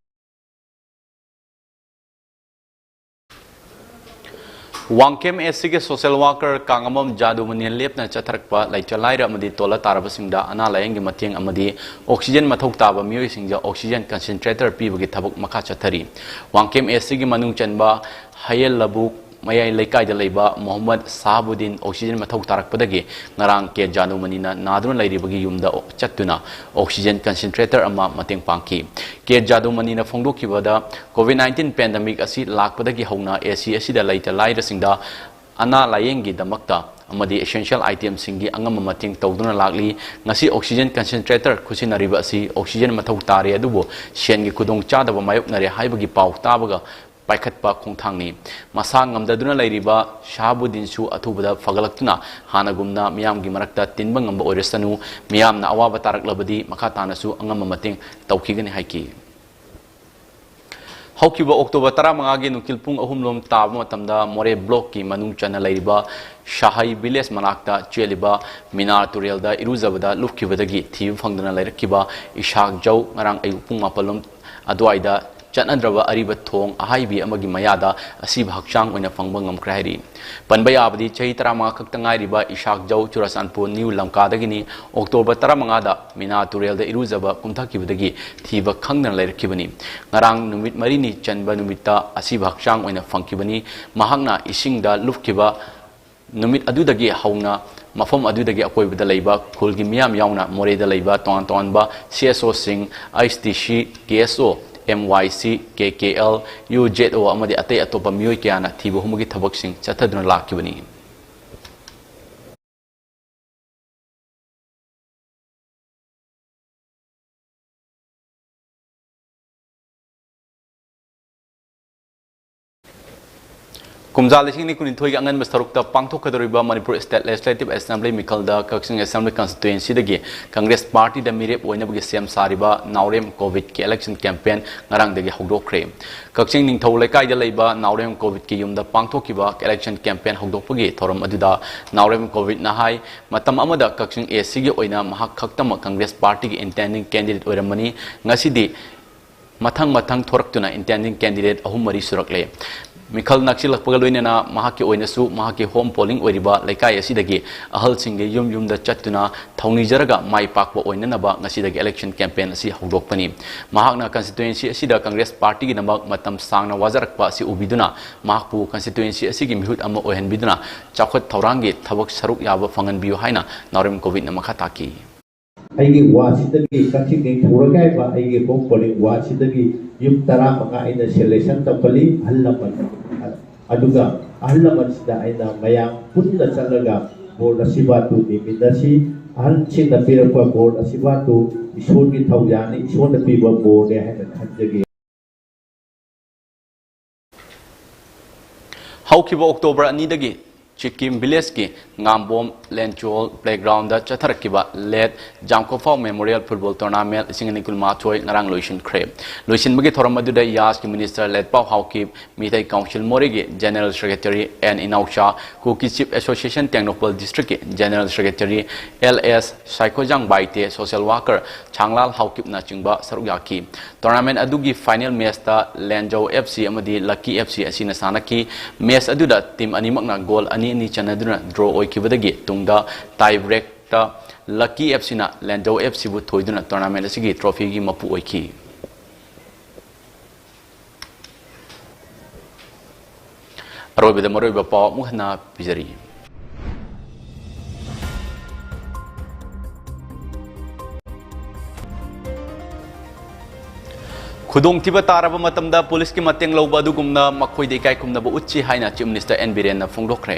ꯋꯥꯡꯈꯦꯝ ꯑꯦꯁ ꯁꯤꯒꯤ social worker ꯀꯥꯡꯉꯝꯕꯝ ꯖꯥꯗꯨꯃꯅꯤ ꯂꯦꯞꯅ ꯆꯠꯊꯔꯛꯄ ꯂꯩꯇ ꯂꯥꯏꯔ ꯑꯃꯗꯤ ꯇꯣꯜꯂ ꯇꯥꯔꯕꯁꯤꯡꯗ ꯑꯅꯥ ꯂꯥꯌꯦꯡꯒꯤ ꯃꯇꯦꯡ ꯑꯃꯗꯤ oxygen ꯃꯊꯧ ꯇꯥꯕ ꯃꯤꯑꯣꯏꯁꯤꯡꯗ oxygen concentrator ꯄꯤꯕꯒꯤ ꯊꯕꯛ ꯃꯈꯥ ꯆꯠꯊꯔꯤ꯫ ꯋꯥꯡꯈꯦꯝ ꯑꯦꯁ ꯁꯤꯒꯤ ꯃꯅꯨꯡ ꯆꯟꯕ ꯍꯌꯦꯜ ꯂꯕꯨꯛ ꯃꯌꯥꯏ ꯂꯩꯀꯥꯏꯗ ꯂꯩꯕ ꯃꯣꯍꯝꯃꯗ ꯁꯍꯥꯕꯨꯗꯤꯟ oxygen ꯃꯊꯧ ꯇꯥꯔꯛꯄꯗꯒꯤ ꯉꯔꯥꯡ ꯀꯦ ꯖꯥꯗꯨꯃꯅꯤꯅ ꯅꯥꯗꯨꯅ ꯂꯩꯔꯤꯕꯒꯤ ꯌꯨꯝꯗ ꯆꯠꯇꯨꯅ oxygen concentrator ꯑꯃ ꯃꯇꯦꯡ ꯄꯥꯡꯈꯤ꯫ ꯀꯦ ꯖꯥꯗꯨꯃꯅꯤꯅ ꯐꯣꯡꯗꯣꯛꯈꯤꯕꯗ, COVID nineteen pandemic ꯑꯁꯤ ꯂꯥꯛꯄꯗꯒꯤ ꯍꯧꯅ ꯑꯦ ꯁꯤ ꯑꯁꯤꯗ ꯂꯩꯇ ꯂꯥꯏꯔꯁꯤꯡꯗ ꯑꯅꯥ ꯂꯥꯌꯦꯡꯒꯤꯗꯃꯛꯇ ꯑꯃꯗꯤ essential item ꯁꯤꯡꯒꯤ ꯑꯉꯝꯕ ꯃꯇꯦꯡ ꯇꯧꯗꯨꯅ ꯂꯥꯛꯂꯤ꯫ ꯉꯁꯤ oxygen concentrator ꯈꯨꯠꯁꯤꯟꯅꯔꯤꯕ ꯑꯁꯤ oxygen ꯃꯊꯧ ꯇꯥꯔꯦ, ꯑꯗꯨꯕꯨ ꯁꯦꯟꯒꯤ ꯈꯨꯗꯣꯡꯆꯥꯗꯕ ꯃꯥꯌꯣꯛꯅꯔꯦ ꯍꯥꯏꯕꯒꯤ ꯄꯥꯎ ꯇꯥꯕꯒ ꯄꯥꯏꯈꯠꯄ ꯈꯣꯡꯊꯥꯡꯅꯤ꯫ ꯃꯁꯥ ꯉꯝꯗꯗꯨꯅ ꯂꯩꯔꯤꯕ ꯁꯍꯥꯕꯨꯗꯤꯟꯁꯨ ꯑꯊꯨꯕꯗ ꯐꯒꯠꯂꯛꯇꯨꯅ ꯍꯥꯟꯅꯒꯨꯝꯅ ꯃꯤꯌꯥꯝꯒꯤ ꯃꯔꯛꯇ ꯇꯤꯟꯕ ꯉꯝꯕ ꯑꯣꯏꯔꯁꯅꯨ꯫ ꯃꯤꯌꯥꯝꯅ ꯑꯋꯥꯕ ꯇꯥꯔꯛꯂꯕꯗꯤ ꯃꯈꯥ ꯇꯥꯅꯁꯨ ꯑꯉꯝꯕ ꯃꯇꯦꯡ ꯇꯧꯈꯤꯒꯅꯤ ꯍꯥꯏꯈꯤ꯫ ꯍꯧꯈꯤꯕ October ꯇꯔꯥꯃꯉꯥꯒꯤ ꯅꯨꯡꯊꯤꯜ ꯄꯨꯡ ꯑꯍꯨꯝ ꯂꯣꯝ ꯇꯥꯕ ꯃꯇꯝꯗ ꯃꯣꯔꯦ block ꯀꯤ ꯃꯅꯨꯡ ꯆꯟꯅ ꯂꯩꯔꯤꯕ ꯁꯍꯩ village ꯃꯅꯥꯛꯇ ꯆꯦꯜꯂꯤꯕ ꯃꯤꯅꯥꯔ ꯇꯨꯔꯦꯜꯗ ꯏꯔꯨꯖꯕꯗ ꯂꯨꯞꯈꯤꯕꯗꯒꯤ ꯊꯤꯕ ꯐꯪꯗꯅ ꯂꯩꯔꯛꯈꯤꯕ ꯏꯁꯥꯛ ꯖꯧ ꯉꯔꯥꯡ ꯑꯌꯨꯛ ꯄꯨꯡ ꯃꯥꯄꯜ ꯂꯣꯝ ꯑꯗꯨꯋꯥꯏꯗ ꯆꯠꯅꯗ꯭ꯔꯕ ꯑꯔꯤꯕ ꯊꯣꯡ ꯑꯍꯥꯏꯕꯤ ꯑꯃꯒꯤ ꯃꯌꯥꯗ ꯑꯁꯤꯕ ꯍꯛꯆꯥꯡ ꯑꯣꯏꯅ ꯐꯪꯕ ꯉꯝꯈ꯭ꯔꯦ ꯍꯥꯏꯔꯤ꯫ ꯄꯟꯕ ꯌꯥꯕꯗꯤ, ꯆꯍꯤ ꯇꯔꯥꯃꯉꯥ ꯈꯛꯇ ꯉꯥꯏꯔꯤꯕ ꯏꯁꯥꯛ ꯖꯧ ꯆꯨꯔꯆꯥꯟꯄꯨꯔ ꯅ꯭ꯌꯨ ꯂꯝꯀꯥꯗꯒꯤꯅꯤ꯫ October ꯇꯔꯥꯃꯉꯥꯗ ꯃꯤꯅꯥ ꯇꯨꯔꯦꯜꯗ ꯏꯔꯨꯖꯕ ꯀꯨꯝꯊꯈꯤꯕꯗꯒꯤ ꯊꯤꯕ ꯈꯪꯗꯅ ꯂꯩꯔꯛꯈꯤꯕꯅꯤ꯫ ꯉꯔꯥꯡ ꯅꯨꯃꯤꯠ ꯃꯔꯤꯅꯤ ꯆꯟꯕ ꯅꯨꯃꯤꯠꯇ ꯑꯁꯤꯕ ꯍꯛꯆꯥꯡ ꯑꯣꯏꯅ ꯐꯪꯈꯤꯕꯅꯤ꯫ ꯃꯍꯥꯛꯅ ꯏꯁꯤꯡꯗ ꯂꯨꯞꯈꯤꯕ ꯅꯨꯃꯤꯠ ꯑꯗꯨꯗꯒꯤ ꯍꯧꯅ ꯃꯐꯝ ꯑꯗꯨꯗꯒꯤ ꯑꯀꯣꯏꯕꯗ ꯂꯩꯕ ꯈꯨꯜꯒꯤ ꯃꯤꯌꯥꯝ ꯌꯥꯎꯅ ꯃꯣꯔꯦꯗ ꯂꯩꯕ ꯇꯣꯉꯥꯟ ꯇꯣꯉꯥꯟꯕ C S O ꯁꯤꯡ, H T C, K S O, M Y C, K K L, U Z O ꯑꯃꯗꯤ ꯑꯇꯩ ꯑꯇꯣꯞꯄ ꯃꯤꯑꯣꯏ ꯀꯌꯥꯅ ꯊꯤꯕ ꯍꯨꯝꯕꯒꯤ ꯊꯕꯛꯁꯤꯡ ꯆꯠꯊꯗꯨꯅ ꯂꯥꯛꯈꯤꯕꯅꯤ꯫ ꯀꯨꯝꯖꯥ ꯂꯤꯁꯤꯡ ꯑꯅꯤ ꯀꯨꯟꯅꯤꯊꯣꯏꯒꯤ ꯑꯉꯟꯕ ꯁꯔꯨꯛꯇ ꯄꯥꯡꯊꯣꯛꯀꯗꯧꯔꯤꯕ ꯃꯅꯤꯄꯨꯔ State Legislative Assembly ꯃꯤꯈꯜꯗ ꯀꯛꯆꯤꯡ Assembly Constituencyꯗꯒꯤ Congress Partyꯗ ꯃꯤꯔꯦꯞ ꯑꯣꯏꯅꯕꯒꯤ ꯁꯦꯝ ꯁꯥꯔꯤꯕ ꯅꯥꯎꯔꯦꯝ COVIDꯀꯤ election campaign ꯉꯔꯥꯡꯗꯒꯤ ꯍꯧꯗꯣꯛꯈ꯭ꯔꯦ꯫ ꯀꯛꯆꯤꯡ ꯅꯤꯡꯊꯧ ꯂꯩꯀꯥꯏꯗ ꯂꯩꯕ ꯅꯥꯎꯔꯦꯝ COVIDꯀꯤ ꯌꯨꯝꯗ ꯄꯥꯡꯊꯣꯛꯈꯤꯕ election campaign ꯍꯧꯗꯣꯛꯄꯒꯤ ꯊꯧꯔꯝ ꯑꯗꯨꯗ ꯅꯥꯎꯔꯦꯝ COVIDꯅ ꯍꯥꯏ, ꯃꯇꯝ ꯑꯃꯗ ꯀꯛꯆꯤꯡ ACꯒꯤ ꯑꯣꯏꯅ ꯃꯍꯥꯛ ꯈꯛꯇꯃꯛ Congress Partyꯒꯤ intending candidate ꯑꯣꯏꯔꯝꯕꯅꯤ꯫ ꯉꯁꯤꯗꯤ ꯃꯊꯪ ꯃꯊꯪ ꯊꯣꯔꯛꯇꯨꯅ intending candidate ꯑꯍꯨꯝ ꯃꯔꯤ ꯁꯨꯔꯛꯂꯦ꯫ ꯃꯤꯈꯜ ꯅꯛꯁꯤꯜꯂꯛꯄꯒ ꯂꯣꯏꯅꯅ ꯃꯍꯥꯛꯀꯤ ꯑꯣꯏꯅꯁꯨ ꯃꯍꯥꯛꯀꯤ home polling ꯑꯣꯏꯔꯤꯕ ꯂꯩꯀꯥꯏ ꯑꯁꯤꯗꯒꯤ ꯑꯍꯜꯁꯤꯡꯒꯤ ꯌꯨꯝ ꯌꯨꯝꯗ ꯆꯠꯇꯨꯅ ꯊꯧꯅꯤꯖꯔꯒ ꯃꯥꯏ ꯄꯥꯛꯄ ꯑꯣꯏꯅꯅꯕ ꯉꯁꯤꯗꯒꯤ election campaign ꯑꯁꯤ ꯍꯧꯗꯣꯛꯄꯅꯤ꯫ ꯃꯍꯥꯛꯅ constituency ꯑꯁꯤꯗ Congress Partyꯒꯤꯗꯃꯛ ꯃꯇꯝ ꯁꯥꯡꯅ ꯋꯥꯖꯔꯛꯄ ꯑꯁꯤ ꯎꯕꯤꯗꯨꯅ ꯃꯍꯥꯛꯄꯨ constituency ꯑꯁꯤꯒꯤ ꯃꯤꯍꯨꯠ ꯑꯃ ꯑꯣꯏꯍꯟꯕꯤꯗꯨꯅ ꯆꯥꯎꯈꯠ ꯊꯧꯔꯥꯡꯒꯤ ꯊꯕꯛ ꯁꯔꯨꯛ ꯌꯥꯕ ꯐꯪꯍꯟꯕꯤꯌꯨ ꯍꯥꯏꯅ ꯅꯥꯎꯔꯦꯝ COVIDꯅ ꯃꯈꯥ ꯇꯥꯈꯤ꯫ ꯑꯩꯒꯤ wardꯁꯤꯗꯒꯤ, ꯀꯛꯆꯤꯡ ꯅꯤꯡꯊꯧ ꯂꯩꯀꯥꯏ ꯍꯥꯏꯕ ꯑꯩꯒꯤ home polling wardꯁꯤꯗꯒꯤ ꯌꯨꯝ ꯇꯔꯥꯃꯉꯥ ꯑꯩꯅ selection ꯇꯧꯈꯠꯂꯤ, ꯑꯍꯜ ꯂꯃꯟ꯫ ꯑꯗꯨꯒ ꯑꯍꯜ ꯂꯃꯟꯁꯤꯗ ꯑꯩꯅ ꯃꯌꯥꯝ ꯄꯨꯟꯅ ꯆꯠꯂꯒ ꯕꯣꯔ ꯑꯁꯤꯔꯕꯥꯗꯇꯨ ꯅꯤꯃꯤꯟꯅꯁꯤ꯫ ꯑꯍꯜꯁꯤꯡꯅ ꯄꯤꯔꯛꯄ ꯕꯣꯔ ꯑꯁꯤꯔꯕꯥꯗꯇꯨ ꯏꯁꯣꯔꯒꯤ ꯊꯧꯖꯥꯜꯅꯤ, ꯏꯁꯣꯔꯅ ꯄꯤꯕ ꯕꯣꯔꯅꯦ ꯍꯥꯏꯅ ꯈꯟꯖꯒꯦ꯫ ꯍꯧꯈꯤꯕ October ꯑꯅꯤꯗꯒꯤ ꯆꯤꯀꯤꯝ villageꯀꯤ ꯉꯥꯝꯕꯣꯝ ꯂꯦꯟꯆꯣꯜ playgroundꯗ ꯆꯠꯊꯔꯛꯈꯤꯕ Late ꯖꯥꯝꯀꯣꯐꯥꯎ Memorial Football Tournament ꯂꯤꯁꯤꯡ ꯑꯅꯤ ꯀꯨꯟꯃꯥꯊꯣꯏ ꯉꯔꯥꯡ ꯂꯣꯏꯁꯤꯟꯈ꯭ꯔꯦ꯫ ꯂꯣꯏꯁꯤꯟꯕꯒꯤ ꯊꯧꯔꯝ ꯑꯗꯨꯗ ꯌꯥꯁꯀꯤ minister ꯂꯦꯠꯄꯥꯎ ꯍꯥꯎꯀꯤꯞ, ꯃꯤꯇꯩ Council ꯃꯣꯔꯦꯒꯤ General Secretary N Inaocha, Kuki Chief Association Tengnoupal districtꯀꯤ General Secretary L S Saikhojang Baite, social worker Sanglal ꯍꯥꯎꯀꯤꯞꯅꯆꯤꯡꯕ ꯁꯔꯨꯛ ꯌꯥꯈꯤ꯫ Tournament ꯑꯗꯨꯒꯤ final matchꯇ ꯂꯦꯟꯖꯧ F C ꯑꯃꯗꯤ Lucky F C ꯑꯁꯤꯅ ꯁꯥꯟꯅꯈꯤ꯫ Match ꯑꯗꯨꯗ team ꯑꯅꯤꯃꯛꯅ goal ꯑꯅꯤ ꯑꯅꯤ ꯆꯟꯅꯗꯨꯅ draw ꯑꯣꯏꯈꯤꯕꯗꯒꯤ ꯇꯨꯡꯗ tie breakꯇ Lucky F Cꯅ ꯂꯦꯟꯖꯧ F Cꯕꯨ ꯊꯣꯏꯗꯨꯅ tournament ꯑꯁꯤꯒꯤ trophyꯒꯤ ꯃꯄꯨ ꯑꯣꯏꯈꯤ꯫ ꯑꯔꯣꯏꯕꯗ ꯃꯔꯨꯑꯣꯏꯕ ꯄꯥꯎ ꯑꯃꯨꯛ ꯍꯟꯅ ꯄꯤꯖꯔꯤ꯫ ꯈꯨꯗꯣꯡꯊꯤꯕ ꯇꯥꯔꯕ ꯃꯇꯝꯗ ꯄꯨꯂꯤꯁꯀꯤ ꯃꯇꯦꯡ ꯂꯧꯕ ꯑꯗꯨꯒꯨꯝꯅ ꯃꯈꯣꯏꯗ ꯏꯀꯥꯏ ꯈꯨꯝꯅꯕ ꯎꯠꯁꯤ ꯍꯥꯏꯅ Chief Minister N ꯕꯤꯔꯦꯟꯅ ꯐꯣꯡꯗꯣꯛꯈ꯭ꯔꯦ꯫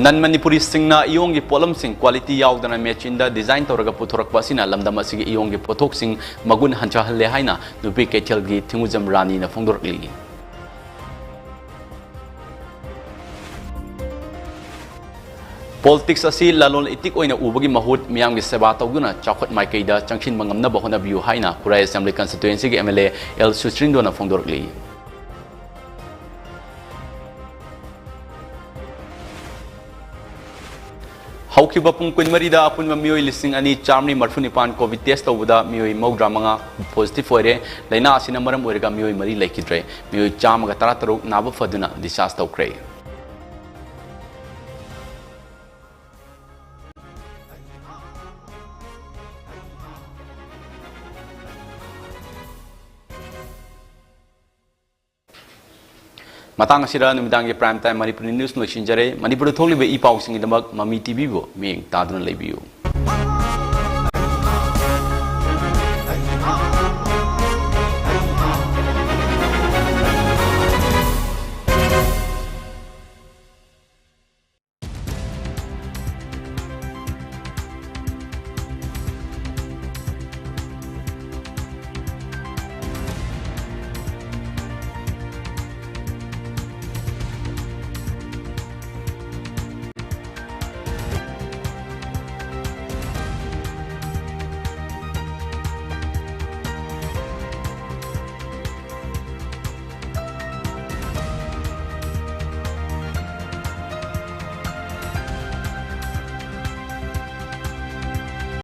ꯅꯟ ꯃꯅꯤꯄꯨꯔꯤꯁꯤꯡꯅ ꯏꯌꯣꯡꯒꯤ ꯄꯣꯠꯂꯝꯁꯤꯡ quality ꯌꯥꯎꯗꯅ ꯃꯦꯆꯤꯟꯗ design ꯇꯧꯔꯒ ꯄꯨꯊꯣꯔꯛꯄ ꯑꯁꯤꯅ ꯂꯝꯗꯝ ꯑꯁꯤꯒꯤ ꯏꯌꯣꯡꯒꯤ ꯄꯣꯠꯊꯣꯛꯁꯤꯡ ꯃꯒꯨꯟ ꯍꯟꯊꯍꯜꯂꯦ ꯍꯥꯏꯅ ꯅꯨꯄꯤ ꯀꯩꯊꯦꯜꯒꯤ ꯊꯤꯡꯉꯨꯖꯝ ꯔꯥꯅꯤꯅ ꯐꯣꯡꯗꯣꯔꯛꯂꯤ꯫ Politics ꯑꯁꯤ ꯂꯂꯣꯟ ꯏꯇꯤꯛ ꯑꯣꯏꯅ ꯎꯕꯒꯤ ꯃꯍꯨꯠ ꯃꯤꯌꯥꯝꯒꯤ ꯁꯦꯕꯥ ꯇꯧꯗꯨꯅ ꯆꯥꯎꯈꯠ ꯃꯥꯏꯀꯩꯗ ꯆꯪꯁꯤꯟꯕ ꯉꯝꯅꯕ ꯍꯣꯠꯅꯕꯤꯌꯨ ꯍꯥꯏꯅ ꯈꯨꯔꯥꯏ Assembly Constituencyꯒꯤ M L A L ꯁꯨꯆꯤꯟꯗꯣꯅ ꯐꯣꯡꯗꯣꯔꯛꯂꯤ꯫ ꯍꯧꯈꯤꯕ ꯄꯨꯡ ꯀꯨꯟꯃꯔꯤꯗ ꯑꯄꯨꯟꯕ ꯃꯤꯑꯣꯏ ꯂꯤꯁꯤꯡ ꯑꯅꯤ ꯆꯥꯃꯔꯤ ꯃꯔꯤꯐꯨ ꯅꯤꯄꯥꯟ COVID test ꯇꯧꯕꯗ ꯃꯤꯑꯣꯏ ꯃꯧꯗ꯭ꯔꯥ ꯃꯉꯥ positive ꯑꯣꯏꯔꯦ꯫ ꯂꯥꯏꯅꯥ ꯑꯁꯤꯅ ꯃꯔꯝ ꯑꯣꯏꯔꯒ ꯃꯤꯑꯣꯏ ꯃꯔꯤ ꯂꯩꯈꯤꯗ꯭ꯔꯦ꯫ ꯃꯤꯑꯣꯏ ꯆꯥꯝꯃꯒ ꯇꯔꯥ ꯇꯔꯨꯛ ꯅꯥꯕ ꯐꯗꯨꯅ discharge ꯇꯧꯈ꯭ꯔꯦ꯫ ꯃꯇꯥꯡ ꯑꯁꯤꯗ ꯅꯨꯃꯤꯗꯥꯡꯒꯤ Prime Time Manipuri News ꯂꯣꯏꯁꯤꯟꯖꯔꯦ꯫ ꯃꯅꯤꯄꯨꯔꯗ ꯊꯣꯛꯂꯤꯕ ꯏ ꯄꯥꯎꯁꯤꯡꯒꯤꯗꯃꯛ ꯃꯃꯤ TVꯕꯨ ꯃꯤꯠꯌꯦꯡ ꯇꯥꯗꯨꯅ ꯂꯩꯕꯤꯌꯨ꯫